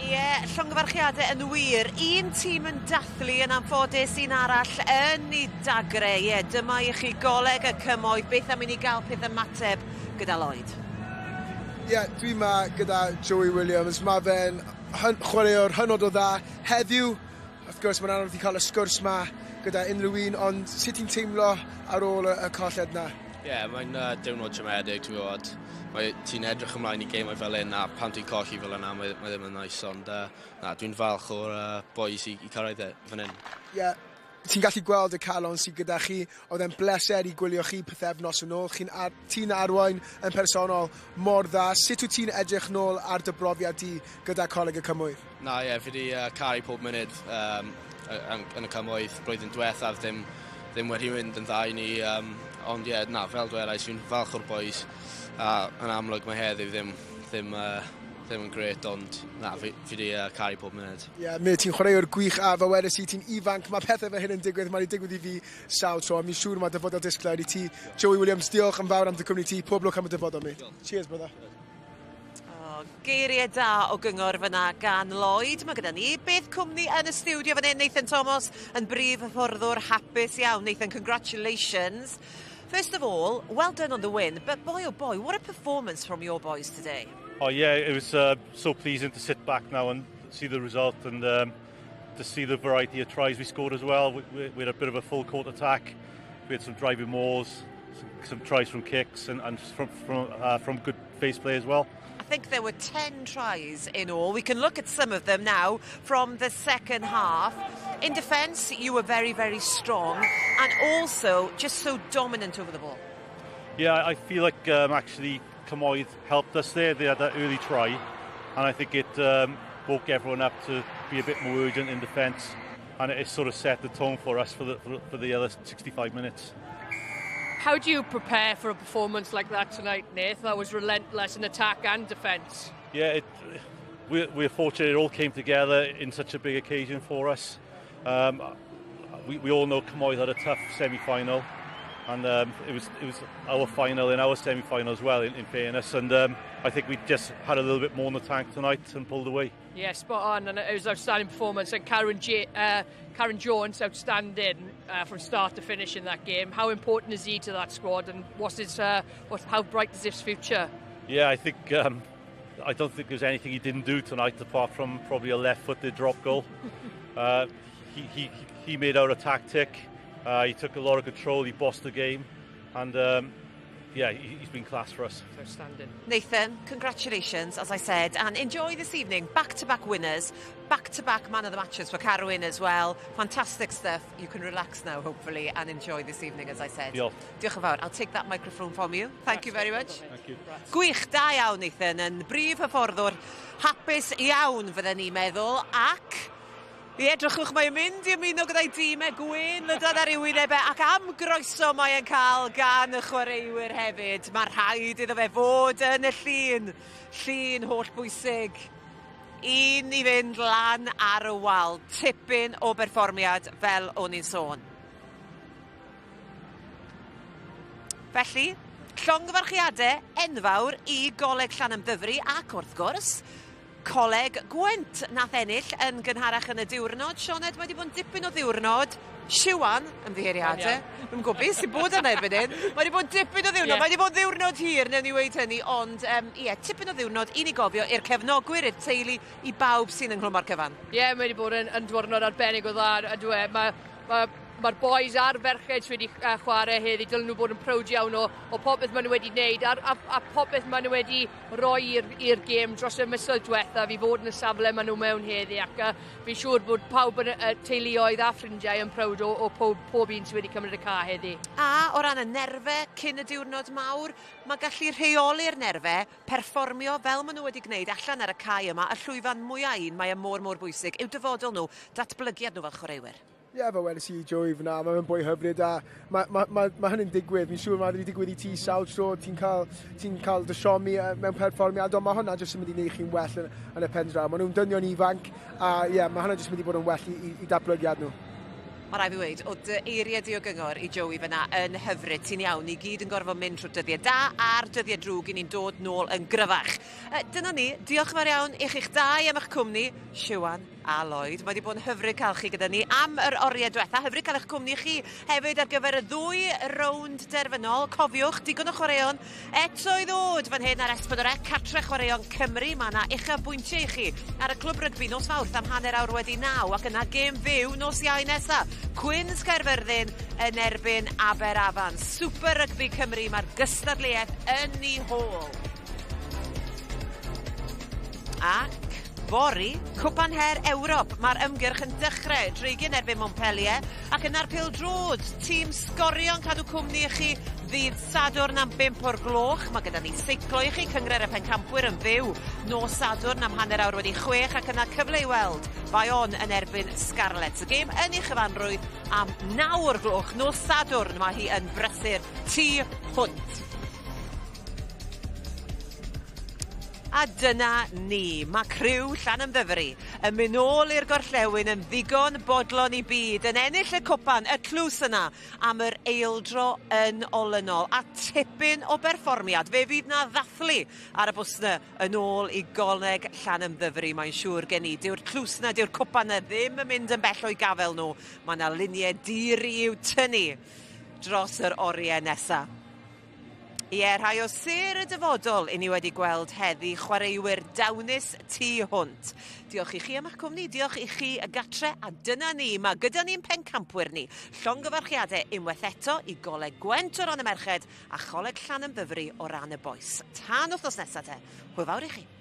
Ie, llongyfarchiadau yn wir. Un tîm yn dathlu yn anffodus, un arall yn ei dagre. Ie, dyma i chi Goleg y Cymoedd. Beth am i ni gael peth ymateb gyda Lloyd? Ie, yeah, dwi yma gyda Joey Williams. Mae fe'n chwaraewr hynod o dda. Heddiw, wrth gwrs, mae'n anodd i cael y sgwrs ma gyda unrhyw un, ond sut ti'n teimlo ar ôl y colled na? Ie, yeah, mae'n diwrnod siomedig, ti'n gwybod. Ti'n edrych ymlaen i gemau fel hyn, a pan ti'n colli fel yna, mae ddim yn nice, ond na, dwi'n falch o'r boys i cyrraedd e fan hyn. Ie, yeah, ti'n gallu gweld y calon sydd gyda chi. Oedd e'n bleser i gwylio chi pythefnos yn ôl. Ti'n arwain yn personol mor dda. Sut wyt ti'n edrych nôl ar dy brofiad di gyda Coleg y Cymoedd? Na, ie, fi wedi caru pob munud yn y Cymoedd. Blwyddyn diwethaf ddim wedi mynd yn dda i ni. Ond ie, na, fel dwedais, fi'n falch o'r boys. A yn amlwg mae heddiw ddim yn gret, ond na, fi wedi caru pob munud. Ie, yeah, mi ti'n chwaraewr gwych a fel wedes i, ti'n ifanc, mae pethau fel hyn yn digwydd, mae wedi digwydd i fi sawl tro, a mi'n siŵr mae dyfodol disglair i ti. Joey Williams, diolch yn fawr am dy cwmni ti, pob lwc am y dyfodol, mate. Cheers, brother. Oh, geiriau da o gyngor fyna gan Lloyd. Mae gyda ni beth cwmni yn y stiwdio fan hyn, Nathan Thomas yn brif hyfforddwr hapus iawn. Nathan, congratulations. First of all, well done on the win, but boy oh boy, what a performance from your boys today. Oh yeah, it was so pleasing to sit back now and see the result and to see the variety of tries we scored as well. We had a bit of a full court attack. We had some driving mauls, some tries from kicks and from good face play as well. I think there were 10 tries in all. We can look at some of them now from the second half. In defence, you were very, very strong and also just so dominant over the ball. Yeah, I feel like actually Cymoedd helped us there. They had that early try, and I think it woke everyone up to be a bit more urgent in defence, and it sort of set the tone for us for the other 65 minutes. How do you prepare for a performance like that tonight, Nath? That was relentless in attack and defence. Yeah, we're fortunate it all came together in such a big occasion for us. We all know Cymoedd had a tough semi-final, and it was our final in our semi-final as well, in fairness, and I think we just had a little bit more in the tank tonight and pulled away. Yeah, spot on, and it was an outstanding performance, and Karen Jones, outstanding from start to finish in that game. How important is he to that squad, and how bright is his future? Yeah, I think I don't think there's anything he didn't do tonight apart from probably a left-footed drop goal. He made out a tactic. He took a lot of control, he bossed the game, and yeah, he's been class for us. Outstanding. Nathan, congratulations, as I said, and enjoy this evening. Back-to-back winners, back-to-back man of the matches for Carwyn as well. Fantastic stuff. You can relax now, hopefully, and enjoy this evening, as I said. Diolch. Diolch yn fawr. I'll take that microphone from you. Thank you very much. Thank you. Gwych, da iawn, Nathan, yn brif hyfforddwr. Hapus iawn, fydden ni'n meddwl, ac i edrychwch, mae'n mynd i ymuno gyda'i dîm e gwên lydan ar ei wynebau ac am groeso mae'n cael gan y chwaraewyr hefyd. Mae rhaid iddo fe fod yn y llun, llun holl bwysig. Un i fynd lan ar y wal, tipyn o berfformiad fel o'n i'n sôn. Felly, llongyfarchiadau enfawr i Goleg Llanymddyfri ac wrth gwrs, Coleg Gwent nath ennill yn gynharach yn y diwrnod. Sioned, mae wedi bod yn dipyn o ddiwrnod. Siwan, ymddiheuriadau. Dwi'n gwybod beth sy'n bod yna erbyn hyn. Mae wedi bod yn dipyn o ddiwrnod. Yeah. Mae wedi bod yn ddiwrnod hir, newn ni weud hynny. Ond, ie, tipyn o ddiwrnod i ni gofio i'r cefnogwyr, i'r teulu, i bawb sy'n ynghlwm â'r cyfan. Ie, yeah, mae wedi bod yn diwrnod arbennig o dda. Mae Mae'r boys a'r ferched sydd wedi chwarae heddi, dylen nhw bod yn proud iawn o, o popeth maen nhw wedi wneud a, a, a popeth maen nhw wedi roi i'r gêm dros y misoedd diwethaf i fod yn y safle maen nhw mewn heddi ac fi'n siŵr bod pawb yn y teuluoedd a ffrindiau yn proud o, o pob, pob un sydd wedi cymryd y ca heddi. A o ran y nerfau cyn y diwrnod mawr, mae gallu rheoli'r nerfau, perfformio fel maen nhw wedi gwneud allan ar y cae yma, y llwyfan mwyaf un, mae e mor mor bwysig, yw dyfodol nhw, datblygiad nhw fel chwaraewyr. Ie, yeah, fel weles i Joey fyna, mae'n boi hyfryd a mae ma, ma, ma hynny'n digwydd. Fi'n siŵr mae wedi digwydd i ti sawl tro, ti'n cael, ti cael dy siomi mewn perfformiad, ond mae hwnna jyst yn mynd i wneud chi'n well yn, yn y pen draw. Maen nhw'n dynion ifanc a ie, yeah, mae hwnna jyst yn mynd i bod yn well i, i, i datblygiad nhw. Mae rai fi weud, o dy eiriau di o gyngor i Joey fyna yn hyfryd. Ti'n iawn, ni gyd yn gorfod mynd trwy'r dyddiau da a'r dyddiau drwg i ni'n dod nôl yn gryfach. Dyna ni, diolch yn fawr iawn i chi'ch dau am eich cwmni, Siwan a Lloyd. Mae wedi bod yn hyfryd cael chi gyda ni am yr oriau diwetha. Hyfryd cael eich cwmni chi hefyd ar gyfer y ddwy rownd derfynol. Cofiwch, digon o chwaraeon eto i ddod fan hyn ar S4C, cartre chwaraeon Cymru. Mae yna uchafbwyntiau i chi ar y clwb rygbi nos Fawrth am 9:30 ac yna gêm fyw nos Iau nesa. Cwins Caerfyrddin yn erbyn Aberafan. Super Rygbi Cymru, mae'r gystadleuaeth yn ei hôl. Ac fory, Cwpan Her Ewrop. Mae'r ymgyrch yn dechrau. Dreigiau yn erbyn Montpellier ac yna'r pêl-droed. Tîm Sgorio'n cadw cwmni i chi ddydd Sadwrn am 5 o'r gloch. Mae gyda ni seiclo i chi, Cynghrair y Pencampwyr yn fyw nos Sadwrn am 6:30 ac yna cyfle i weld Bayonne yn erbyn Scarlets. Y gêm yn ei chyfanrwydd am 9 o'r gloch nos Sadwrn. Mae hi yn brysur tu hwnt. A dyna ni, mae criw Llanymddyfri yn mynd nôl i'r gorllewin yn ddigon bodlon i byd, yn ennill y cwpan, y tlws yna, am yr eildro yn olynol, a tipyn o berfformiad. Fe fydd na ddathlu ar y bws 'na yn ôl i Goleg Llanymddyfri, mae'n siŵr gen i. Dyw'r tlws 'na, dyw'r cwpan 'na ddim yn mynd yn bell o'i gafel nhw. Mae 'na luniau di-ri i'w tynnu dros yr oriau nesa. Ie, rhai o sêr y dyfodol i ni wedi gweld heddi, chwaraewyr dawnus tu hwnt. Diolch i chi am eich cwmni, diolch i chi y gatre, a dyna ni, mae gyda ni'n pencampwyr ni. Llongyfarchiadau unwaith eto i Goleg Gwent o ran y merched a Choleg Llanymddyfri o ran y bois. Tan wythnos nesaf te, hwyl fawr i chi.